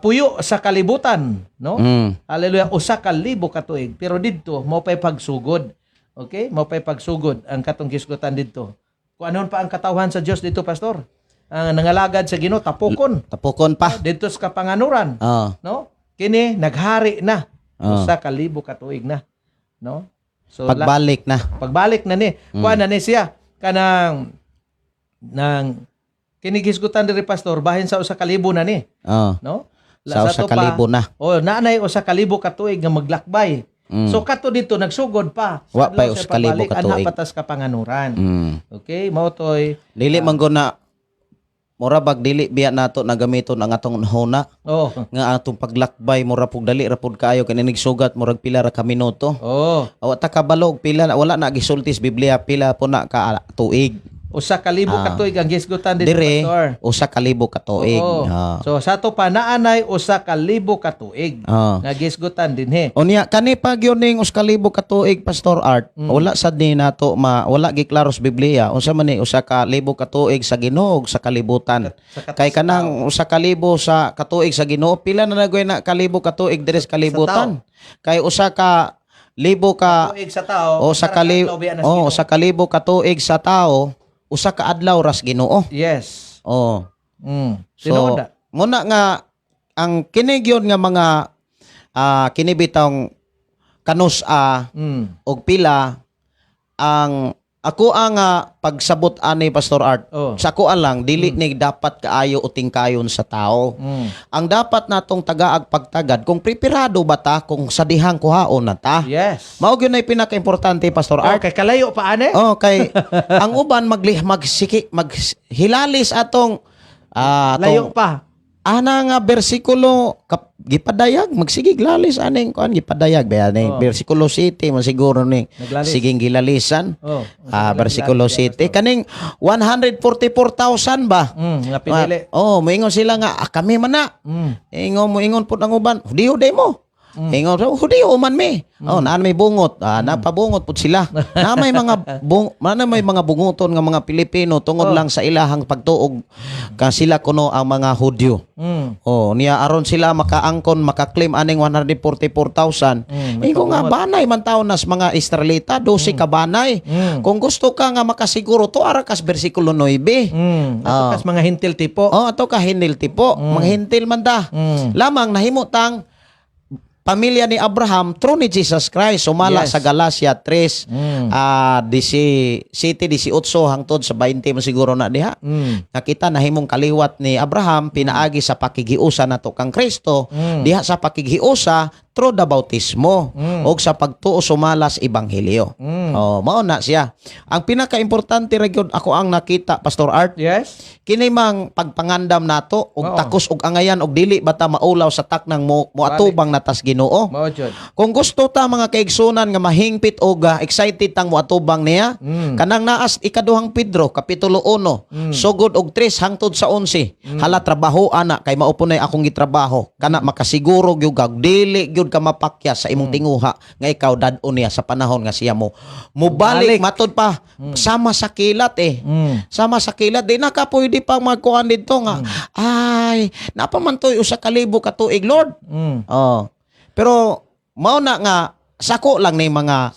puyo sa kalibutan, no? Hallelujah, 1,000 ka tuig. Pero didto mao pay pagsugod. Okay? Mao pay pagsugod ang katong gisgutan didto. Kung anon pa ang katawhan sa Dios dito, Pastor? Ang nangalagad sa Ginoo tapokon Tapokon pa. didto sa kapanganuran, no? Kini naghari na. 1,000 ka tuig na, no? So Pagbalik na. Pagbalik na ni, kuan na ni siya kanang nang kini gisgutan diri, Pastor, bahin sa 1,000 na ni, no? Sa usa to ka pa, libo na. Oh, naanay 1,000 ka tuig nga maglakbay. So kato dito nagsugod pa. Wa Sa pa'y adlaw siya 1,000 pagbalik, ka anha tuig. patas kapanganuran. Okay, mao toy. Dili man gud na mura bag dili biya nato na gamiton ang atong huna nga atong paglakbay mura pug dali ra pud kaayo kay nigsugat murag pila ra ka minuto. Awa ta kabalo og pila na, wala na gisulti sa Biblia pila po na ka tuig. 1,000 ka tuig ang gisgutan dito, Dire Pastor. 1,000 ka tuig. Oo. So sa ato pa naanay 1,000 ka tuig nga gisgutan dinhi. Unya kani pa gyud ning 1,000 ka tuig, Pastor Art. Wala sad ni nato ma wala giklaro sa Biblia unsa man ni 1,000 ka tuig sa Ginoo ug sa kalibutan. Sa Kay kanang 1,000 sa katuig sa Ginoo, pila na nagoy na kalibo ka tuig diri sa kalibutan? Kay 1,000 ka Tuig sa tao, o sa para kali adlaw biya na sa oh Ginoo. 1,000 ka tuig sa tao, 1 ka adlaw ras Ginoo. Oh. So Tinuod na. muna nga ang kini gyud nga mga kini bitawng kanus a og pila ang ako ang pagsabot ani, Pastor Art. Sa ako lang dili ni dapat kaayo uting kayon sa tao. Ang dapat natong tagaag pagtagad kung preparado ba ta kung sa dihang kuhaon na ta. Mao gyud nay pinakaimportante, Pastor Art. Okay, kalayo pa ane? Oh, kay ang uban magli magsiki maghilalis atong Layo atong pa. Ana nga bersikulo kap, gipadayag magsigig lalis aning kuan gipadayag ba ni bersikulo city man siguro ni Naglalis. siging gilalisan. Bersikulo city kaning 144,000 ba? Nga pinili. Oh, moingon sila nga kami man na. Ingon moingon pud ang uban, Hudiyo day mo. Ingon, Hudiyo man mi. Oh, naan may bungot. Napabungot pud sila. Na may mga bunguton nga mga Pilipino tungod lang sa ilahang pagtuog ka sila kuno ang mga Hudyo. Oh, niya aron sila makaangkon makaklaim aning 144,000. Ingon nga banay man taon nas mga Israelita, 12 ka banay. Kung gusto ka nga makasiguro to ara kas bersikulo 9. Ato kas mga hintil tipo. Oh, ato ka hinil tipo, mga hintil man ta. Lamang nahimo tang pamilya ni Abraham through ni Jesus Christ sumala sa Galatia 3 17 18 hangtod sa 20 mo siguro na diha. Nakita nahimong kaliwat ni Abraham pinaagi sa pakigiusa nato kang Kristo diha sa pakigiusa through the bautismo og sa pagtuo sumala sa ebanghelyo. Oh, mao na siya. Ang pinakaimportante ra gyud ako ang nakita, Pastor Art, kini mang pagpangandam nato og takos og angayan og dili bata maulaw sa taknang mo moatubang natas Ginoo. Mao jud. Kung gusto ta, mga kaigsunan, nga mahingpit og excited tang moatubang niya, kanang naas ikaduhang Pedro kapitulo 1 sugod og 3 hangtod sa 11. Hala, trabaho ana kay mao po nay akong gitrabaho kana makasiguro gyud kag dili gyud ka mapakya sa imong tinguha nga ikaw dad-on niya sa panahon nga siya mo mubalik matod pa sama sa kilat eh. Sama sa kilat, di na ka pwede pang magkuhan dito nga ay napa man to'y 1,000 ka tuig, Lord. Oh. Pero mao na nga sako lang ni mga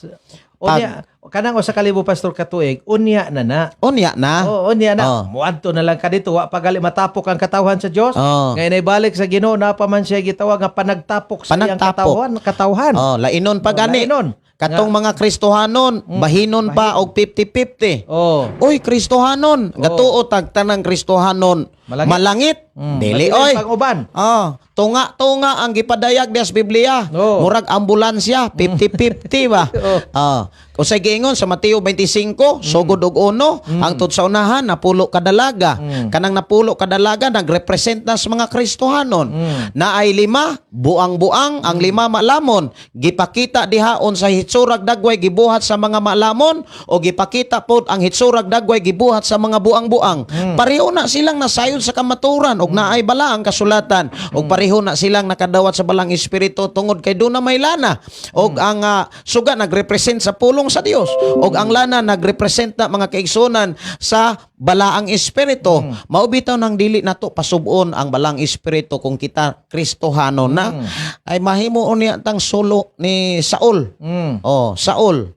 Unya, kanang 1,000, Pastor, katuig, unya na na. Unya na. Oo, unya na. Oh. Muadto na lang ka dito, wa pa gali matapok ang katawhan sa Dios. Oh. Ngayon ay balik sa Ginoo, na pa man siya gitawag nga panagtapok sa iyang Panagtapok. katawhan, katawhan. Oh, lainon pa Oh, gani. lainon. Katong mga Kristohanon, bahinon pa og 50-50. Oh. Uy, Kristohanon, gatuo tag tanang Kristohanon. Malangit. Malangit. Dili Mabilin oy. pang uban. Oh, tunga-tunga ang gipadayag diya sa Biblia. Oh. Murag ambulansya, 50-50 ba? Oh. Oh. Unsay giingon sa Mateo 25, sugod og 1, hangtod sa unahan, 10 ka dalaga. Kanang 10 ka dalaga nagrepresent na sa mga Kristohanon. Naay lima buang-buang, ang lima malamon. Gipakita diha sa hitsurag dagway gibuhat sa mga malamon o gipakita pod ang hitsurag dagway gibuhat sa mga buang-buang. Pareho na silang nasayod sa kamaturan og naay bala ang kasulatan og pareho na silang nakadawat sa balang espiritu tungod kay duna may lana og ang suga nagrepresent sa pulong sa Dios og ang lana nagrepresent na, mga kaigsunan, sa balaang espiritu. Mao bitaw nang dili nato pasub-on ang balaang espiritu kung kita Kristohano na ay mahimo niya tang solo ni Saul. Oh, Saul.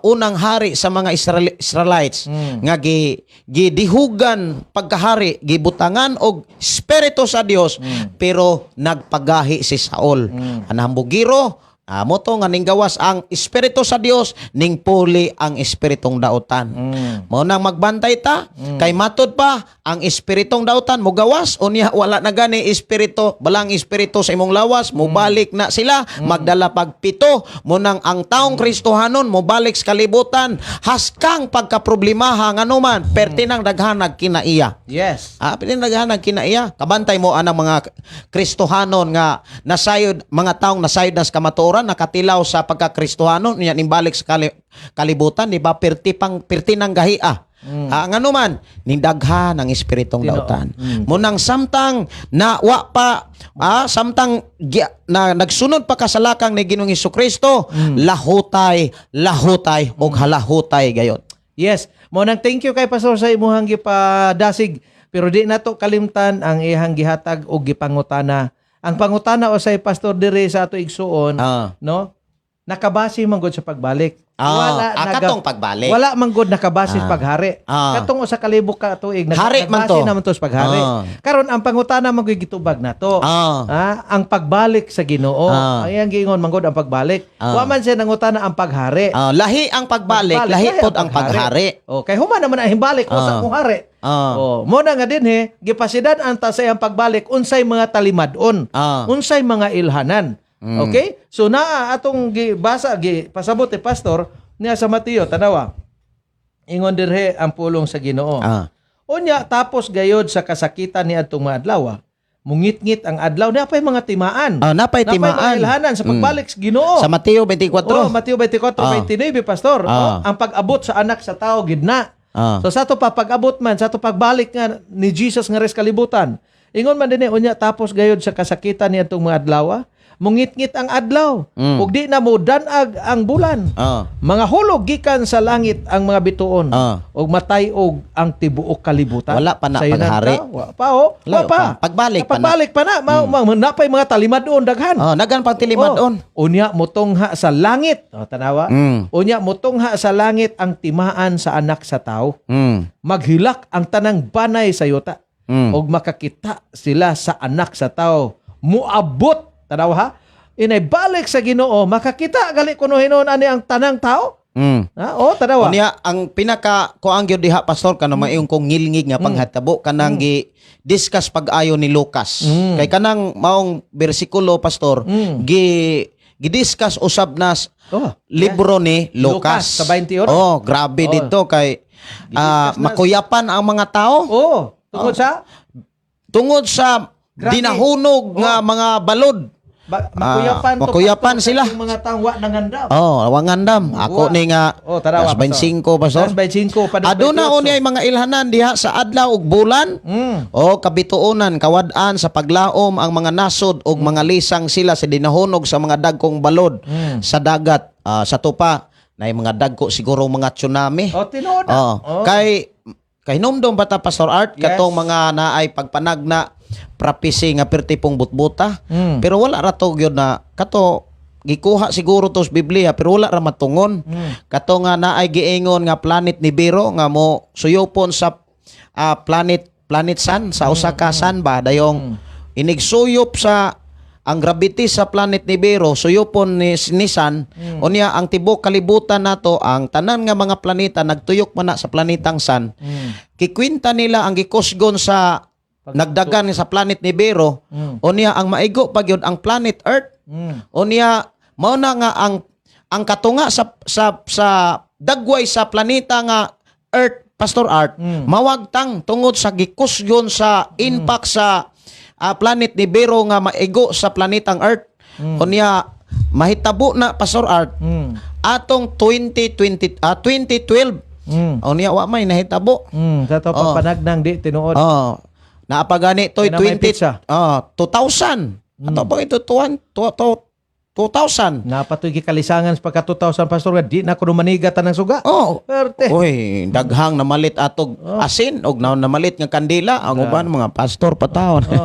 Unang hari sa mga Israelites nga gidihugan pagkahari, gibutangan og espiritu sa Dios, pero nagpagahi si Saul. Anhambugiro, mo to nga ninggawas ang espiritu sa Dios, ning puli ang espiritong dautan. Mao nang magbantay ta kay matud pa ang espiritong dautan mogawas, unya wala na gani espiritu, balang espiritu sa imong lawas, mobalik na sila, magdala pag pito. Mo nang ang taong Kristohanon mobalik sa kalibutan haskang pagkaproblemaha, nganuman perti nang daghanag kinaiya. Pili naghanag kinaiya. Kabantay mo anang mga Kristohanon nga nasayod, mga taong nasayod na sa kamatuoran, nakatilaw sa pagka-Kristohanon, niya nimbalik sa kalibutan, di ba? Perti pang perti nang gahia. Ngano man nindaghan ang espiritong dautan. Munang samtang na wa pa samtang na nagsunod pa ka sa lakang ni Ginoong Kristo, lahutay, lahutay og halahutay gayon. Yes. Mo nang thank you kay Pastor sa imuhang gipadasig. Pero di nato kalimtan ang iyang gihatag og gipangutana. Ang pangutana usay, Pastor, diri sa ato igsuon, no? Nakabase man gud sa pagbalik. Katong pagbalik. Wala man gud nakabase sa paghari. Katong 1,000 ka tuig Hari man nagbase to. naman to sa paghari. Karon ang pangutana man gud gitubag nato. Ang pagbalik sa Ginoo. Ang iyang giingon man gud ang pagbalik. Wa man siya nangutana ang paghari. Lahi ang pagbalik, lahi pod ang paghari. Oh, kay human naman ang himbalik usa kung hari. Oh, mo na nga dinhi gipasidan ang ta sa iyang pagbalik unsay mga talimad-on, unsay mga ilhanan. Okay? So naa atong gibasa, gipasabot ni Pastor niya sa Mateo, tanawa. Ingon dirhe ang pulong sa Ginoo. Unya tapos gayod sa kasakitan ni adtong mga adlaw, mungitngit ang adlaw, napay mga timaan. Napay Napay mga timaan. ilhanan sa pagbalik sa Ginoo. Sa Mateo 24. Oh, Mateo 24, 29, Pastor. Oh, ang pag-abot sa anak sa tao gidna. So sa ato pa pag-abot man, sa ato pagbalik nga ni Jesus nga res kalibutan. Ingon man dinhi, unya tapos gayod sa kasakitan ni atong mga adlaw, mungitngit ang adlaw. Ug di na mo danag ang bulan. Mga hulog gikan sa langit ang mga bituon. Ug matay-og ang tibuok kalibutan. Wala pa na Sayunan paghari. ka? Wa pa oh. Wa Layo pa. pa. Pagbalik pa na. Pagbalik pa na. Napay mga talimad-on daghan. Nagan pang tilimad-on. Oh, unya mutungha sa langit. Oh, tanawa. Unya mutungha sa langit ang timaan sa anak sa tao. Maghilak ang tanang banay sa yuta. Og makakita sila sa anak sa tao. Muabot, tanawa ha. Inay balik sa Ginoo, makakita gali kuno hinuon ani ang tanang tao. Ha? Oh, tanawa. Unya ang pinaka kuang gyud diha, Pastor, kanang maayong kong ngilngig nga panghatabo kanang gi discuss pag-ayo ni Lucas. Kay kanang maong bersikulo, Pastor, gi gi-discuss usab na libro ni Lucas, Lucas. sa 21. Oh, grabe dito kay Gi-discuss na. makuyapan ang mga tao Oh, tungod sa tungod sa dinahunog nga mga balod. Makuyapan to, Makuyapan Pastor, sila. sa mga taong wa nangandam. Oh, wangandam. Ako Wa. ni nga Oh, tanawa, das 25, Pastor. Das 25 pa. Aduna unya mga ilhanan diha sa adlaw ug bulan. O kabituonan, kawad-an sa paglaom ang mga nasod ug mga lisang sila sa dinahunog sa mga dagkong balod sa dagat. Sa tupa na mga dagko siguro mga tsunami. Oh, tinuod na. Oh, kay kahinumdom ba ta, Pastor Art, Yes. katong mga naay pagpanagna prophecy nga perti pong butbuta. Pero wala ra to gyud na kato gikuha siguro to sa Biblia pero wala ra matungon. Kato nga naay giingon nga planet Nibiru nga mo suyopon sa planet planet Sun sa usa ka sun ba, dayong inigsuyop sa ang gravity sa planet Nibiru suyopon ni Sun, unya ang tibok kalibutan nato, ang tanan nga mga planeta nagtuyok man na sa planetang Sun. Kikwinta nila ang gikusgon sa nagdagan sa planet Nibiru, unya ang maigo pa gyud ang planet Earth. Unya mao na nga ang Ang katunga sa dagway sa planeta nga Earth, Pastor Art, mawagtang tungod sa gikusgon sa impact sa planet Nibiru nga maigo sa planetang Earth. Unya mahitabo na, Pastor Art, atong 2020, 2012. Unya wa may nahitabo. Sa to pagpanagnang di tinuod. Oh. Naapagani to'y Kaya na may 20 pizza. Oh, 2000. Ato pa ito 2000. Napatoy gikalisangan sa pagka 2000, Pastor, nga di na kuno maniga tanang suga. Oh. Perte. Uy, daghang namalit atog asin og namalit nga kandila ang uban mga pastor patawon. Oh.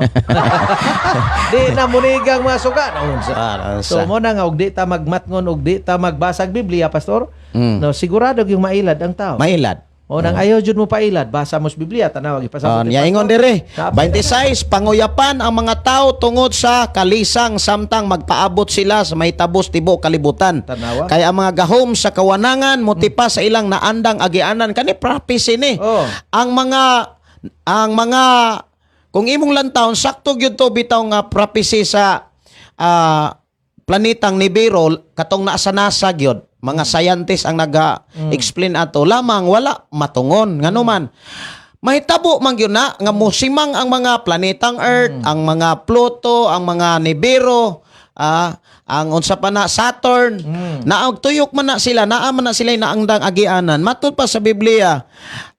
Di na munigang mga suga. Naunsa. Ah, So mo na nga og di ta magmatngon og di ta magbasag Biblia, Pastor. No, sigurado yung mailad ang tao. Mailad. O nang ayaw jud mo pailad, basa mo sa Biblia, tanaw ipasabot Oh, ni niya Pastor. ingon dire. Napit. 26 panguyapan ang mga tao tungod sa kalisang samtang magpaabot sila sa mahitabos tibuok kalibutan. Tanawa. Kaya ang mga gahom sa kawanangan motipa sa ilang naandang agianan, kani prophecy ni. Ang mga kung imong lantawon, sakto gyud to bitaw nga prophecy sa planetang Nibiru katong naa sa NASA gyud. Mga scientist ang naga-explain ato, lamang wala matungon ngano man mahitabo man gyud na nga mosimang ang mga planetang Earth, ang mga Pluto, ang mga Nibiru, ang unsa pa na, Saturn, naog tuyok man na sila, naa man na sila naangdang agianan. Matud pa sa Biblia,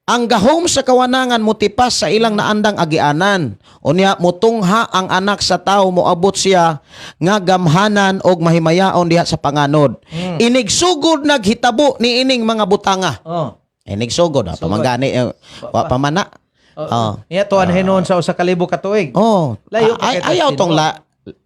ang gahom sa kawanangan motipas sa ilang naandang agianan. Unya mutungha ang anak sa tao, moabot siya nga gamhanan og mahimayaon diha sa panganod. Inigsugod naghitabo ni ining mga butanga. Inigsugod, pamanggani, wa pa man na. Oh. Iya tuan hinuon sa 1,000 ka tuig. Oh, Layo pa ay, kay ayaw Tastino. tong la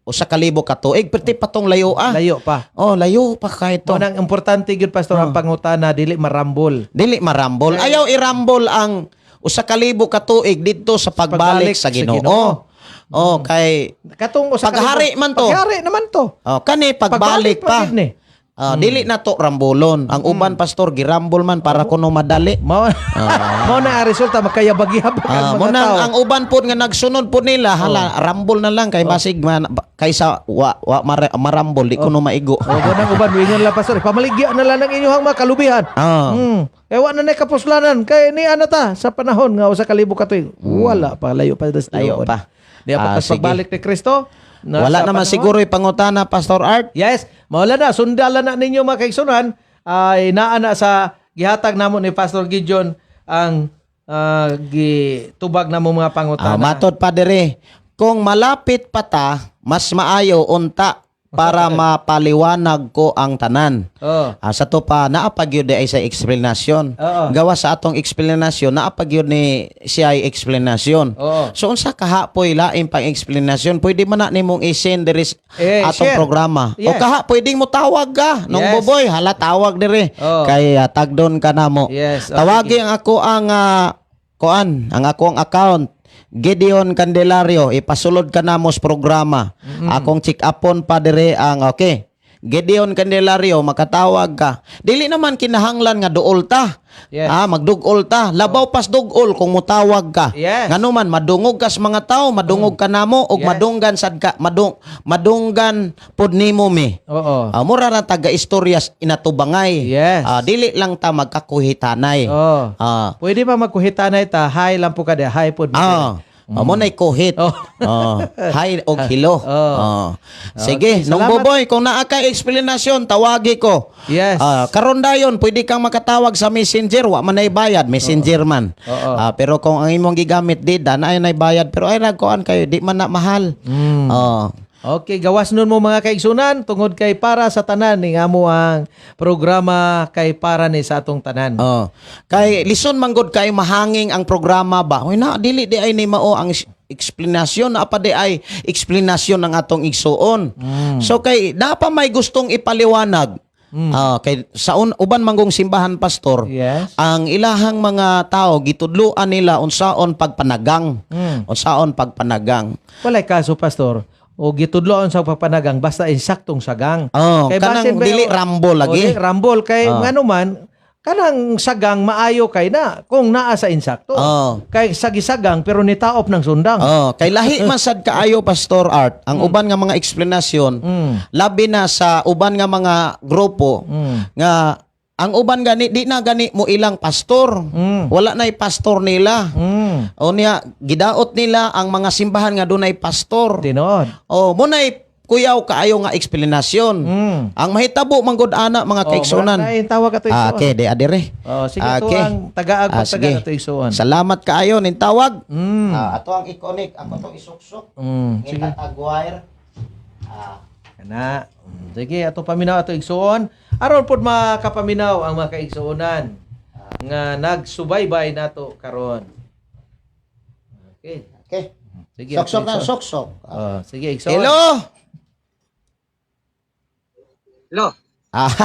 1,000 ka tuig, perti pa tong layo ah. Layo pa. Oh, layo pa kay to. Mo nang importante gyud, Pastor, ang pangutana dili marambol. Dili marambol. Ayaw irambol ang 1,000 ka tuig didto sa pagbalik pagbalik sa sa Ginoo. Ginoo. Oh, kay Katong usa ka Paghari libo- man to. Paghari naman to. Oh, kani pagbalik pa. Gid ni. Ah, dili na to rambolon. Ang uban, Pastor, girambol man para kuno madali. Mao na ang resulta, makayabag-yabag Ah, ang mo mga nang tao. ang uban pod nga nagsunod pod nila, hala, rambol na lang kay basig man kaysa wa marambol di kuno maigo. O mo nang uban wingon lang, Pastor, pamaligya na lang ang inyong mga kalubihan. Kay wa na nay kapuslanan kay ni ana ta sa panahon nga 1,000 ka tuig. Wala pa, layo pa das. Layo pa. Di pa Ah, sige. pagbalik ni Kristo. Wala Sa naman panahon. siguro ipangutana, Pastor Art. Yes, mawala na, sundala na ninyo mga kaigsunan ay naa na sa gihatag namo ni Pastor Gideon ang gitubag namo mga pangutana. Ah, matod pa dire, kung malapit pa ta, mas maayo unta para mapaliwanag ko ang tanan. Ah, sa to pa naa pa gyud ay sa explanation. Gawa sa atong explanation, naa pa gyud ni siya ay explanation. So unsa kahapoy lain pang explanation, pwede man na nimong i-send diri atong Eh, share. programa. O kaha pwedeng mo tawag ka nung Buboy, hala, tawag dire kay tagdon ka namo. Yes. Tawagi ang ako ang kuan, ang ako ang account Gideon Candelario, ipasulod ka namo sa programa. Akong check upon pa dire ang okay. Gideon Candelario, makatawag ka. Dili naman kinahanglan nga duol ta. Ah, magdugol ta. Labaw pas dugol kung mutawag ka. Ngano man madungog ka sa mga tao, madungog ka namo ug madunggan sad ka, madunggan pod nimo mi. Ah, mura ra taga istoryas inatubangay. Ah, dili lang ta magkakuhitanay. Ah. Pwede pa magkuhitanay ta, hi lang po ka di, hi pod. Ah. Oh, mo na'y kuhit. Oh. Hi og hilo. Oh. Sige, Okay, nung salamat. Boboy, kung naa kay explanation, tawagi ko. Ah, karon dayon pwede kang makatawag sa Messenger, wa man nay bayad, Messenger man. Ah, pero kung ang imong gigamit di dan ay nay bayad, pero ay nagkuan kayo, di man na mahal. Oh. Okay, gawas nun mo mga kaigsunan tungod kay para sa tanan ning amo ang programa kay para ni sa atong tanan. Oh. Kay lison man gud kay mahanging ang programa ba. Hoy na dili di ay ni mao ang explanation, na pa di ay explanation ng atong igsuon. So kay na pa may gustong ipaliwanag. Ah, kay sa uban manggong simbahan, Pastor, ang ilahang mga tao gitudloan nila unsaon pagpanagang. Unsaon pagpanagang. Walay kaso, Pastor. O gitudloon sa pagpanagang basta insaktong sagang. Oh, Kay kanang basin ba dili o- rambol lagi. O, di, rambol kay ngano man Kanang sagang maayo kay na kung naa sa insakto. Kay sagisagang pero nitaop ng sundang. Oh, kay lahi man sad kaayo, Pastor Art, ang uban nga mga eksplanasyon, labi na sa uban nga mga grupo nga ang uban gani di na gani mo ilang pastor. Wala na'y pastor nila. O niya gidaot nila ang mga simbahan nga dunay pastor. Tinuod. Oh, mo na'y kuyaw kaayo nga eksplanasyon. Ang mahitabo man gud ana, mga Oh, kaigsunan. murag na yung tawag ato, Ah, igsuon. okay, di adire. Oh, sige, to ang tagaag Ah, pagtaga sige. ato, igsuon. Salamat kaayo ning tawag. Ah, ato ang i-connect, ako tong isuksok. Sige. Ngita tag wire. Ah, Kana. Sige, ato paminaw ato, igsuon. Aron pod makapaminaw ang mga kaigsuonan nga nagsubaybay nato karon. Okay. Okay. Sige, Soksok ato, na, igsuon. soksok. Oh, sige, igsuon. Hello. Hello.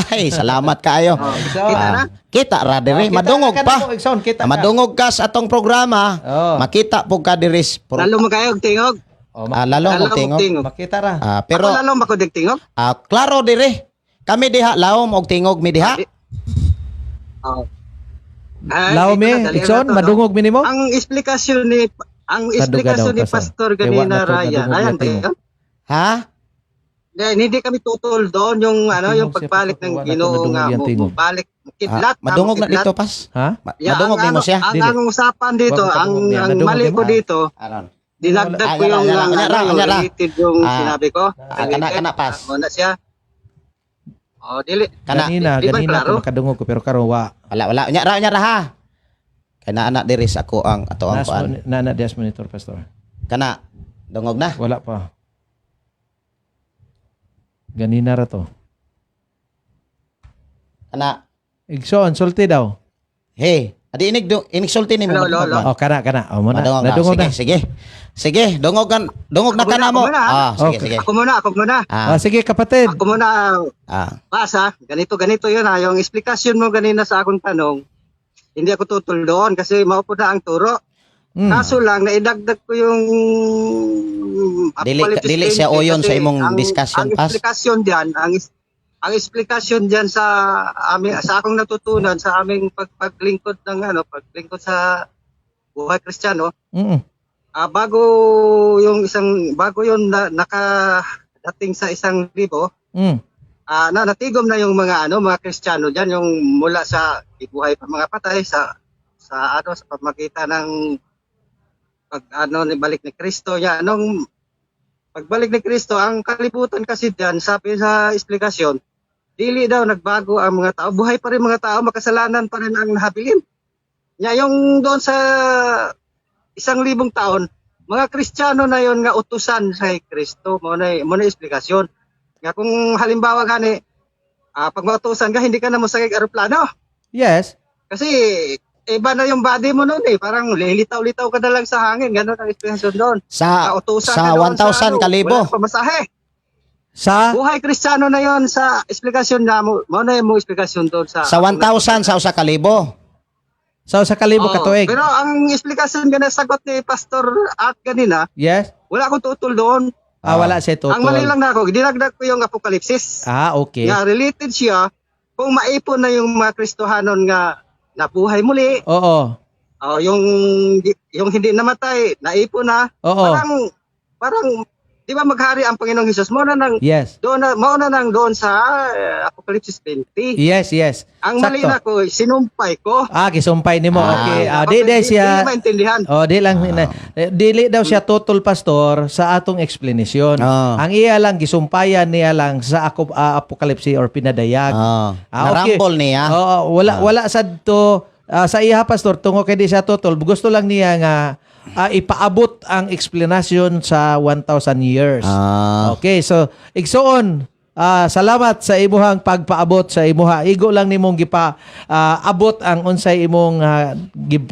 Ay, salamat kaayo. Igsuon. Kita na? Ah, kita ra Oh, dire, kita madungog ka pa. na mo, igsuon, kita ka. Madungog ka sa atong programa. Oh. Makita po ka diri. Lalo mo kayo og tingog. Oh, Ah, lalo Lalo mo mo tingog. tingog. makita ra. Ah, pero Ako lalo mo ko tingog. ah, klaro dire. Kami diha laom og tingog mi diha. Oh. Ah, Lao dito me, na, dali na igsoon, to, no? madungog minimo? Ang esplikasyon Kaduga ni daw, Pastor Pastor. Kay wa ganina, na to, Ryan. nadungog Ryan, yung tingog. ba yun? Ha? Hindi, hindi kami tutol doon yung ano, Tingog yung siya, pagbalik Pastor, ng wa na to, Ginoo nadungog nga yung mo, tingog. balik Ah, kidlat, madungog na kidlat. dito pas. Ha? Yeah, Madungog ang nimo ano, siya. Dili. Ang usapan dito, Wa ko ang kadungog niya. ang Nadungog mali nimo? ko dito, Aron. dinagdag Ah, ko yara, yung yara, ang, yara, ano, yung yara. related yung sinabi ko. Ah, kana kana pas. Mo na siya. Oh, dili. Kana. Ganina, Di ba ganina klaro? ko makadungog ko pero karon wa. Wala wala. Unya ra, unya ra ha. Kay naa na diri sa ako ang ato ang Nas kuan. na na des monitor, Pastor. Kana dungog na. Wala pa. Ganina ra to. Kana. Igsoon, sulti daw. Hey, adi inig do inig sulti nimo. Hello, hello, madungog hello. man. Oh, kana kana. Oh, mo na. Madungog ka. Nadungog Sige, na. sige. Sige, dungog kan dungog na Ako kana muna, mo. ako muna, ha? Ah, sige, Okay. sige. Ako muna, ako muna. Ah, Ah, sige kapatid. Ako muna, basa. Ganito, ganito yun ha. Yung explikasyon mo ganina sa akong tanong, hindi ako tutol doon kasi maupo na ang turo. Kaso lang, naidagdag ko yung Dili- Apocalypse dili siya 20 oyon kasi sa imong discussion, ang Pas. Explikasyon diyan, ang explikasyon diyan sa amin, sa akong natutunan sa aming paglingkod ng ano, paglingkod sa buhay Kristiyano, bago yung isang bago yun na, nakadating sa 1,000, na natigom na yung mga ano, mga Kristiyano diyan, yung mula sa ibuhay pa mga patay sa sa ano, sa pamagitan ng pag ano ni balik ni Kristo ya, nung pagbalik ni Kristo ang kalibutan kasi diyan, sabi sa eksplikasyon, dili daw nagbago ang mga tao, buhay pa rin mga tao, makasalanan pa rin ang nahabilin niya. Yung doon sa 1,000 taon, mga Kristiyano na yon nga utusan sa Kristo. Mo na eksplikasyon nga kung halimbawa gani, pag mautusan ka, hindi ka na mosakay og eroplano kasi iba na yung body mo noon eh. Parang lilitaw-litaw ka na lang sa hangin. Ganun ang explanation doon. Sa Nautusan sa ka doon 1,000 ano, kalibo. wala pa masahe. Sa Buhay Kristiyano na yon sa explanation na mo. Mo na yung mo explanation doon sa Sa 1,000 sa usa ka libo. Sa 1,000 Oo, ka tuig. Pero ang explanation nga sagot ni Pastor Art ganina, wala akong tutol doon. Ah, wala siya tutol. Ang mali lang na ako, dinagdag ko yung Apokalipsis. Ah, okay. Nga related siya kung maipon na yung mga Kristohanon nga nabuhay muli, oh, yung hindi namatay, naipon na. Parang parang 'di ba maghari ang Panginoong Hesus? Mao na nang doon na, mao na nang doon sa Apocalypse 20. Yes. Ang mali na ko, sinumpay ko. Ah, gisumpay nimo. Okay. Ah, di di siya. Hindi maintindihan. Oh, di lang na, dili daw siya total, Pastor, sa atong explanation. Ang iya lang gisumpayan niya lang sa ako, Apocalypse or pinadayag. Ah, okay. Narambol niya. Oo, wala wala sad to sa iya, Pastor, tungo kay di siya totol. Gusto lang niya nga ipaabot ang explanation sa 1,000 years. Okay, so igsoon, salamat sa imuhang pagpaabot sa imuha. Igo lang nimong gipa abot ang unsay imong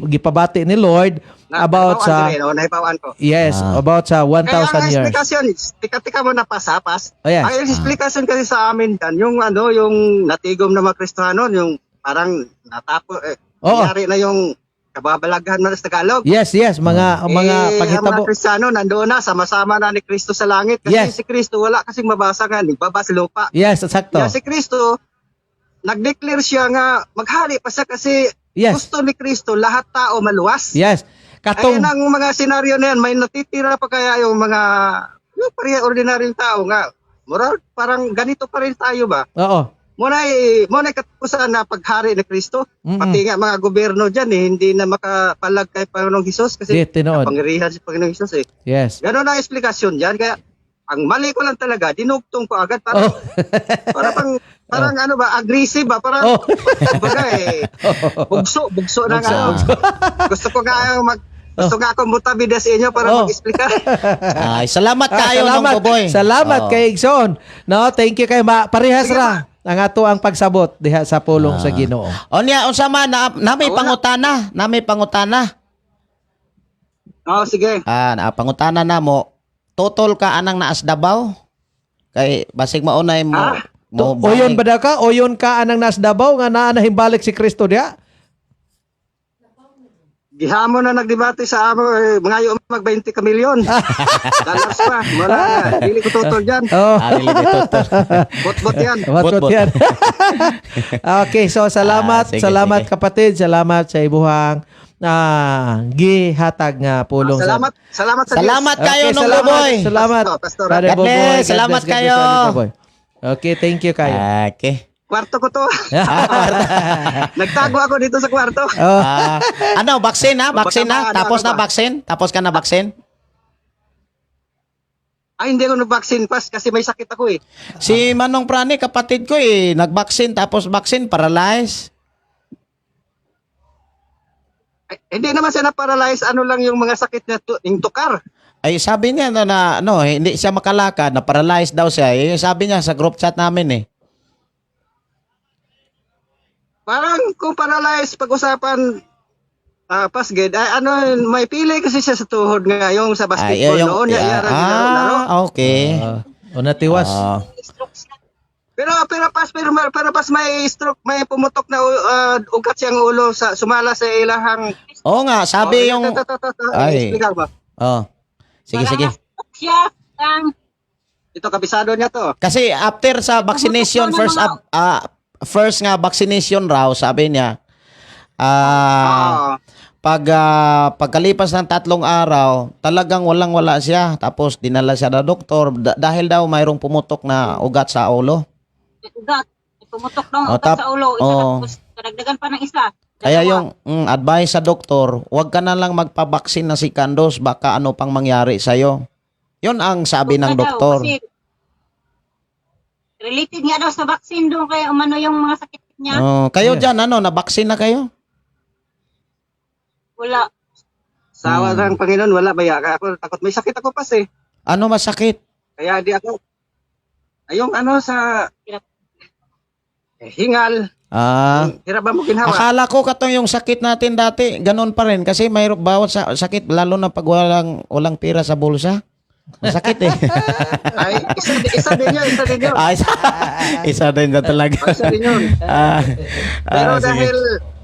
gipabati ni Lord about Naipawaan sa ko rin, oh, naipawaan ko. Yes, about sa 1,000 Kaya ang years. explikasyon, tika-tika mo na pasapas. Oh, yes. Ang explikasyon kasi sa amin dyan, yung ano, yung natigom na mga Kristohanon, yung parang natapo, eh, nangyari na yung kababalaghan man sa Tagalog. Yes, mga mga Eh, ang paghitabo. mga Kristiyano nandoon na, sama-sama na ni Kristo sa langit. Kasi si Kristo wala kasing mabasa nga, nagbaba sa lupa. Yes, sakto. Kaya si Kristo, nag-declare siya nga maghari pa siya kasi gusto ni Kristo lahat tao maluwas. Katong Ayun ang mga senaryo na yan, may natitira pa kaya yung mga yung pare ordinaryong tao nga moral, parang ganito pa rin tayo ba? Muna katapusan na paghari ni Kristo. Pati nga mga gobyerno diyan eh, hindi na makapalag kay Panginoong Hesus kasi Di, tinuod. kapangyarihan si Panginoong Hesus eh. Ganon ang esplikasyon diyan. Kaya ang mali ko lang talaga, dinugtong ko agad para para pang parang ano ba, aggressive ba, parang kumbaga eh bugso, bugso na Bugso, nga. bugso. Gusto nga ako mutabida sa inyo para mag-explica. Ay, salamat Ah, kayo nung salamat. Buboy. Salamat Oh. kay Igsoon. No, thank you kay ma parehas Sige. ra ang ato ang pagsabot diha sa pulong sa Ginoo. Onya, unsa man na may Ah, wala. pangutana, na may pangutana. Oh, sige. Ah, na pangutana namo. Totol ka anang naas Davao? Kay basig maunay mo. Ah? Mo Oyon ba daw ka? Oyon ka anang nas Davao nga naa na himbalik si Kristo diha? Gihamon na nagdebate sa amo eh, mga yung mag 20 ka milyon. Dollars pa. Wala na. Dili ko tutol dyan. Oh. Ah, dili di totol. Bot-bot yan. What Bot, bot. yan. Okay, so salamat, Ah, sige, salamat sige. kapatid, salamat sa ibuhang gihatag nga pulong sa Salamat. Salamat sa Diyos. Salamat kayo Okay, nung salamat, Buboy. Salamat. Pastor, Pastor. Brother God Buboy. bless. God Salamat bless, God bless, kayo. Brother Buboy. Okay, thank you kayo. Okay. Kwarto ko to. Nagtago ako dito sa kwarto. Oh, Ah, ano, vaccine na? Vaccine na? Baka maano, Tapos ano na ba? vaccine? Tapos ka na vaccine? Ay, hindi ako nag-vaccine pass kasi may sakit ako eh. Si Manong Prani, kapatid ko eh, nag-vaccine tapos vaccine, paralyzed. Ay, hindi naman siya na-paralyze. Ano lang yung mga sakit niya, yung tukar. Ay, sabi niya na ano, hindi siya makalakad, na paralyzed daw siya. Eh, sabi niya sa group chat namin eh. Parang kung paralyze, pag-usapan, pasged, ay, ano, may pili kasi siya sa tuhod nga, yung sa Ay, basketball noon, niya, laro. ah, okay. O natiwas. Ah. Pero pas may stroke, may pumutok na ugat siyang ulo sa sumala sa ilahang. Oo nga, sabi Oh, yung ito, Ay. explica ba? Oh. Sige, sige. Siya ang Ito kabisado niya to. Kasi after sa vaccination Pumutok daw ng first mga- first nga vaccination raw, sabi niya. Oo. Pagkalipas ng 3 araw, talagang walang-wala siya. Tapos dinala siya na doktor dahil daw mayroong pumutok na ugat sa ulo. Ugat. Pumutok daw ang Oh, ugat sa ulo. Isa, tapos kadagdagan pa ng isa. Kaya Dalawa. yung advice sa doktor, huwag ka na lang magpabaksin na si Kandos, baka ano pang mangyari sa'yo. Yun ang sabi ng Huwag na daw, doktor. kasi related nga daw sa vaccine doon kaya umano yung mga sakit niya. Oh, kayo dyan, ano, nabaksin na kayo? Wala. Sa awa ng Panginoon, wala ba ya? Kaya ako takot may sakit ako pas eh. Ano masakit? Kaya di ako ay, yung ano sa Hirap. eh, hingal. Hirap ba mo ginhawa? Akala ko katong yung sakit natin dati, ganun pa rin. Kasi mayroon bawat sakit, lalo na pag walang pera sa bulsa. Masakit eh. Ay, isa din yun, isa din yun. Ah, isa din na talaga. Oh, isa din yun. Pero Sige.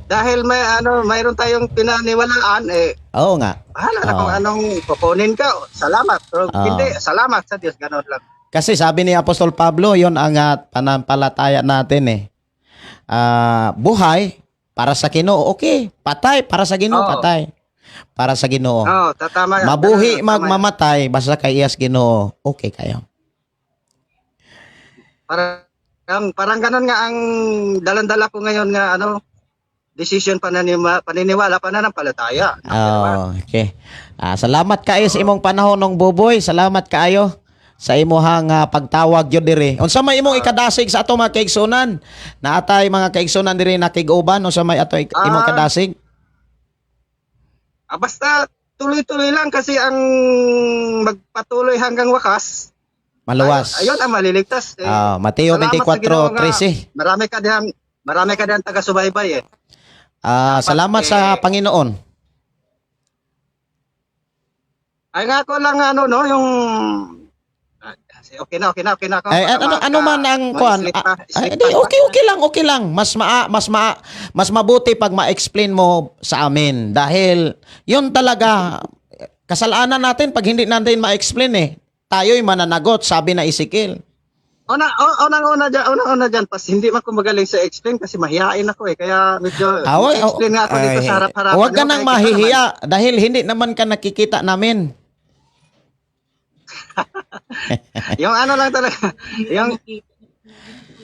dahil may ano, mayroon tayong pinaniwalaan eh Oo nga. bahala na kung anong kukunin ka. Salamat. Pero hindi, salamat sa Diyos, ganun lang. Kasi sabi ni Apostol Pablo, yon ang panampalataya natin eh. Buhay para sa Ginoo, okay. Patay para sa Ginoo, patay. Para sa Ginoo. Oo, tatama. Mabuhi Tama yan. magmamatay basta kay iyas Ginoo, okay kayo. Parang parang ganun nga ang dalandala ko ngayon nga ano, decision paniniwala, pananampalataya. Oh, okay. Salamat kaayo sa imong panahon nung Buboy. Salamat kaayo sa imuhang pagtawag gyud diri. Unsa may imong ikadasig sa ato mga kaigsunan? Naatay mga kaigsunan diri nakig-uban, unsa may ato imong kadasig? Basta tuloy-tuloy lang kasi ang magpatuloy hanggang wakas. Maluwas. Ayun ang maliligtas. Eh, Mateo salamat sa Ginoo nga. 24:13. Marami ka dihang taga-subaybay eh. Salamat sa eh, Panginoon. Ay nga ako lang ano no, yung okay na, okay na, okay na ako. Ay, Baka ano ano man ang kuan? ma-sleep pa, Ay, sleep di, pa. okay lang, okay lang. Mas mabuti pag ma-explain mo sa amin dahil yun talaga kasalanan natin pag hindi natin ma-explain eh. Tayo'y mananagot, sabi na Ezekiel. Unang-una dyan, unang-una dyan, pas hindi man ako magaling sa explain kasi mahihain ako eh. Kaya medyo explain nga ako dito sa harap-harapan. Huwag ka nyo, nang kaya kita naman. mahihiya dahil hindi naman ka nakikita namin. Yung ano lang talaga, yung,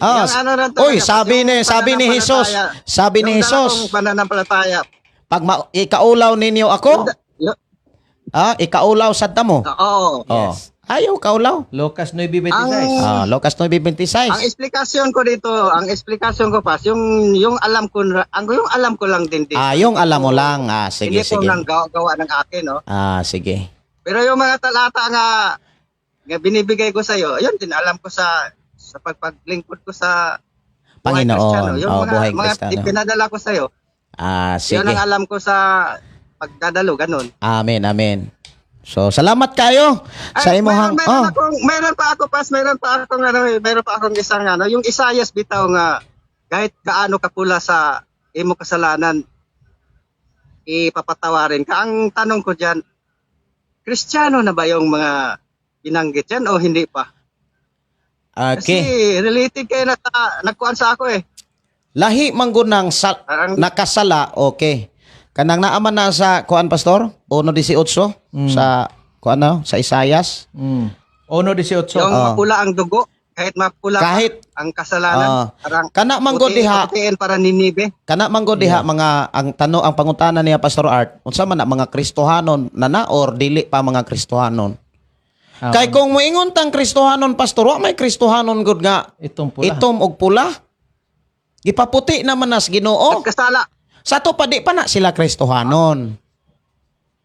Ah, yung ano lang talaga. Uy, sabi yung ni sabi ni Jesus, pananampalataya. sabi ni Yung dala Jesus, kong pananampalataya. pag ikaulaw ninyo ako, ikaulaw sad mo. Oo. Oh. Ayaw kaulaw. Lucas 9:26. Ah, Lucas 9:26. Ang esplikasyon ko dito, ang esplikasyon ko pas, yung alam ko ang yung alam ko lang din dito. Ah, yung alam mo lang. Ah, sige, Hindi ko sige. lang gawa ng akin, no. Ah, sige. Pero yung mga talata nga nga binibigay ko sa iyo, yun din alam ko sa sa pagpaglingkod ko sa buhay Panginoon. Kristiyano. Yung Oh, mga, buhay mga Kristiyano. ipinadala ko sa iyo, Ah, sige. yun ang alam ko sa pagdadalo, ganun. Amen, amen. So, salamat kayo sa Ay, imuhang meron, meron, oh. akong, meron pa ako pas, meron pa akong ano, eh, meron pa akong isang ano, yung Isayas bitaw nga kahit kaano kapula sa imo kasalanan ipapatawarin ka. Ang tanong ko diyan, Kristiyano na ba yung mga binanggit yan o hindi pa? Kasi Okay. related kayo na nagkuan sa ako eh. Lahi man gud ng Parang nakasala, okay. Kanang naaman na sa kuan, Pastor, 1:18 sa kuan no, sa Isayas. 1:18. Yung Oh. mapula ang dugo, kahit mapula Kahit ang kasalanan, Ah. parang kana man gud diha, putiin para Ninibe. kana man gud diha mga ang tanong, ang pangutana niya, Pastor Art, unsa man na mga Kristohanon na na or dili pa mga Kristohanon? Kay kung moingon tang Kristohanon, Pastor, wa may Kristohanon gud nga Itong pula. itom og pula. Gipaputi naman nas Ginoo. Nagkasala. Sa to pa di pa na sila Kristohanon.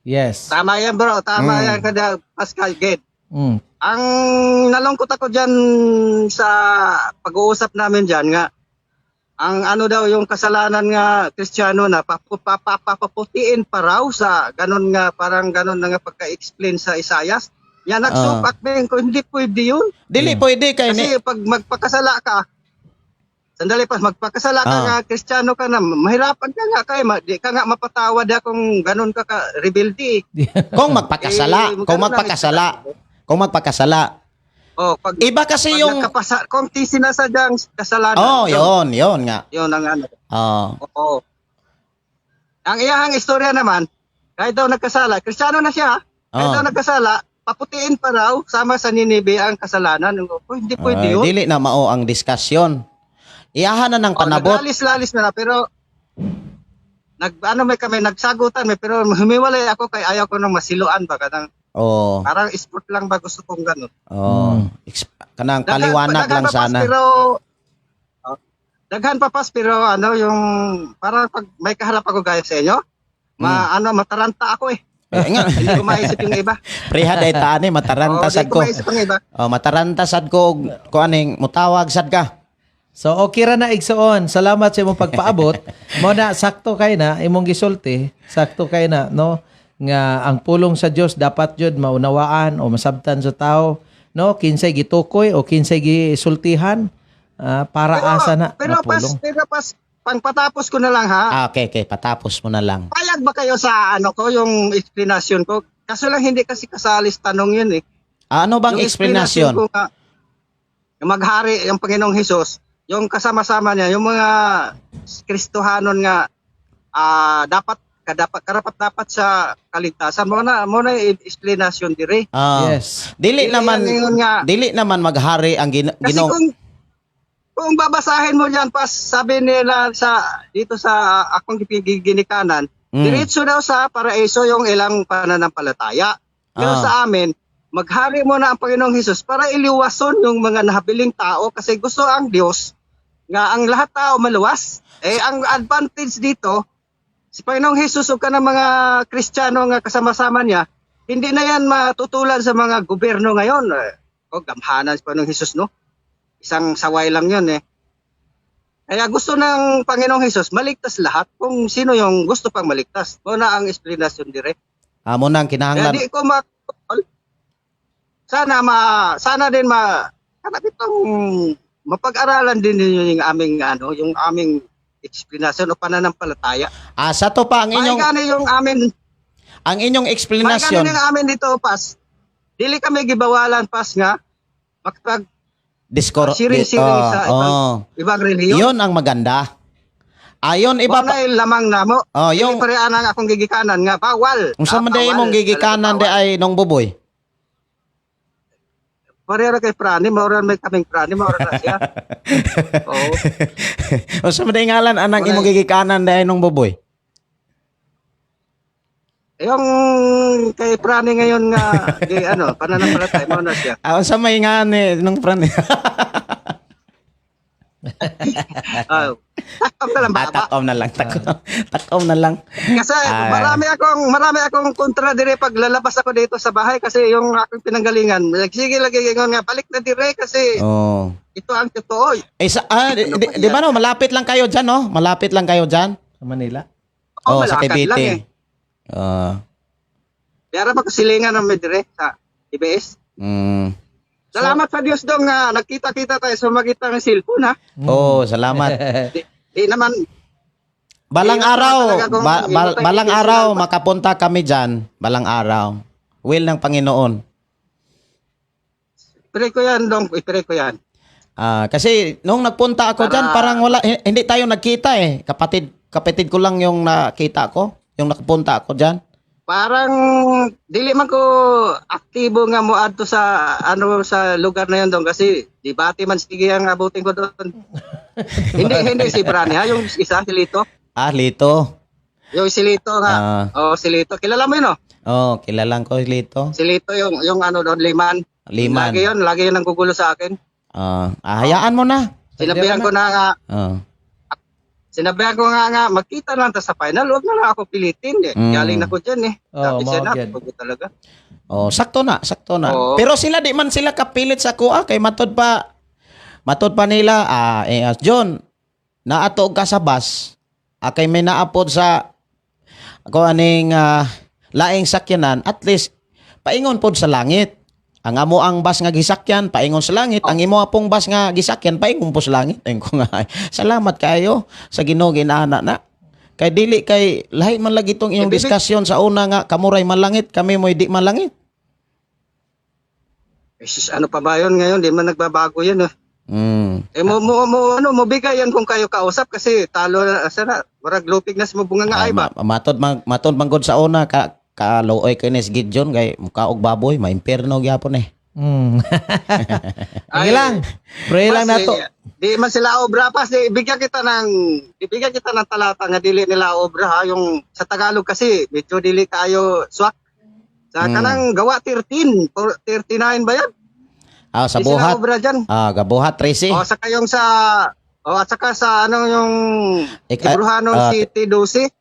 Yes. Tama yan, bro, tama yan kada Pascal Gate. Ang nalungkot ako diyan sa pag-uusap namin diyan nga ang ano daw yung kasalanan nga Kristiyano na papaputiin pa raw sa ganun nga parang ganun na nga pagka-explain sa Isayas. Yan nagsupak uh, ko hindi pwede yun. Dili pwede kay Kasi pag magpakasala ka, sandali pa, magpakasala ka nga, Kristiyano ka na, mahirapan ka nga kay, di ka nga mapatawad kung ganun ka ka rebelde. Kung magpakasala, Eh, kung ganun lang magpakasala, kung magpakasala. Oh, pag, Iba kasi pag yung kung di sinasadyang kasalanan. Oh, yun, yun nga. Yun ang ano. Oh. Oo. Ang iyahang istorya naman, kahit daw nagkasala, Kristiyano na siya, kahit daw nagkasala, paputiin pa raw sama sa Ninibe ang kasalanan. Oh, hindi pwede yun. Dili na mao ang diskusyon. Iyahan na ng panabot. Oh, naglalis-lalis na, na pero nag ano may kami nagsagutan may pero humiwalay ako kay ayaw ko nang masiluan ba kanang Oh. parang sport lang ba gusto kong ganun. Oh. Kanang paliwanag Daghan lang pa, Pas, sana. pero daghan pa pas pero ano yung parang pag may kaharap ako gaya sa inyo, ano mataranta ako eh. Eh, nga. Hindi ko maisip yung iba. Preha day taani mataranta Oo, sad di ko. ko maisip ang iba. Oh, mataranta sad ko og ko aning mutawag sad ka. So okay ra na, igsoon. Salamat sa imong pagpaabot. Mo na sakto kay na imong gisulti, sakto kay na no nga ang pulong sa Dios dapat jud maunawaan o masabtan sa tao, no, kinsay gitukoy o kinsay gisultihan, para asa na Pero nga pas, pulong. pero pas pangpatapos ko na lang ha. Ah, okay, okay, patapos mo na lang. Payag ba kayo sa ano ko yung explanation ko? Kaso lang hindi kasi kasali sa tanong yun eh. Ah, ano bang Yung explanation? ko nga, yung maghari yung Panginoong Hesus, yung kasama-sama niya, yung mga Kristohanon nga dapat kadapat karapat dapat sa kaligtasan. Mo na yung explanation dire. Ah. Yes. Dili Dili naman yan ngayon nga. dili naman maghari ang Kasi Ginoo. kung babasahin mo diyan pas sabi nila sa dito sa akong ginikanan, diretso daw sa paraiso yung ilang pananampalataya. Pero sa amin, maghari muna ang Panginoong Hesus para iliwason yung mga nahabiling tao kasi gusto ang Diyos nga ang lahat tao maluwas. Eh ang advantage dito, si Panginoong Hesus ug kanang mga Kristiyano nga kasama-sama niya, hindi na yan matutulan sa mga gobyerno ngayon. Eh, o gamhanan si Panginoong Hesus, no? Isang saway lang yun eh. Kaya gusto ng Panginoong Hesus maligtas lahat kung sino yung gusto pang maligtas. Mo na ang explanation dire. Amo nang Kaya kinahanglan. di ko ma sana ma sana din ma kana bitong mapag-aralan din ninyo yung aming ano, yung aming explanation o pananampalataya. Ah, sa to pa ang inyong Maigani yung amin, ang inyong maigani explanation. yung amin dito pas. Dili kami gibawalan pas nga makapag Sharing-sharing sa ibang, ibang relihiyon. Yun ang maganda. Ayon iba Iba pa. na lamang namo. Oh, Yung yung pareha ang akong gigikanan nga bawal. Kung sa Ah, man day bawal. imong gigikanan Talaga di ay nung buboy. bawal. Pareha ra kay Prani, maura may kaming Prani, maura na siya. Oo. Unsa man day ngalan anang Wala imong gigikanan di ay nung buboy? Yung kay Prani ngayon nga di ano, pananampalataya mao na siya. Ah, unsa may ngan ni nung friend? Ah, takom na lang Ah, ba? takom na lang, takom. Takom na lang. Kasi Ah. marami akong kontra dire pag lalabas ako dito sa bahay kasi yung aking pinanggalingan. Sige lagi ingon nga balik na dire kasi Oh. ito ang totoo. Eh, sa, ah, di, Ano di, pa di ba no, malapit lang kayo dyan, no? Malapit lang kayo dyan? Sa Manila. Oh, Oh, sa malakad Cavite. lang eh. Ah. Dara magkasilingan ang may dire sa IBS. Salamat sa Diyos dong nga nagkita-kita tayo sa magitan ng cellphone ha. Oh, salamat. Di naman Balang Di naman araw, talaga kung hindi mo tayo balang bibigyan araw ng- makapunta kami diyan, balang araw. Will ng Panginoon. Pray ko yan dong, i-pray ko yan. Ah, kasi nung nagpunta ako diyan, parang wala hindi tayo nagkita eh. Kapatid kapatid ko lang yung nakita ko, yung nakapunta ako diyan. Parang dili man ko aktibo nga moadto sa ano sa lugar na yun dong kasi debate man sige ang abutin ko doon. Hindi hindi si Brani ha, yung isa si Lito. Ah, Lito. Yung si Lito nga. Ah, Oh, si Lito. Kilala mo yun oh. oh, kilalang ko si Lito. Si Lito yung ano doon Liman. Liman. Lagi yun ang gugulo sa akin. Ah, ah, hayaan mo na. Sinabihan ko na nga, Ah. sinabihan ko nga nga magkita lang ta sa final, wag na lang ako pilitin eh. Galing na ko diyan eh. Oo, Sabi siya mao na, gyud. "Pagod talaga." Oh, sakto na, sakto na. Oo. Pero sila di man sila kapilit sa kuha kay matod pa nila ah eh, ah, John naato ka sa bus ah, kay may naapod sa ako aning laing sakyanan, at least paingon pod sa langit. Ang amo ang bus nga gisakyan paingon sa langit, ang imo apong bus nga gisakyan paingon po sa langit. Ayun ko nga. Salamat kayo sa Ginoo ginaana na. Kay dili kay lahi man lagi itong iyong Eh, diskusyon sa una nga kamuray malangit, kami mo'y di malangit. Eh, sus, ano pa ba yun ngayon? Di man nagbabago yun eh. Eh mo mo, mo ano mo bigay yan kung kayo kausap kasi talo na sana murag lupig na sa mabunga nga ay ba. Matod manggod sa una ka kaluoy kay ni si Gideon kay mukaog baboy maimpierno gyapon eh. Sige lang. Pray lang Pas, nato. eh, di man sila obra pas di, bigyan kita ng talata nga dili nila obra ha yung sa Tagalog kasi medyo dili kayo swak. Sa kanang gawa 13 or 39 ba yan? Ah, sa Di sila buhat. obra dyan. Ah, gabuhat 13. O saka yung sa o at saka sa ano yung Hebrohanon City 12.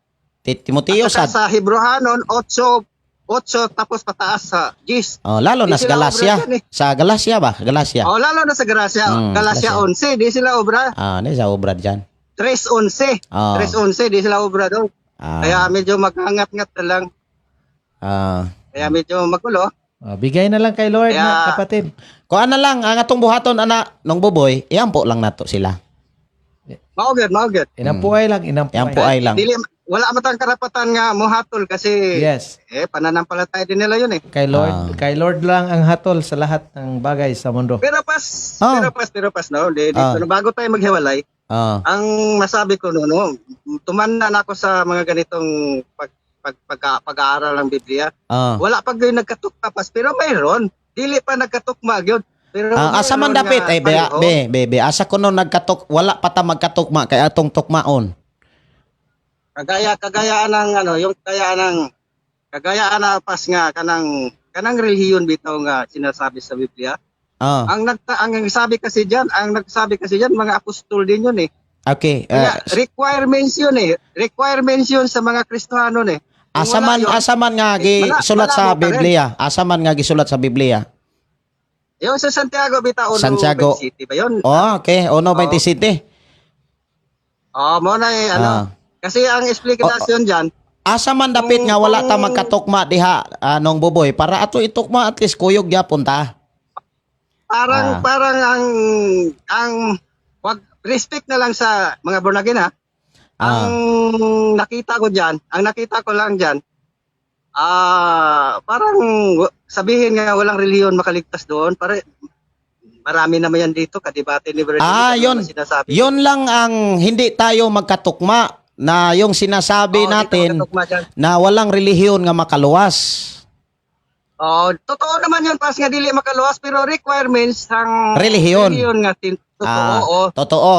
Timoteo At saka sad. sa Hebrohanon 8 8 tapos pataas sa 10. Oh, lalo Di na sa sila obra Galacia. dyan eh. Sa Galacia ba? Galacia. O lalo na sa Galacia, Galacia Galacia. 11 di sila obra. Ah, ni sa obra dyan. 3:11. Ah. 3:11 di sila obra doon. Kaya medyo magangat-ngat na lang. Kaya medyo magulo. Oh, bigay na lang kay Lord na kapatid. Kuan na lang ang atong buhaton ana nung buboy, iampo lang nato sila. Mao gyud. Inampuay lang, inampuay. Iampo ay lang. Dili wala man tang karapatan nga mohatol kasi Yes. eh pananampalataya din nila yun eh. Kay Lord, kay Lord lang ang hatol sa lahat ng bagay sa mundo. Pero pas, pero pas no, di, dito, bago tayo maghiwalay, ang masabi ko no, no, tumanda na ako sa mga ganitong pag-aaral ng Biblia. Wala pa gyud nagkatukma pas, pero mayroon. Dili pa nagkatukma gyud. Pero Asa man mayroon dapit nga ay be, pareho. be, be, be, asa kuno nagkatok wala pa ta magkatukma kay atong tukmaon. Kagaya ng ano, yung kagaya ng kagaya na pas nga kanang kanang relihiyon bitaw nga sinasabi sa Biblia. Ang nagsabi kasi diyan, ang nagsabi kasi diyan mga apostol din yun eh. Okay. Kaya requirements yun eh. Requirements yun sa mga Kristohano eh. Kung Asa wala man yun, asa man nga eh, gisulat wala sa mo pa rin. Biblia? Asa man nga gisulat sa Biblia? Yung sa Santiago bitaw, Uno Santiago. City ba yun? Oh, okay. Ono 27. Oh, mo na eh, ano. Kasi ang explanation diyan, Asa man dapit nga wala ta magkatukma diha anong buboy para ato itukma at least kuyog gyapon ta. Parang parang ang wag respect na lang sa mga born again ha. Ang nakita ko diyan, ang nakita ko lang diyan, parang sabihin nga walang relihiyon makaligtas doon, pare Marami naman yan dito, kadibate ni Brother. Ah, Ano yun. naman sinasabi? Yun lang ang hindi tayo magkatukma na yung sinasabi Oo, dito natin magkatukma dyan. na walang relihiyon nga makaluwas. Oo, totoo naman yun, pas nga dili makaluwas, pero requirements ang Relihiyon. relihiyon nga totoo. Ah, Oo. totoo.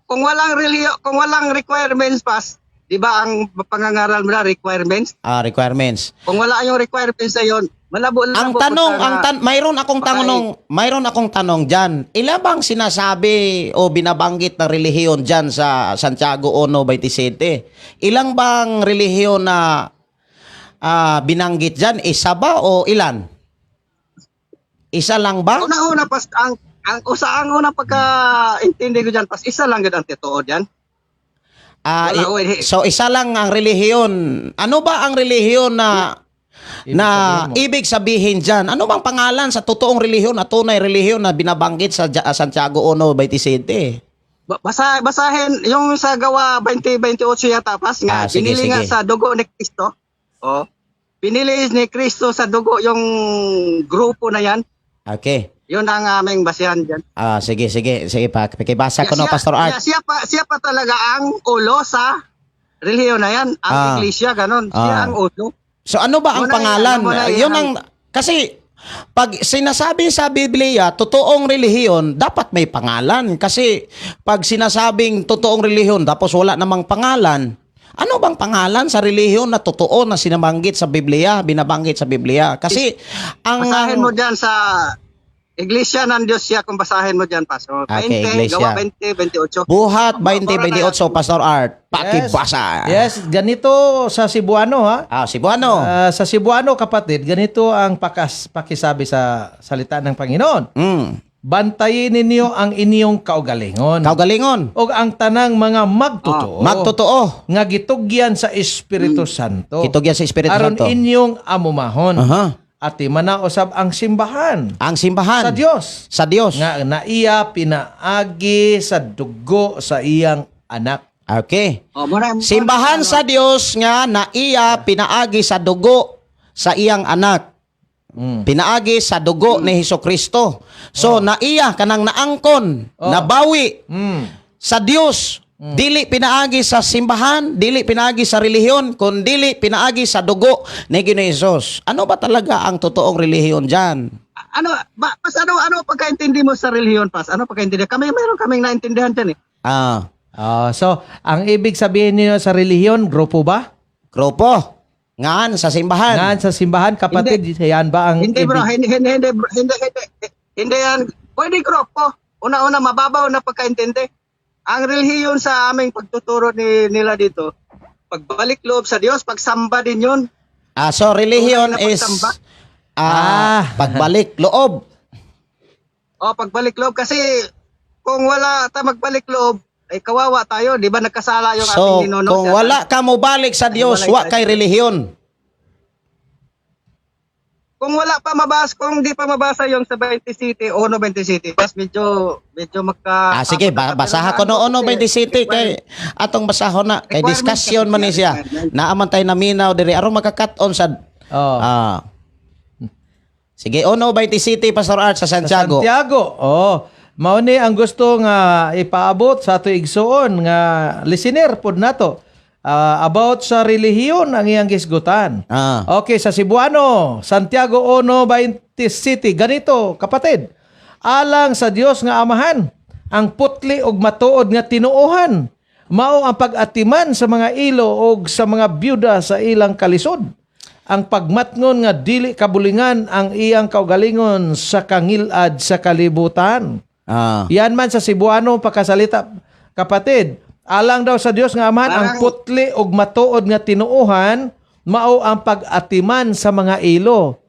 Kung walang relihiyon, kung walang requirements, pas, di ba ang pangangaral mo na requirements? Ah, requirements. Kung wala yung requirements na yun, malabo Ang labo tanong, punta ang na- tan mayroon akong tanong diyan. Ila bang sinasabi o binabanggit ng relihiyon diyan sa Santiago 1:27? Ilang bang relihiyon na binanggit diyan? Isa ba o ilan? Isa lang ba? Una-una pas ang usa ang unang pagka-intindi ko diyan, pas, isa lang gud ang totoo diyan. Ah, Wala, wala. so isa lang ang relihiyon. Ano ba ang relihiyon na Ibig na sabihin mo. ibig sabihin diyan? Ano bang pangalan sa totoong relihiyon na tunay relihiyon na binabanggit sa Santiago 1:27? Basahin yung sa Gawa 20:28 yata, pas, nga Ah, sige, binili nga sige. sa dugo ni Kristo. Oh. Binili ni Kristo sa dugo yung grupo na yan. Okay. Yun ang aming basihan diyan. Ah, sige, sige. Sige, pakibasa ko no, Pastor Art. Siya pa talaga ang ulo sa relihiyon na yan, ang iglesia ganon. Siya ang ulo. So ano ba ang Muna pangalan? yan, muna yan. Yun ang kasi pag sinasabi sa Biblia, totoong relihiyon, dapat may pangalan. Kasi pag sinasabing totoong relihiyon tapos wala namang pangalan, ano bang pangalan sa relihiyon na totoo na sinabanggit sa Biblia, binabanggit sa Biblia? Kasi ang Basahin mo diyan sa Iglesia ng Diyos siya kung basahin mo diyan, Pastor. 20, Okay, Iglesia. Gawa 20:28. Buhat 20:28, Pastor Art, pakibasa. Yes, ganito sa Cebuano ha. Ah, Cebuano. Ah, sa Cebuano, kapatid, ganito ang pakisabi sa salita ng Panginoon. Bantayin ninyo ang inyong kaugalingon. Kaugalingon. O ang tanang mga magtotoo. Magtotoo. Nga gitugyan sa Espiritu Santo. Gitugyan sa Espiritu aron Santo. inyong amumahon. Aha. At mana usab ang simbahan Ang simbahan. sa Dios. Sa Dios. Nga naiya pinaagi sa dugo sa iyang anak. Okay. Oh, Simbahan sa Dios nga naiya pinaagi sa dugo sa iyang anak. Pinaagi sa dugo ni Hesus Kristo. So naiya kanang naangkon, nabawi sa Dios. Dili pinaagi sa simbahan, dili pinaagi sa relihiyon, kun dili pinaagi sa dugo ni Ginoong Hesus. Ano ba talaga ang totoong relihiyon diyan? Ano ba, pas, ano ano pagkaintindi mo sa relihiyon, pas? Ano pagkaintindi? Kami mayroon kaming naintindihan diyan eh. Ah, Ah, so ang ibig sabihin niyo sa relihiyon, grupo ba? grupo. Ngaan sa simbahan. Ngaan sa simbahan, kapatid, yan ba ang Hindi bro, ibig? hindi hindi hindi bro, hindi hindi hindi yan. Pwede grupo. Una-una mababaw na pagkaintindi. Ang relihiyon sa aming pagtuturo nila dito, pagbalik loob sa Dios, pagsamba din 'yun. Ah, so relihiyon Tunay na is pagsamba. pagbalik loob. O, pagbalik loob kasi kung wala ta magbalik loob, ay kawawa tayo, 'di ba nagkasala yung So, ating ninuno? kung Siya. wala ka mobalik sa Dios, Wala wa kay relihiyon. Kung wala pa mabasa, kung di pa mabasa yung sa 20 City o no 20 City, pas medyo medyo magka Ah, sige, basaha ko no ono 20 City kay atong basahon na kay Requirement discussion kasi man ni siya. requirement. Naaman tayo naminaw diri aron makakat-on sad. Oh. Ah. Sige, ono 20 City, Pastor Art, sa Sa Santiago. Santiago. Oh. Mao ni ang gusto nga ipaabot sa ato igsuon nga listener pod nato. Ah, about sa relihiyon ang iyang gisgutan. Okay, sa Cebuano, Santiago 1:20 City. Ganito, kapatid. Alang sa Dios nga Amahan, ang putli og matuod nga tinuohan, mao ang pag-atiman sa mga ilo og sa mga byuda sa ilang kalisod. Ang pagmatngon nga dili kabulingan ang iyang kaugalingon sa kangilad sa kalibutan. Yan man sa Cebuano pagkasalita, kapatid. Alang daw sa Dios nga Amahan, ang putli og matuod nga tinuohan mao ang pag-atiman sa mga ilo.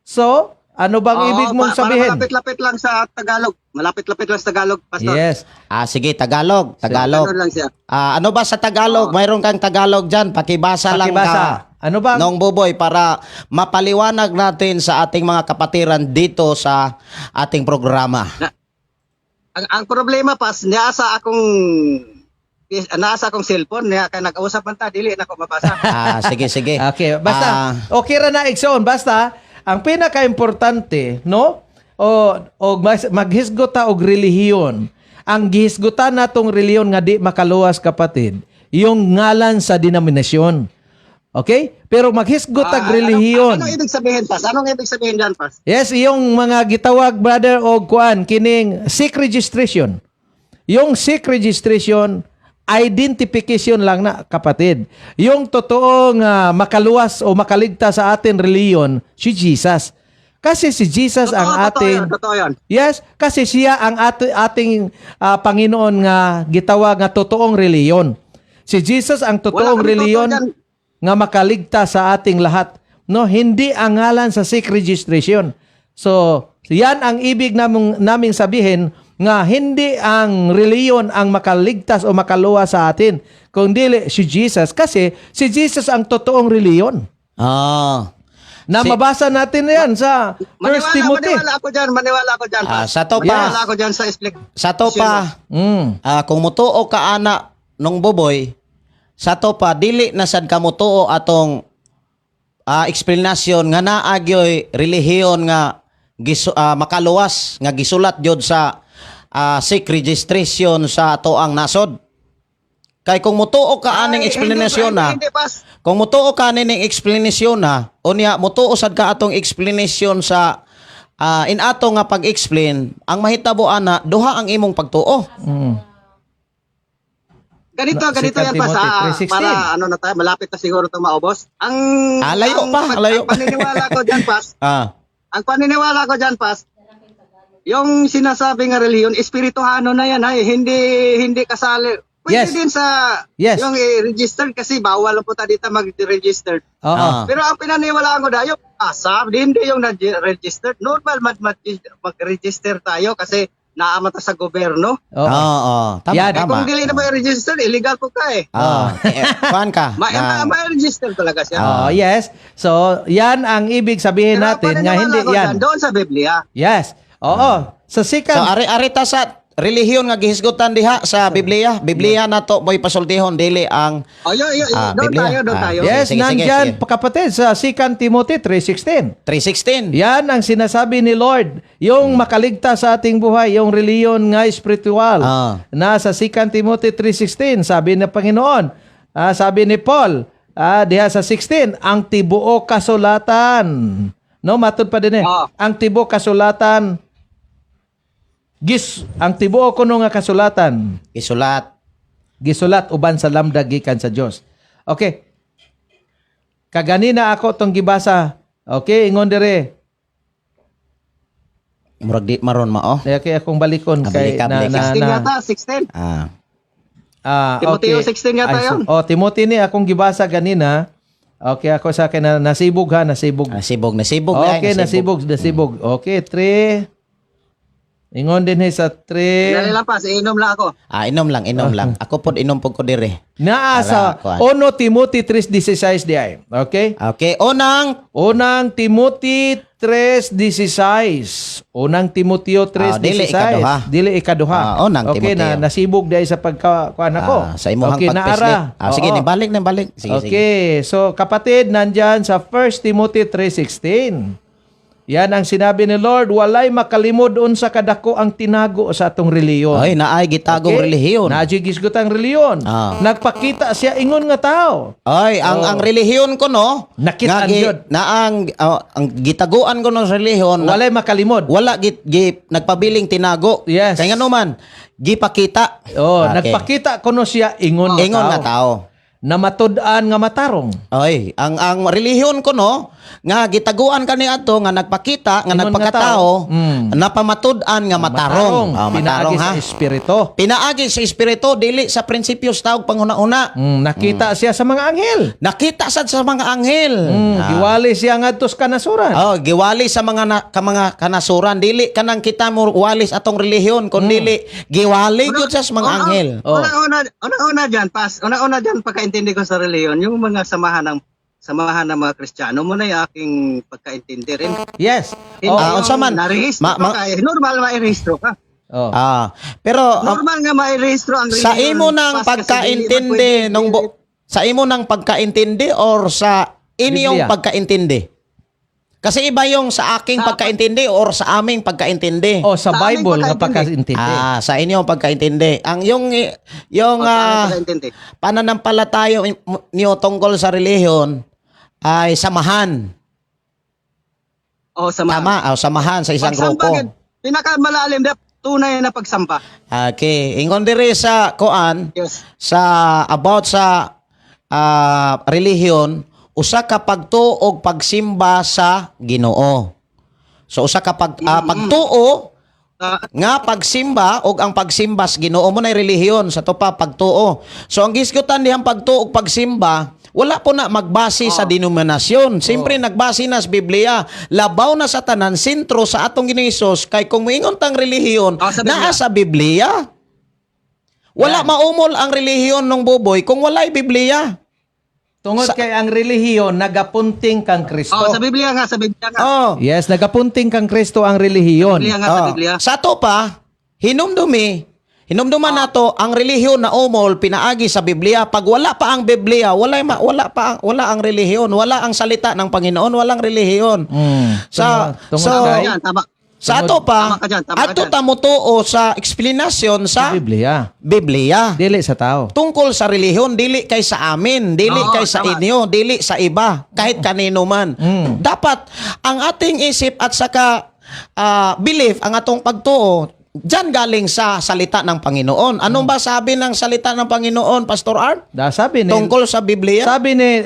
So, ano bang Oo, ibig mong para sabihin? malapit-lapit lang sa Tagalog. Malapit-lapit lang sa Tagalog, Pastor. Yes. Ah, sige, Tagalog, Tagalog. Ganun lang siya. Ah, ano ba sa Tagalog? Mayroon kang Tagalog diyan, pakibasa lang Pakibasa. ka. Ano bang Nong Buboy para mapaliwanag natin sa ating mga kapatiran dito sa ating programa. Ang problema pas nasa akong nasa akong cellphone niya kay nag-usap man ta dili na ko mabasa. Ah, sige, sige. Okay, basta Ah, okay ra na igsoon, basta ang pinaka-importante, no? O maghisgot ta og relihiyon. Ang gihisgutan natong relihiyon nga di makaluwas, kapatid, yung ngalan sa denominasyon. Okay? Pero maghisgot tag relihiyon. Anong ibig sabihin, Pas? Anong ibig sabihin dyan, Pas? Yes, yung mga gitawag, brother, og kuan kining sect registration. Yung sect registration, identification lang na, kapatid. Yung totoong makaluwas o makaligtas sa atin relihiyon, si Jesus. Kasi si Jesus Totoo, ang totoo ating yun, totoo yun. Yes, kasi siya ang ating Panginoon nga gitawag nga totoong relihiyon. Si Jesus ang totoong Wala kami relihiyon totoo dyan. nga makaligtas sa ating lahat. No, hindi ang ngalan sa sect registration. So, yan ang ibig naming sabihin nga hindi ang reliyon ang makaligtas o makaluwas sa atin, kundi si Jesus, kasi si Jesus ang totoong reliyon. Na mabasa natin yan sa 1 Maniwala, Timothy. maniwala ako dyan, maniwala ako dyan, Ah, Pas. sa to pa. Maniwala ako dyan sa explanation. Sa to pa, kung mutuo ka ana nung buboy, sa to pa dili na sad ka mutuo atong explanation nga naa gyoy relihiyon nga makaluwas nga gisulat gyud sa sect registration sa atoang nasod. Kay kung mutuo ka aning Ay, explanation hindi, na, hindi, Pas. kung mutuo ka ning explanation na, unya mutuo sad ka atong explanation sa in ato nga pag-explain, ang mahitabo ana duha ang imong pagtuo. Ganito, ganito 2 yan, Pas. Timothy 3:16. Para ano na tayo, malapit na siguro itong maubos. Ang, Layo ang, pa, layo ang pa. paniniwala ko dyan, Pas. Ang paniniwala ko dyan, Pas, yung sinasabi nga relihiyon, espirituhano na yan, ay hindi hindi kasali. Pwede din sa yung i-register kasi bawal po tayo dito mag-register. Oo. Pero ang pinaniwalaan ko na yung asa, hindi yung nag-register. Normal mag-register tayo kasi naamata sa gobyerno. Oo. Oo, tama, Yan. Eh, tama. kung dili na ma-register, illegal po ka eh. Eh, kuan ka. Ma-register talaga siya. Oh, yes. So, yan ang ibig sabihin Pero ang natin nga paniniwala hindi ko yan. dyan, doon sa Biblia. Yes. Oo. Sa So second ari-ari ta sa relihiyon nga gihisgutan diha sa Biblia. Biblia na to mo'y pasultihon, dili ang Oh, yo, yo, doon Biblia. tayo, doon tayo. Yes, Sige, sige, nandyan, sige. kapatid, sa 2 Timothy 3:16. 3:16. Yan ang sinasabi ni Lord. Yung makaligtas sa ating buhay, yung reliyon nga espiritual. Nasa 2 Timothy 3:16, sabi ng Panginoon. Sabi ni Paul, diha sa 16, ang tibuok kasulatan. No, matud pa din eh. Ang tibuok kasulatan gis ang tibuok kuno nga kasulatan Isulat. Gisulat uban sa lamdag gikan sa Dios. Okay. Kaganina ako tong gibasa. Okay, ingon dire. Murag di maron mao. Okay, akong balikon kay Balik ka, na, balik ka. na, 16 na, yata, 16. Okay. Timoteo 16 yata Ay, yun. oh, Timothy ni akong gibasa ganina. Okay, ako sa akin na nasibog ha, nasibog. Nasibog, nasibog na, Okay, ay, nasibog, nasibog. Okay, 3. Ingon din sa Dali 3. lang, Pas, inom lang ako. Inom lang, inom lang. Ako pod inom pod ko dire. Naa sa Para, kuan. 1 Timothy 3:16 di ay. Okay? Okay, unang Unang Timothy 3:16. Unang Timoteo 3:16. Dili ikaduha. Dili ikaduha. Unang okay, Timoteo. na nasibog dahil sa pagka kuan ako. Sa imuhang Okay, pagpislit. naara. Sige, Oo. ni balik na balik. Sige, sige. Okay, so kapatid, nandyan sa 1 Timothy 3:16. Yan ang sinabi ni Lord, walay makalimod unsa kadako ang tinago sa atong reliyon. Ay, naay gitagong Okay? relihiyon. Naay gisgutang relihiyon. Nagpakita siya ingon nga tao. Ay, ang ang relihiyon ko no, Nakit-an nga gi- yun. na ang gitaguan ko no sa relihiyon, Walay makalimod. wala gi, gi nagpabiling tinago. Yes. Kay ngano man, gipakita. Oh, Okay. nagpakita kuno siya ingon nga Ingon tao. nga tao. Na matud-an nga matarong. Ay, ang relihiyon ko no, nga gitaguan kani ato nga nagpakita, nga Ingon nga nagpakatao, tao. Napamatud-an nga matarong. Pinaagi Matarong sa ha. espiritu. Pinaagi sa espiritu dili sa prinsipyo sa taog panghuna-una. Nakita siya sa mga anghel. Nakita sad sa mga anghel. Giwali siya ngadto sa kanasuran. Oh, giwali sa mga na, ka mga kanasuran, dili kanang kita mo walis atong relihiyon kun dili giwali gyud sa mga anghel. Oh. Una-una dyan, Pas. Una-una dyan, pagkaintindi ko sa reliyon, yung mga samahan ng mga Kristiyano mo na yung aking pagkaintindi rin. Yes. Hindi Oh. yung Unsa man? Narehistro ka. Eh. Normal mairehistro ka. Oh. Pero Normal nga mairehistro ang sa relihiyon, imo nang Pas, kasi dili man pagkaintindi pwede- nung sa imo nang pagkaintindi or sa inyong Biblia. pagkaintindi? Kasi iba yung sa aking pagkaintindi or sa aming pagkaintindi. O sa Sa aming Bible nga pagkaintindi. pagkaintindi. Ah, sa inyong pagkaintindi. Ang yung O, sa aming pagkaintindi. pananampalataya niyo tungkol sa relihiyon ay samahan. O, sa mga. Tama, oh, samahan sa isang Pagsamba, grupo. gid, pinakamalalim na tunay na pagsamba. Okay, ingon diri sa koan sa about sa relihiyon, usa ka pagtuo og pagsimba sa Ginoo. So usa ka pagtuo nga pagsimba og ang pagsimba sa Ginoo mo na relihiyon sa to pa pagtuo. So ang gisgutan dihang pagtuo og pagsimba, wala po na magbase sa denominasyon. Siyempre nagbase na sa Biblia. Labaw na sa tanan sentro sa atong Ginoong Hesus kay kung moingon tang relihiyon Oh, sa Biblia. naa sa Biblia. Wala maumol ang relihiyon ng buboy kung walay Biblia. Tungod kay ang relihiyon nagapunting kang Kristo. Oh, sa Biblia nga, sa Biblia nga. Oh. Yes, nagapunting kang Kristo ang relihiyon. Biblia nga, sa Oh. Biblia. Sa ato pa, hinumduman nato ang relihiyon na umol pinaagi sa Biblia. Pag wala pa ang Biblia, wala ang relihiyon, wala ang salita ng Panginoon, walang relihiyon. Sa Tungod so, kay Yan, tama. sa ato pa, Tama ka dyan, tama ka adto dyan. ta motuo sa explanation sa sa Biblia. Biblia. Dili sa tao. Tungkol sa relihiyon, dili kay sa amin, dili Oo, kay sa tama. inyo, dili sa iba, kahit kanino man. Dapat ang ating isip at saka belief, ang atong pagtuo, diyan galing sa salita ng Panginoon. Anong ba sabi ng salita ng Panginoon, Pastor Art? Da, sabi ni Tungkol sa Biblia? Sabi ni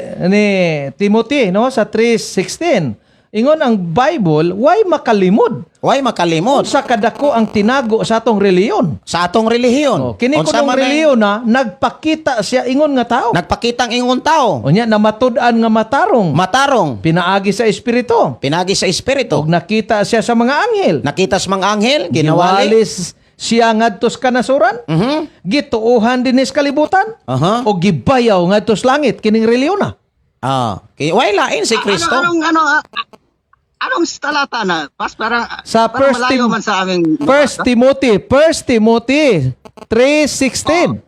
Timothy, no, sa 3:16, ingon ang Bible, why makalimod Way makalimot sa kadako ang tinago sa atong reliyon. sa atong relihiyon. Oh, kini Unsa kunong man ang reliyon na nagpakita siya ingon nga tao. nagpakitang ingon tao, Unya namatud-an nga matarong, matarong, pinaagi sa espiritu. pinagi sa espiritu. Ug nakita siya sa mga anghel. Nakita sa mga anghel, ginawali. Giwalis siya ngadto sa kanasuran. Gituohan dinhi sa kalibutan. O gibayaw ngadto sa langit kining reliyon na. Ah, kay way lain si Kristo. Anong talata na? Pas parang, Sa parang First malayo man sa aming First Timothy, 1 Timothy 3:16.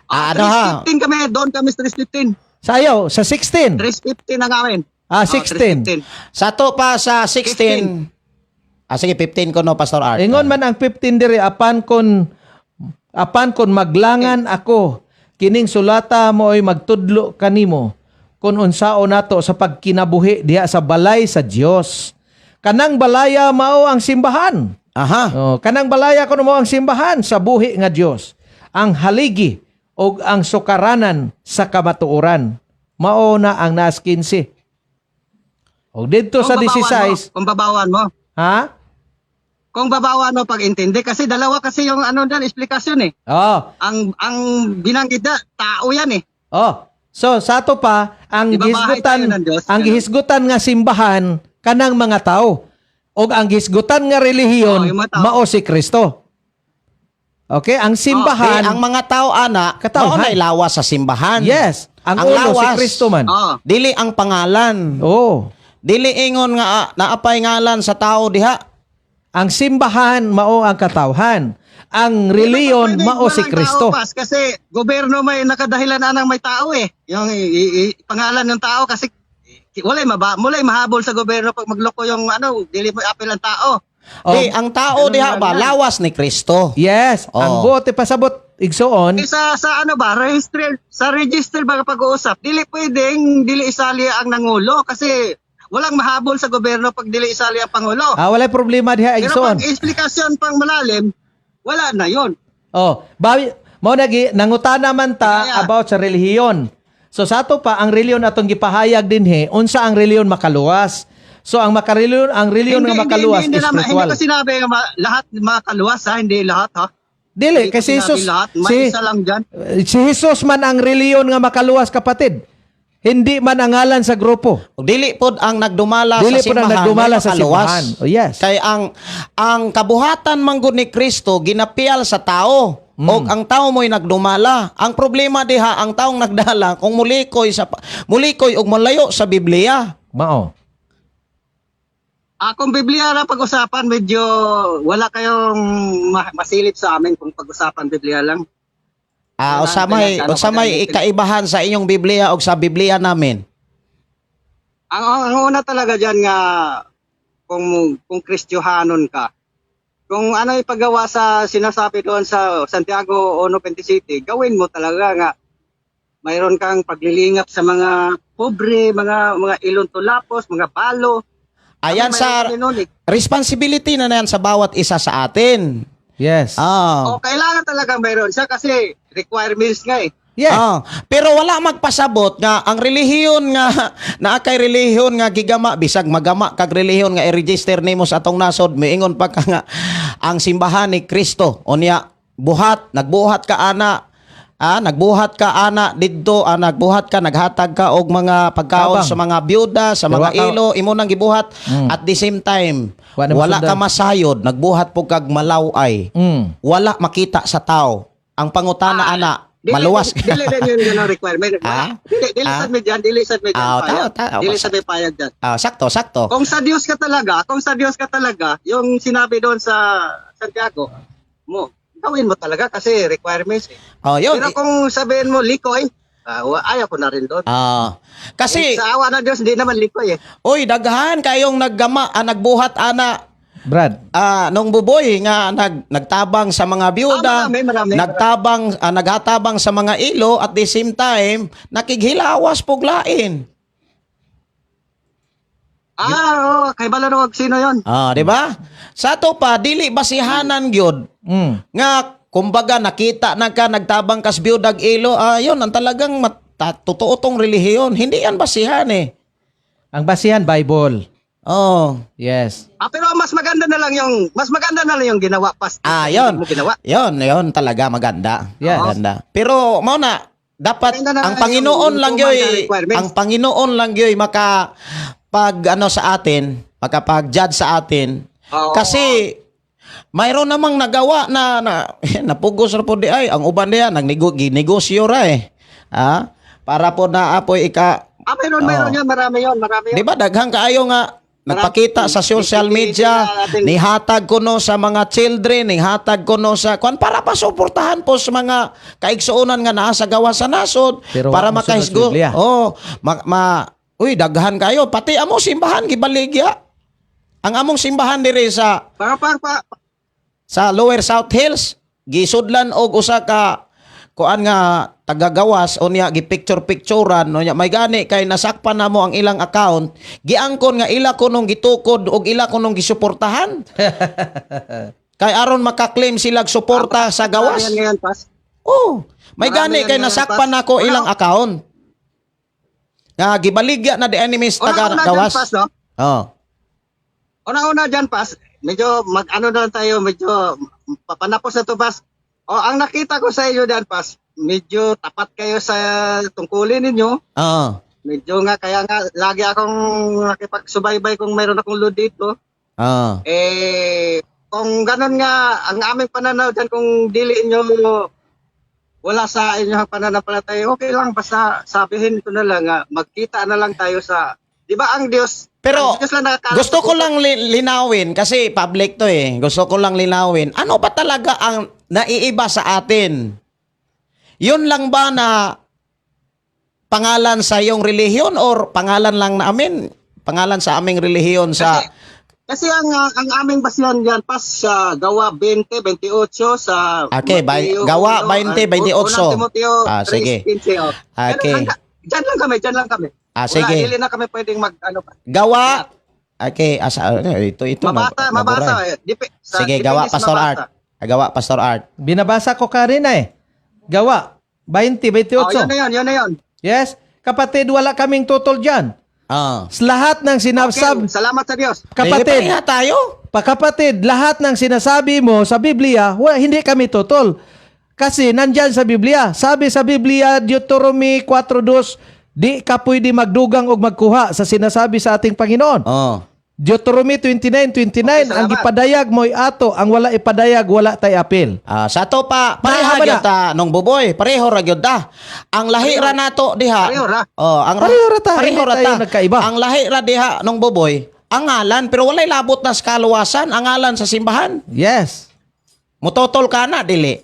Ah, ano ha? 3:15 kami, doon kami sa 3:15. Sayaw sa 16. 3:15 na namin. Ah, Oh, 16. 3:15. Sa to pa sa 16. Ah, sige, 15 ko no, Pastor Art. Ingon man ang 15 diri, apan kon maglangan ako, kining sulata mooy magtudlo kanimo kon unsaon nato sa pagkinabuhi diha sa balay sa Dios. Kanang balaya mao ang simbahan. Oh, kanang balaya kuno mao ang simbahan sa buhi nga Dios. Ang haligi og ang sukaranan sa kamatuoran. Mao na ang nas 15. Og didto sa Kung babawan 16, mo, kung babawan mo. Ha? Kung babawan mo pag-intindi kasi dalawa kasi yung ano diyan explanation eh. Oh. Ang binanggit na tao yan eh. Oh. So sa ato pa ang Di ba bahay gihisgutan tayo ng Diyos? ang Ganun. gihisgutan nga simbahan kanang mga tao og ang gihisgutan nga relihiyon Oo, yung mga tao. mao si Kristo. Okay, ang simbahan Di, ang mga tao ana, Katawhan. mao na'y lawas sa simbahan. Yes, ang ulo si Kristo man. Oo. Dili ang pangalan. Oh. Dili ingon nga naapay ngalan sa tao diha. Ang simbahan mao ang katawhan. Ang reliyon Di ba mao pwedeng si walang Kristo. tao, Pas, kasi gobyerno may nakadahilan anang may tao eh. Yung pangalan ng tao kasi walay mahabol sa gobyerno pag magloko yung ano, dili mo apil ang tao. Oh. Di ang tao Ganun diha lang ba yan. lawas ni Kristo. Yes, ang Oh. bote pasabot igsoon. Eh, sa ano ba, register sa register ba pag-uusap, dili pwedeng dili isali ang nangulo kasi walang mahabol sa gobyerno pag dili isali ang pangulo. Ah, walay problema diha Pero igsoon. pag explikasyon pang malalim, wala na yon. Oh, bawi mao nagi nangutana man ta Kaya. about sa relihiyon. So sa ato pa ang relihiyon atong gipahayag dinhi, unsa ang relihiyon makaluwas. So ang makarelihiyon, ang relihiyon nga makaluwas hindi, is naman- spiritual. Hindi ko sinabi nga lahat makaluwas ha, hindi lahat ha. Dili Hindi ko kasi sinabi Jesus lahat, may si isa lang dyan. si Jesus man ang relihiyon nga makaluwas, kapatid. Hindi man ang ngalan sa grupo. Ug dili pod ang nagdumala Dili sa pod ang simbahan nagdumala may sa makaluwas. simbahan. Oh, yes. Kay ang kabuhatan manggod ni Kristo ginapial sa tao. Og ang tao mo'y nagdumala. Ang problema diha ang taong nagdala kung mulikoy og molayo sa Biblia. Mao. Ah, kung Biblia na pag-usapan, medyo wala kayong masilip sa amin kung pag-usapan Biblia lang. Ah, Wala, usa may ano, usa may pag- ikaibahan sa inyong Biblia og sa Biblia namin. Ang una talaga diyan nga kung Kristiyohanon ka, kung ano ipagawa sa sinasabi doon sa Santiago 1:27, gawin mo talaga nga mayroon kang paglilingap sa mga pobre, mga ilon tulapos, mga balo. Ayan Kami sa mayroon din nun eh. responsibility na na yan sa bawat isa sa atin. Yes. Ah. O, kailangan talaga mayroon siya kasi requirements nga eh. Yes. Ah, pero wala magpasabot nga ang relihiyon nga naa kay relihiyon nga gigama, bisag magama kag relihiyon nga i-register nimo sa atong nasod, miingon pa ka nga ang simbahan ni Kristo, unya buhat nagbuhat ka ana, nagbuhat ka ana didto, nagbuhat ka, naghatag ka og mga pagkaon Tabang. sa mga byuda, sa mga ilo, imo nang gibuhat. At the same time, Wa na wala ka masundan. masayod, nagbuhat po kag malaway, wala makita sa tao. Ang pangutana ana, Dili, maluwas. Dili din yun ganun requirement. Ah? Dili, dili Ah? sad mi dyan, dili sad mi dyan Ah, payag. tao, Dili sad mi payag dyan. Ah, sakto, sakto. Kung sa Diyos ka talaga, kung sa Diyos ka talaga, yung sinabi doon sa Santiago, mo, gawin mo talaga kasi requirements eh. Oh, yun. Pero kung sabihin mo likoy, ayaw ko na rin doon. Ah, kasi Eh, sa awa ng Diyos, hindi naman likoy eh. oy, daghan kayong naggama, nagbuhat ana, Brad. Nung buboy nga nagtabang sa mga byuda, Ah, marami, marami, nagtabang, naghatabang sa mga ilo, at the same time nakighilawas puglain. Ah, oo, kay Balano, sino yon? Ah, di ba? Sa ato pa dili basihanan gyud nga kumbaga nakita na ka nagtabang kas byudag ilo, yun ang talagang totoo tong relihiyon. Hindi yan basihan eh. Ang basihan, Bible. Oh. Yes. Ah, pero mas maganda na lang yung ginawa pas. Ah, yon. Mo ginawa. Yon, yon talaga maganda. Yeah. Maganda. Pero mao na dapat Maganda na ang lang Panginoon yung lang tuman yoy, sa requirements. ang Panginoon lang yoy maka pag ano sa atin, makapag-judge sa atin. Oo. Kasi mayroon namang nagawa na napugos ra po di ay ang uban diya nagnego ginegosyo ra eh. Ah, para po na apoy ika Ah, mayroon, mayroon Oo. yun, marami yun, marami yun. Di ba daghang kaayo nga nagpakita sa social media, nihatag kuno sa mga children, nihatag kuno sa kwan para pa suportahan po sa mga kaigsuonan nga naa sa gawas sa nasod Pero para wa mosunod sa makahisgo. Biblia. Oh, uy, daghan kayo pati amo simbahan gibaligya. Ang among simbahan diri sa Para pa, pa, sa Lower South Hills gisudlan og usa ka kuan nga tagagawas, unya gipicture-picturean, unya may gani kay nasakpan namo ang ilang account, giangkon nga ila kunong gitukod og ila kunong gisuportahan kay aron makaklaim sila suporta sa gawas. Marami yan ngayon, pas. Oh, may Marami gani yan kay ngayon, nasakpan Pas. nako ilang account nga gibaligya na the enemies taga Una-una dyan, gawas. pas, no? Oh. Una-una dyan, pas. Medyo mag-ano na lang tayo, medyo papanapos na to, pas. O, ang nakita ko sa inyo dyan, pas, medyo tapat kayo sa tungkulin ninyo. Oh. Medyo nga, kaya nga, lagi akong nakipagsubaybay kung mayroon akong load dito. Oh. Eh, kung ganun nga, ang aming pananaw dyan, kung dili inyo wala sa inyo ang pananampalataya, okay lang, basta sabihin ko na lang, nga, magkita na lang tayo sa, di ba ang Diyos, Pero ang Diyos lang nakakaalam gusto sa ko lang linawin kasi public to eh. Gusto ko lang linawin. Ano ba talaga ang naiiba sa atin? Yun lang ba na pangalan sa iyong relihiyon or pangalan lang namin? Pangalan sa aming relihiyon sa Kasi ang aming basihan diyan pas sa Gawa 20:28 sa Okay, Mateo Gawa 1, 20:28. Unang Timoteo Ah, sige. 3:15, oh. Okay. Pero diyan lang kami, diyan lang kami. Ah, Wala, sige. hindi na kami pwedeng mag ano pa. Gawa. Okay, asa ito ito Mabasa, mabasa naburay. eh. Sa, Sige, depende gawa sa Pastor mabasa. Art. Ah, gawa Pastor Art. Binabasa ko kanina eh. Gawa 20:28. Oh, yun na yun, yun na yun. Yes. Kapatid, wala kaming tutol dyan. Ah. Sa lahat ng sinasab Okay, salamat sa Diyos. kapatid, Pareha tayo. pakapatid, lahat ng sinasabi mo sa Biblia, wa, hindi kami tutol. Kasi nandyan sa Biblia. Sabi sa Biblia, Deuteronomy 4:2, di ka pwede magdugang o magkuha sa sinasabi sa ating Panginoon. Oh. Deuteronomy 29:29, Okay, ang salamat. gipadayag mo'y ato, ang wala ipadayag, wala tay apil. Ah, sa to pa, pareha Pareha ba gyud na? ta nung buboy, pareho ra gyud ta. Ang lahi ra nato diha. Pareho ra. Oh, ang Pareho ra ta, Pareho hindi ra tayo ta. nagkaiba. Ang lahi ra diha nung buboy, ang ngalan pero walay labot na sa kaluwasan, ang ngalan sa simbahan. Yes. Mutotol ka na dili.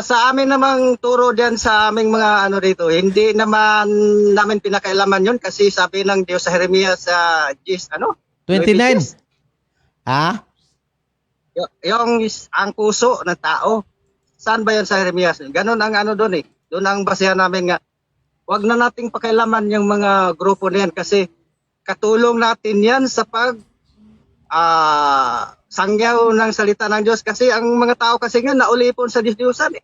Sa amin namang turo diyan sa aming mga ano dito, hindi naman namin pinakailaman yun kasi sabi ng Diyos sa Jeremias sa Gis, ano? 29. Ha? Yung ang puso ng tao. Saan ba yan sa Jeremias? Ganon ang ano doon eh. Doon ang basehan namin nga. Wag na nating pakialaman yung mga grupo na yan kasi katulong natin yan sa pag sangyaw ng salita ng Diyos kasi ang mga tao kasi nga naulipon sa Diyos-Diyusan eh.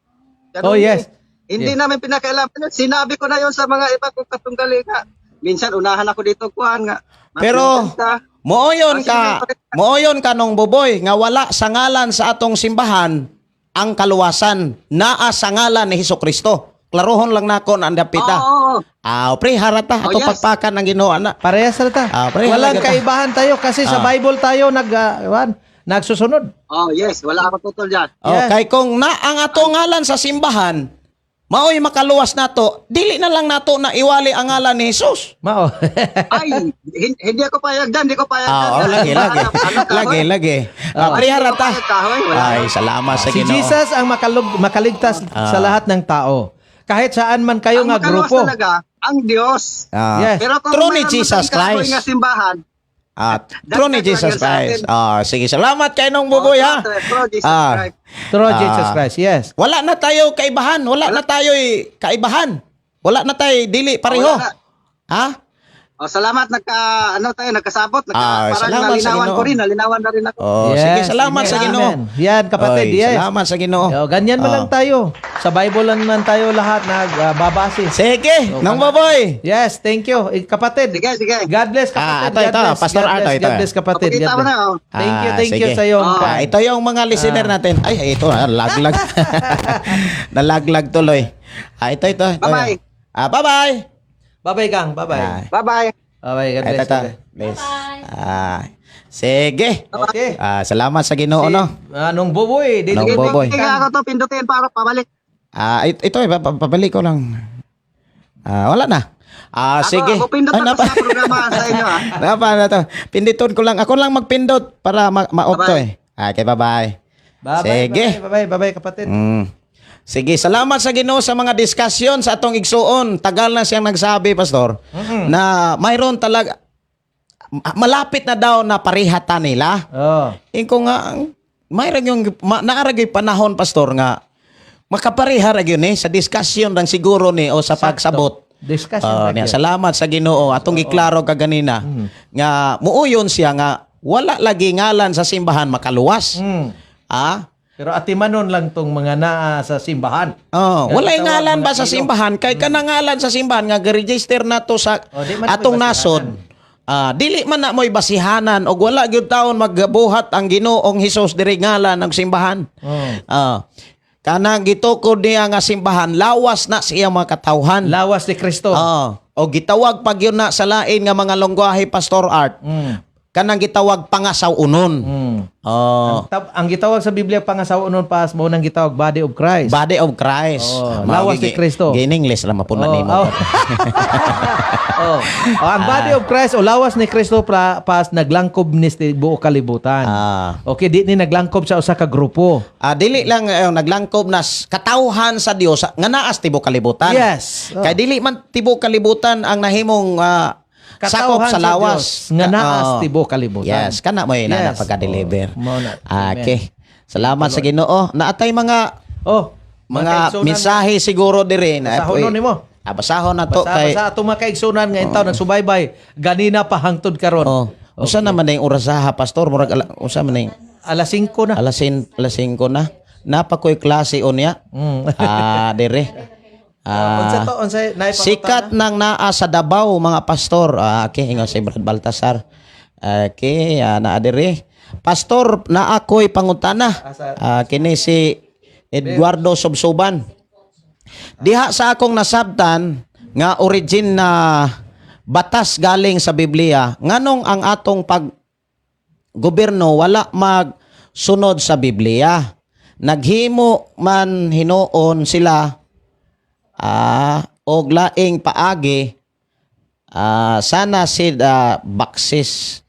Ganon Oh, yes. eh. Hindi Yes. namin pinakialaman yun. Sinabi ko na yon sa mga iba kong katunggali nga. Minsan unahan ako dito kuhan nga. Pero, Ka. Mooyon Ah, ka, sige. mooyon ka nung Buboy nga wala sa ngalan sa atong simbahan ang kaluwasan, naa sa ngalan ni Hesus Kristo. Klarohon lang nako na ang dapita. Oo, oo, oo. Ah, pre, harata Oh, ato yes. pagpakan ng Ginoo ana. Parehas ra ta. Ah, pareha Walang lang kita. kaibahan tayo kasi sa Bible tayo nagsusunod. Oh, yes. Wala akong tutol dyan. Oh, Yes. kay kung na ang ato ngalan sa simbahan, maoy makaluwas nato, dili na lang nato na iwali ang ngalan ni Jesus. Mao. Ay, hindi ako payag dyan. Hindi ko payag dyan. Ah, oh, lagi, lagi. Ano, kahoy? Lagi, lagi. Ah, pre, harata. Hindi ko payag, kahoy. Wala. Ay, salamat sa Si Ginoo. Jesus ang makaligtas sa lahat ng tao. Kahit saan man kayo Ang nga makaluwas grupo. talaga, ang Diyos. Ah, Yes. Pero kung True ni mayroon Jesus man tayong kahoy Christ. nga simbahan, Ah, true ni Dagdag lang Jesus yan sa Christ. atin. Ah, sige, salamat kay nung Buboy ha. Oh, true Jesus Christ. Through Jesus Christ, yes. Wala na tayo kaibahan, wala na tayo kaibahan. Wala na tayo dili pareho. Wala na. Ha? Oh, salamat, nagka ano tayo, nagkasabot, nagka, Ah, parang salamat sa nalinawan Ginoo. ko rin, nalinawan na rin ako. Oh, Yes, sige, salamat sa amen, Ginoo. amen. Yan, kapatid, Oy, yes. Salamat sa Ginoo. Yo, ganyan man Oh. lang tayo. Sa Bible lang man tayo lahat nagbabase. Sige, Oh, nang Buboy. Yes, thank you. Eh, kapatid. Sige, sige. God bless, kapatid. Ah, ito, God ito. bless. Pastor God Arto, bless, ito. God bless, kapatid. Pakita God mo bless. na, oh. Thank you, Ah, thank you sige. sa iyong Ah, ito yung mga listener natin. Ay, ito, laglag. Nalaglag tuloy. Ah, ito, ito. Ito. Bye-bye. Ah, bye-bye. Bye-bye, gang. Bye-bye. Ah, Bye-bye. Bye-bye. God ito, bless. ito. God bless. Bless. Ah, sige. Okay. Ah, salamat sa Ginoo, no? Anong Buboy? Dili Nung Sige, Boboy. sige, ako to, pindutin para pabalik. Ah, ito, eh, pabalik ko lang. Ah, wala na. Ah, Ako, sige. ako pindot Ay, ako sa programa sa inyo, ah. Napa na to. Pindutin ko lang. Ako lang magpindot para ma-off to eh. Ah, okay, bye-bye. Bye-bye. Sige. Bye-bye, bye-bye, kapatid. Sige, salamat sa Ginoo sa mga diskusyon sa atong igsuon. Tagal na siyang nagsabi, Pastor, na mayroon talaga malapit na daw na parihata nila. Oh. Inko nga mayroon yung naaragay panahon, Pastor, nga makapareha ra gyud ni sa diskusyon lang siguro ni o sa pagsabot. Discussion. Oh, ra niya, gyud. salamat sa Ginoo atong giklaro kaganina nga muuyon siya nga wala lagi ngalan sa simbahan makaluwas. Ah? Pero atimanon lang tong mga naa sa simbahan. Oh, Nga walay gitawag ngalan mga ba sa ilo. simbahan kay kanang ngalan sa simbahan nga gi-register nato sa Oh, di man na atong mo'y nasod. Ah, dili man na mo'y basihanan og wala gyud taon magbuhat ang Ginoong Hesus diri ngalan ng simbahan. Oh. Ah, kanang gitukod niya nga simbahan lawas na sa iyang mga katawhan. Lawas ni Kristo. Oh, o gitawag pag yun na sa lain nga mga lengguwahe, Pastor Art. Kanang gitawag pangasaw-unon. Oh, Ang gitawag sa Biblia pangasawa nun pas mao nang gitawag body of Christ. Body of Christ. Oh, lawas ni Kristo. Gin English ra mapuna Oh, nimo. oh. Oh. Oh, ang body of Christ o lawas ni Kristo pra, pas naglangkob ni sa buo kalibutan. Ah. Okay, di ni naglangkob sa usa ka grupo. Ah, dili lang naglangkob na katawhan sa Dios nga naas tibuok kalibutan. Yes. Oh. Kay dili man tibuok kalibutan ang nahimong sakop Katawhan sa lawas. Dios, nga naas Oh. tibuok kalibutan. Yes, kana mo na Yes. pagka-deliver. Oh, mao na. Ah, Amen. okay. Salamat sa Ginoo. Naatay mga Oh, mga kaigsunan- mensahe siguro dire na Basahon eh, nimo. Ah, basahon na to Basta, kay basta atong mga kaigsunan nga intaw nagsubaybay ganina pa hangtod karon. Oh. Usa naman na yung orasaha, Pastor? Murag usa man na yung Alas 5 na. alas 5 na. Napakoy klase unya. Ah, dire. Ah, Unsa to? Unsa naay pangutana? Sikat ng naa sa Davao, mga pastor. Ah, okay, ingon si Brad Baltasar. Okay, naa dire. Pastor, naa ko'y pangutana. Ah, kini si Eduardo Subsuban. Diha sa akong nasabtan nga origin na batas galing sa Biblia, nganong ang atong pag gobyerno wala magsunod sa Biblia? Naghimo man hinuon sila og laing paagi, sana si baksis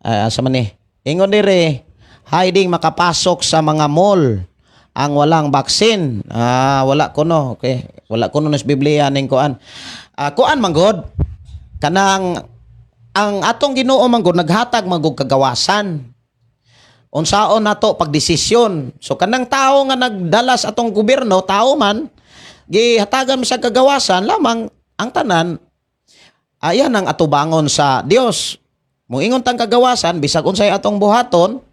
sa man ni ingon dire hiding makapasok sa mga mall. Ang walang vaccine. Ah, wala kuno. Okay. Wala kuno nas Biblia ning kuan. Ah, kuan man gud. Kanang ang atong Ginoo man gud naghatag man gud kagawasan. Unsaon nato pagdesisyon. So kanang tao nga nagdala sa atong gobyerno, tao man gihatagan mo sa kagawasan lamang ang tanan ayan ang atubangon sa Dios. Moingon tang kagawasan bisag unsay atong buhaton,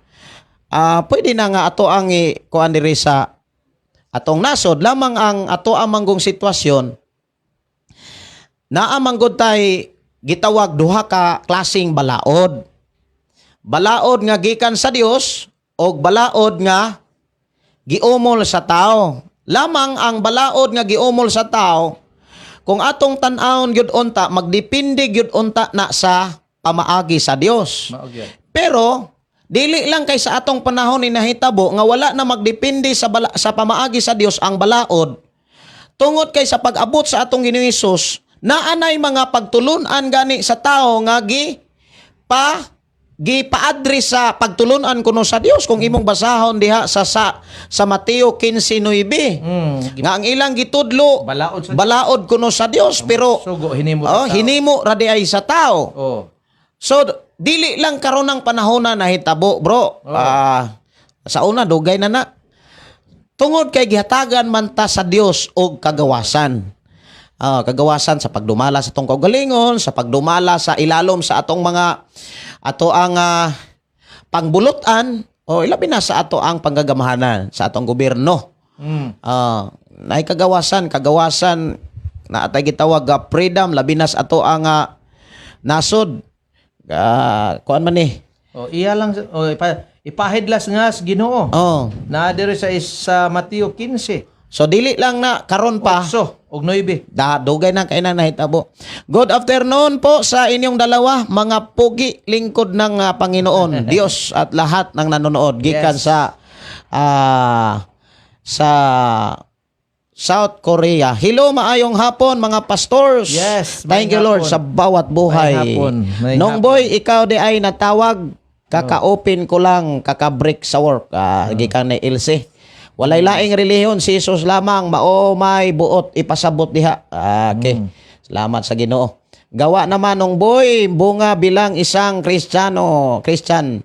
pwede na nga ato ang kuan diri sa atong nasod lamang ang ato amanggong sitwasyon naa man gud tay gitawag duha ka klaseng balaod. Balaod nga gikan sa Dios og balaod nga giumol sa tao. Lamang ang balaod nga giumol sa tao, kung atong tan-awon gyud unta, magdepende gyud unta na sa pamaagi sa Dios. Mao gyud. Pero dili lang kay sa atong panahon ni nahitabo nga wala na magdepende sa pamaagi sa Dios ang balaod. Tungod kay sa pag-abot sa atong Ginoong Hesus, naanay mga pagtulun-an gani sa tao nga gipa-address sa pagtulun-an kuno sa Dios kung imong basahon diha sa Mateo 15:9. Nga ang ilang gitudlo Balaod sa balaod kuno sa Dios pero Sugo hinimo sa oh, tao. hinimo ra di ay sa tao. Oh. So dili lang karon ang panahon na nahitabo, bro. Ah, sa una dugay na na. Tungod kay gihatagan man ta sa Dios og kagawasan. Ah, kagawasan sa pagdumala sa atong kaugalingon, sa pagdumala sa ilalom sa atong mga ato ang pangbulutan o ilabi na sa ato ang panggagamahanan sa atong gobyerno. Ah, naay kagawasan, kagawasan na atay gitawag freedom labi na sa ato ang nasod. Ah, kuan man ni. Oh, iya lang oh, ipahidlas nga sa Ginoo. Oh. Na diri sa Mateo 15. So dili lang na karon pa. 8 og 9. Da, dugay na kay na nahitabo. Good afternoon po sa inyong dalawa, mga pugi lingkod ng Panginoon, Diyos at lahat ng nanonood gikan Yes. sa South Korea. Hello, maayong hapon mga pastors. Yes, Thank you maayong Lord hapon. sa bawat buhay. Maayong hapon, maayong Nung hapon. boy, ikaw di ay natawag, kaka-open ko lang, kaka-break sa work. Ah, gikan ni Ilse. Walay laing relihiyon, si Jesus lamang mao may buot ipasabot diha. Ah, okay. Salamat sa Ginoo. Gawa naman nung boy bunga bilang isang Kristiyano, Christian.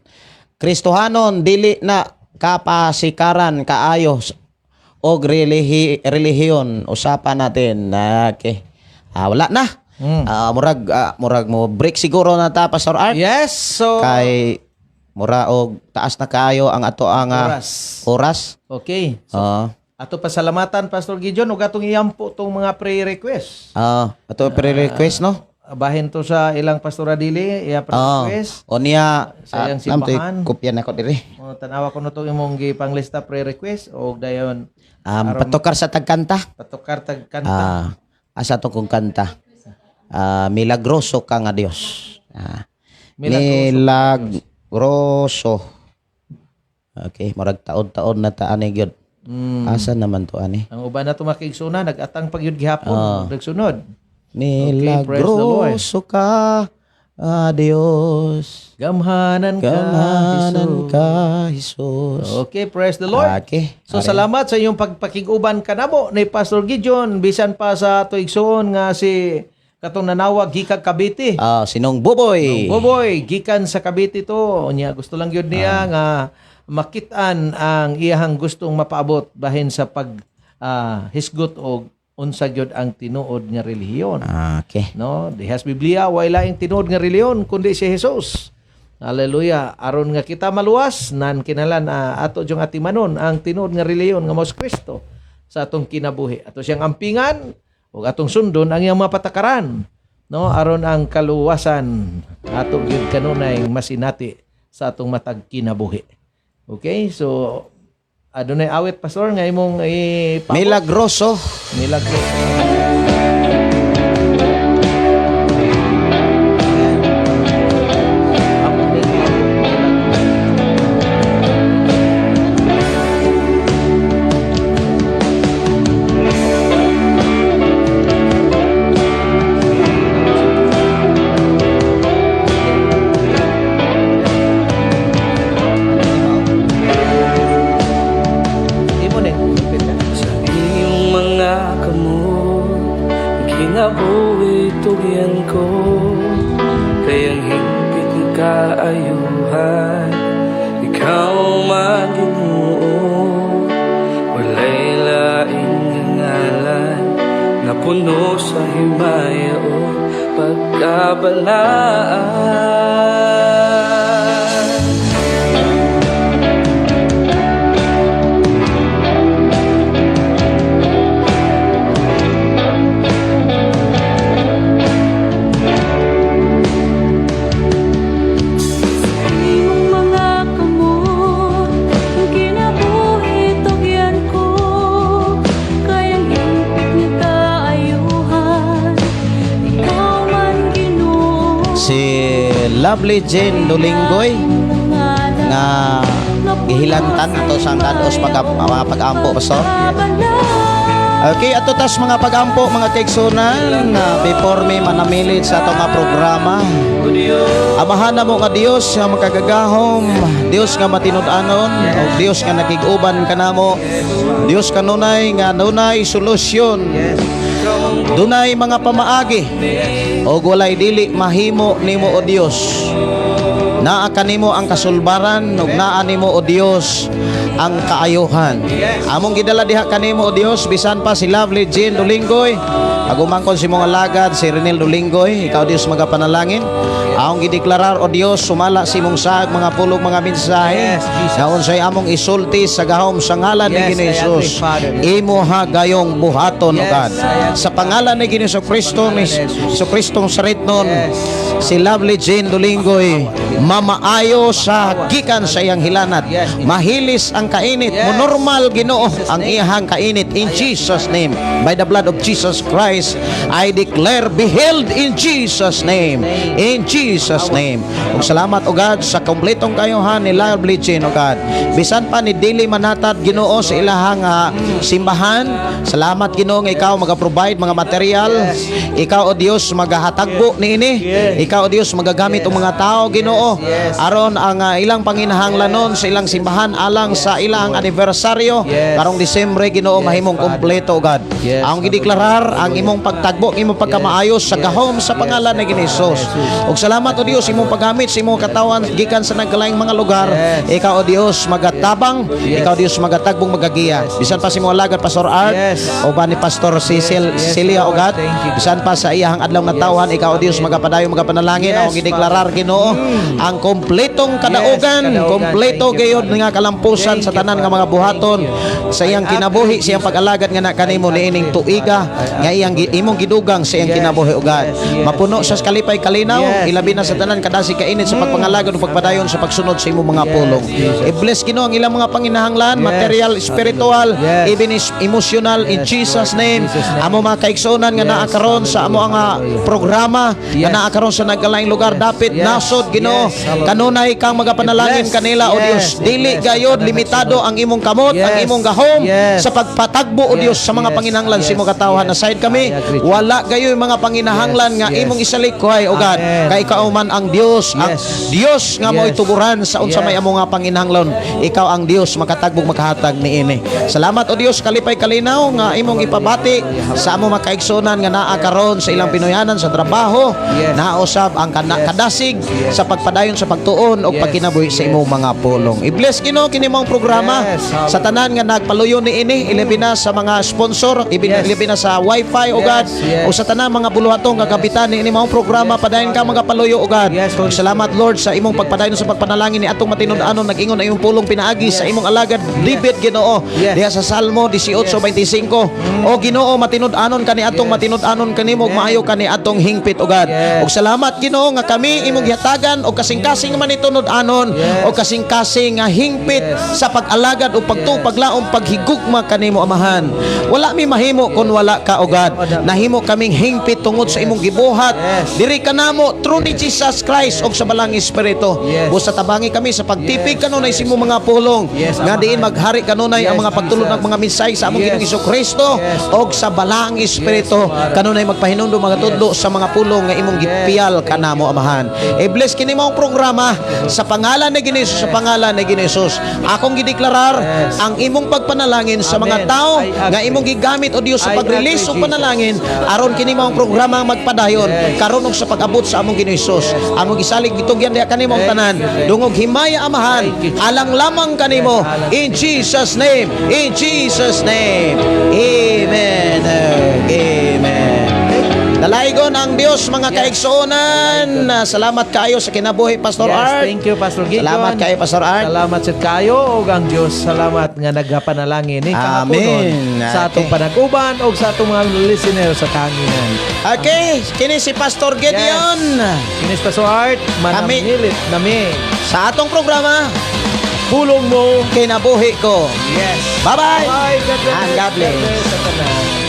Kristohanon dili na kapasikaran kaayo og relihiyon usapan natin. Okay. Ah, wala na. Ah, murag mo break siguro na ta, Pastor Art. Yes, so Kay mura og taas na kaayo ang ato ang oras. Oras. Okay. So, ato pasalamatan Pastor Gideon ug atong iampo tong mga pre-request. Ah, ato pre-request no. Bahin to sa ilang Pastor Adili, iya pre-request. O niya Sa iyang nam, to'y simbahan. kopya na ko diri. O, tanawa ko no tong imong gipanglista pre-request og dayon Patokar sa tagkanta. Patokar tag kanta. Ah, asa to kong kanta? Ah, milagroso ka nga Dios. Ah, Milagroso. milagroso. Okay, murag taod-taod na ta ani gyud. Asa naman to ani? Ang uban na to makigsuna nagatang pagyud gihapon nagsunod. Milagroso Okay, praise the Lord. ka, Dios. Gamhanan ka, Gamhanan Jesus. ka, Jesus. Okay, praise the Lord. Okay. So salamat sa inyong pagpakig-uban kanamo ni Pastor Gideon bisan pa sa ato igsoon nga si katong nanawag gikan Cavite. Ah, sinong Buboy. Boboy, gikan sa Cavite to. Unya gusto lang gyud niya nga makit-an ang iyahang gustong mapaabot bahin sa pag hisgot og unsa gyud ang tinuod nga relihiyon. Ah, okay. No, dihas Biblia way laing tinuod nga relihiyon kundi si Jesus. Hallelujah. Aron nga kita maluwas nan kinalan ato jung atimanon ang tinuod nga relihiyon nga mao si Kristo sa atong kinabuhi. Ato siyang ampingan ug atong sundon ang iyang mga patakaran. No, aron ang kaluwasan ato gyud kanunay masinati sa atong matag kinabuhi. Okay? So adunay awit, pastor, nga imong ipaabot? Milagroso. Milagro. Imo ni. kaayuhan. Ikaw man, Ginoo, walay laing ngalan, nga puno sa himaya o pagkabalaan. Imong mga kamot ang kinabuhi tugyan ko, kay ang hingpit nga kaayuhan, ikaw man, Ginoo. Si Lovely Jane Dulinggoy nga gihilantan ato sang dados mga pag-ampo, Pastor. Okay, ato tas mga pag-ampo, mga kaigsunan, na before me manamilit sa atong nga programa. Amahan namo nga Dios nga makagagahom, Dios nga matinud-anon, ug Dios nga nakig-uban kanamo. Dios kanunay nga nunay solusyon. Dunay mga pamaagi og walay dili mahimo nimo, o Dios. Naa kanimo ang kasulbaran ug naa nimo, o Dios, ang kaayuhan. Among gidala diha kanimo, o Dios, bisan pa si Lovely Jean Dulinggoy, pagumangkon si mong alagad si Renel Dulinggoy, ikaw Dios magapanalangin. Among gideklarar, o Dios, sumala si imong saag mga pulong, mga mensahe. Yes, Jesus. Nga unsay among isulti sa gahom sa ngalan ni Yes, Ginoo I agree, Jesus. Father. Imoha gayong buhaton, o Yes, God. I agree. Sa pangalan ni Ginoo Kristo ni Jesus. Jesu Kristong Saritnon, Yes. si Lovely Jane Dulinggoy mamaayo sa gikan sa iyang hilanat. Mahilis ang kainit. Monormal, Ginoo, Jesus ang name. iyang kainit in Jesus' name. By the blood of Jesus Christ, I declare, be healed in Jesus' name. In Jesus' name. Ug salamat, O God, sa kompletong kayuhan ni Lovely Jane, O God. Bisan pa ni dili manatad, Ginoo, sa ilahang simbahan. Salamat, Ginoo, nga ikaw maga-provide mga material. Ikaw, O Dios, magahatagbo niini. Ikaw, O Dios, magagamit og mga tao, Ginoo. Aron ang ilang panginahanglanon sa ilang simbahan alang sa ilang anibersaryo karong Disyembre, Ginoo, mahimong Father. kompleto, O God. Ang gideklarar ang imong pagtagbo, ang imong pagkamaayos sa gahom sa pangalan ni Ginoo Jesus. Ug salamat, O Dios, imong paggamit sa imong katawan gikan sa nagkalaing mga lugar. Ikaw, O Dios, magatabang, ikaw, Dios, magatagbong, magagiya. Bisan pa sa imong alagad Pastor Art uban ni Pastor Cecil Celia, O Lord. God. Thank you. Bisan pa sa iyahang adlaw nga tawhan, ikaw, O Dios, magapadayon, magapanalangin. Ang gideklarar, Ginoo, ang kompletong kadaugan, kadaugan. kompleto Thank you, gayud Father. nga kalampusan Thank sa you, tanan nga Father. mga buhaton Thank you. sa iyang I kinabuhi, agree, sa iyang pag-alagad nga na kanimo I niining agree, tuiga Father. I nga iyang imong gidugang sa iyang kinabuhi, O God. Mapuno sa kalipay, kalinaw, ilabi na sa tanan kadasi kainit sa pagpangalagad ug pagpadayon sa pagsunod sa imong mga pulong. Jesus. I-bless, Ginoo, ang ilang mga panginahanglan, material, spiritual, even is emotional in Jesus' Lord. name. Jesus' name. Amo mga kaigsuonan nga naa karon sa amo ang programa, nga naa karon sa nagkalaing lugar dapit nasod, Ginoo. Hallelujah. Kanunay kang magapanalangin I-bless. kanila, O Dios. Dili I-bless. gayod limitado ang imong kamot, ang imong gahom sa pagpatagbo, O Dios, sa mga panginahanglan sa imong katawhan. Aside kami, I agree, Jesus. wala gayoy mga panginahanglan nga imong isalikway, O God. Amen. Kay ikaw man ang Dios, ang Dios nga mo'y tuguran sa unsa may among nga panginahanglan. Ikaw ang Dios makatagbog, makahatag niini. Salamat, O Dios, kalipay, kalinaw nga imong ipabati sa among mga kaigsuonan nga naa karon sa ilang Pinoyanan sa trabaho, nausab ang kadasig sa pagpadayon sa pagtuon o pagkinabuhi sa imong mga pulong. I-bless, Ginoo, kini mong programa sa tanan nga nagpaluyo niini, ilabi na sa mga sponsor, ilabi na sa Wi-Fi, O God, o sa tanan mga buluhaton nga kapitan niini mong programa, padayon ka mga paluyo, O God. Yes, Holy Salamat, Lord, sa imong pagpadayon sa pagpanalangin ni atong matinud-anon nag-ingon ang imong pulong pinaagi sa imong alagad David, Ginoo. Yes. Diha sa Salmo 18:25. O Ginoo, matinud-anon kani atong matinud-anon kanimo ug maayo kani atong hingpit, O God. Ug salamat, Ginoo, nga kami imong gihatagan og kasing-kasing manitud-anon og kasing-kasing nga hingpit sa pag-alagad ug pagtupaglaom paghigugma kanimo, Amahan. Wala mi mahimo kon wala ka, O God. Nahimo kaming hingpit tungod sa imong gibuhat. Diri kanamo through ni Jesus Christ og sa Balaang Espiritu. Busa tabangi kami sa pagtipig kanunay sa imong mga pulong nga diin maghari kanunay ang mga pagtulon ng mga mensahe sa among Ginoong Kristo og sa Balaang Espiritu Father. kanunay magpahinumdom mga tudlo sa mga pulong nga imong gipiyal. Magbakal kanamo, Amahan. I-bless kini maong programa sa pangalan ni Ginoo, sa pangalan ni Ginoo Jesus. Akong gideklarar ang imong pagpanalangin sa mga Amen. tao I agree. nga imong gigamit, o Dios, sa I pag-release agree, og panalangin Jesus. aron kini maong programa ang magpadayon karon ug sa pag-abot sa among Ginoo Jesus. Among gisalig, gitugyan diha kanimo ang Thank tanan. you, thank you. Dungog himaya, Amahan, Thank you, Jesus. alang lamang kanimo. Yes, alang. In Jesus' name. In Jesus' name. Amen. Amen. Dalaygon ang Dios, mga kaigsuonan. Salamat kaayo sa kinabuhi, Pastor Art. Thank you, Pastor Gideon. Salamat kaayo, Pastor Art. Salamat sad kaayo og ang Dios. Salamat nga nagapanalangin ni kahaponon Amen. sa atong panag-uban og sa atong mga listener sa kahanginan. Okay, kini si Pastor Gideon. Kini si Pastor Art, manamilit nami. Sa atong programa, Pulong mo. Kinabuhi Ko. Yes. Bye-bye. Bye. God bless. And God bless. Sa tanan.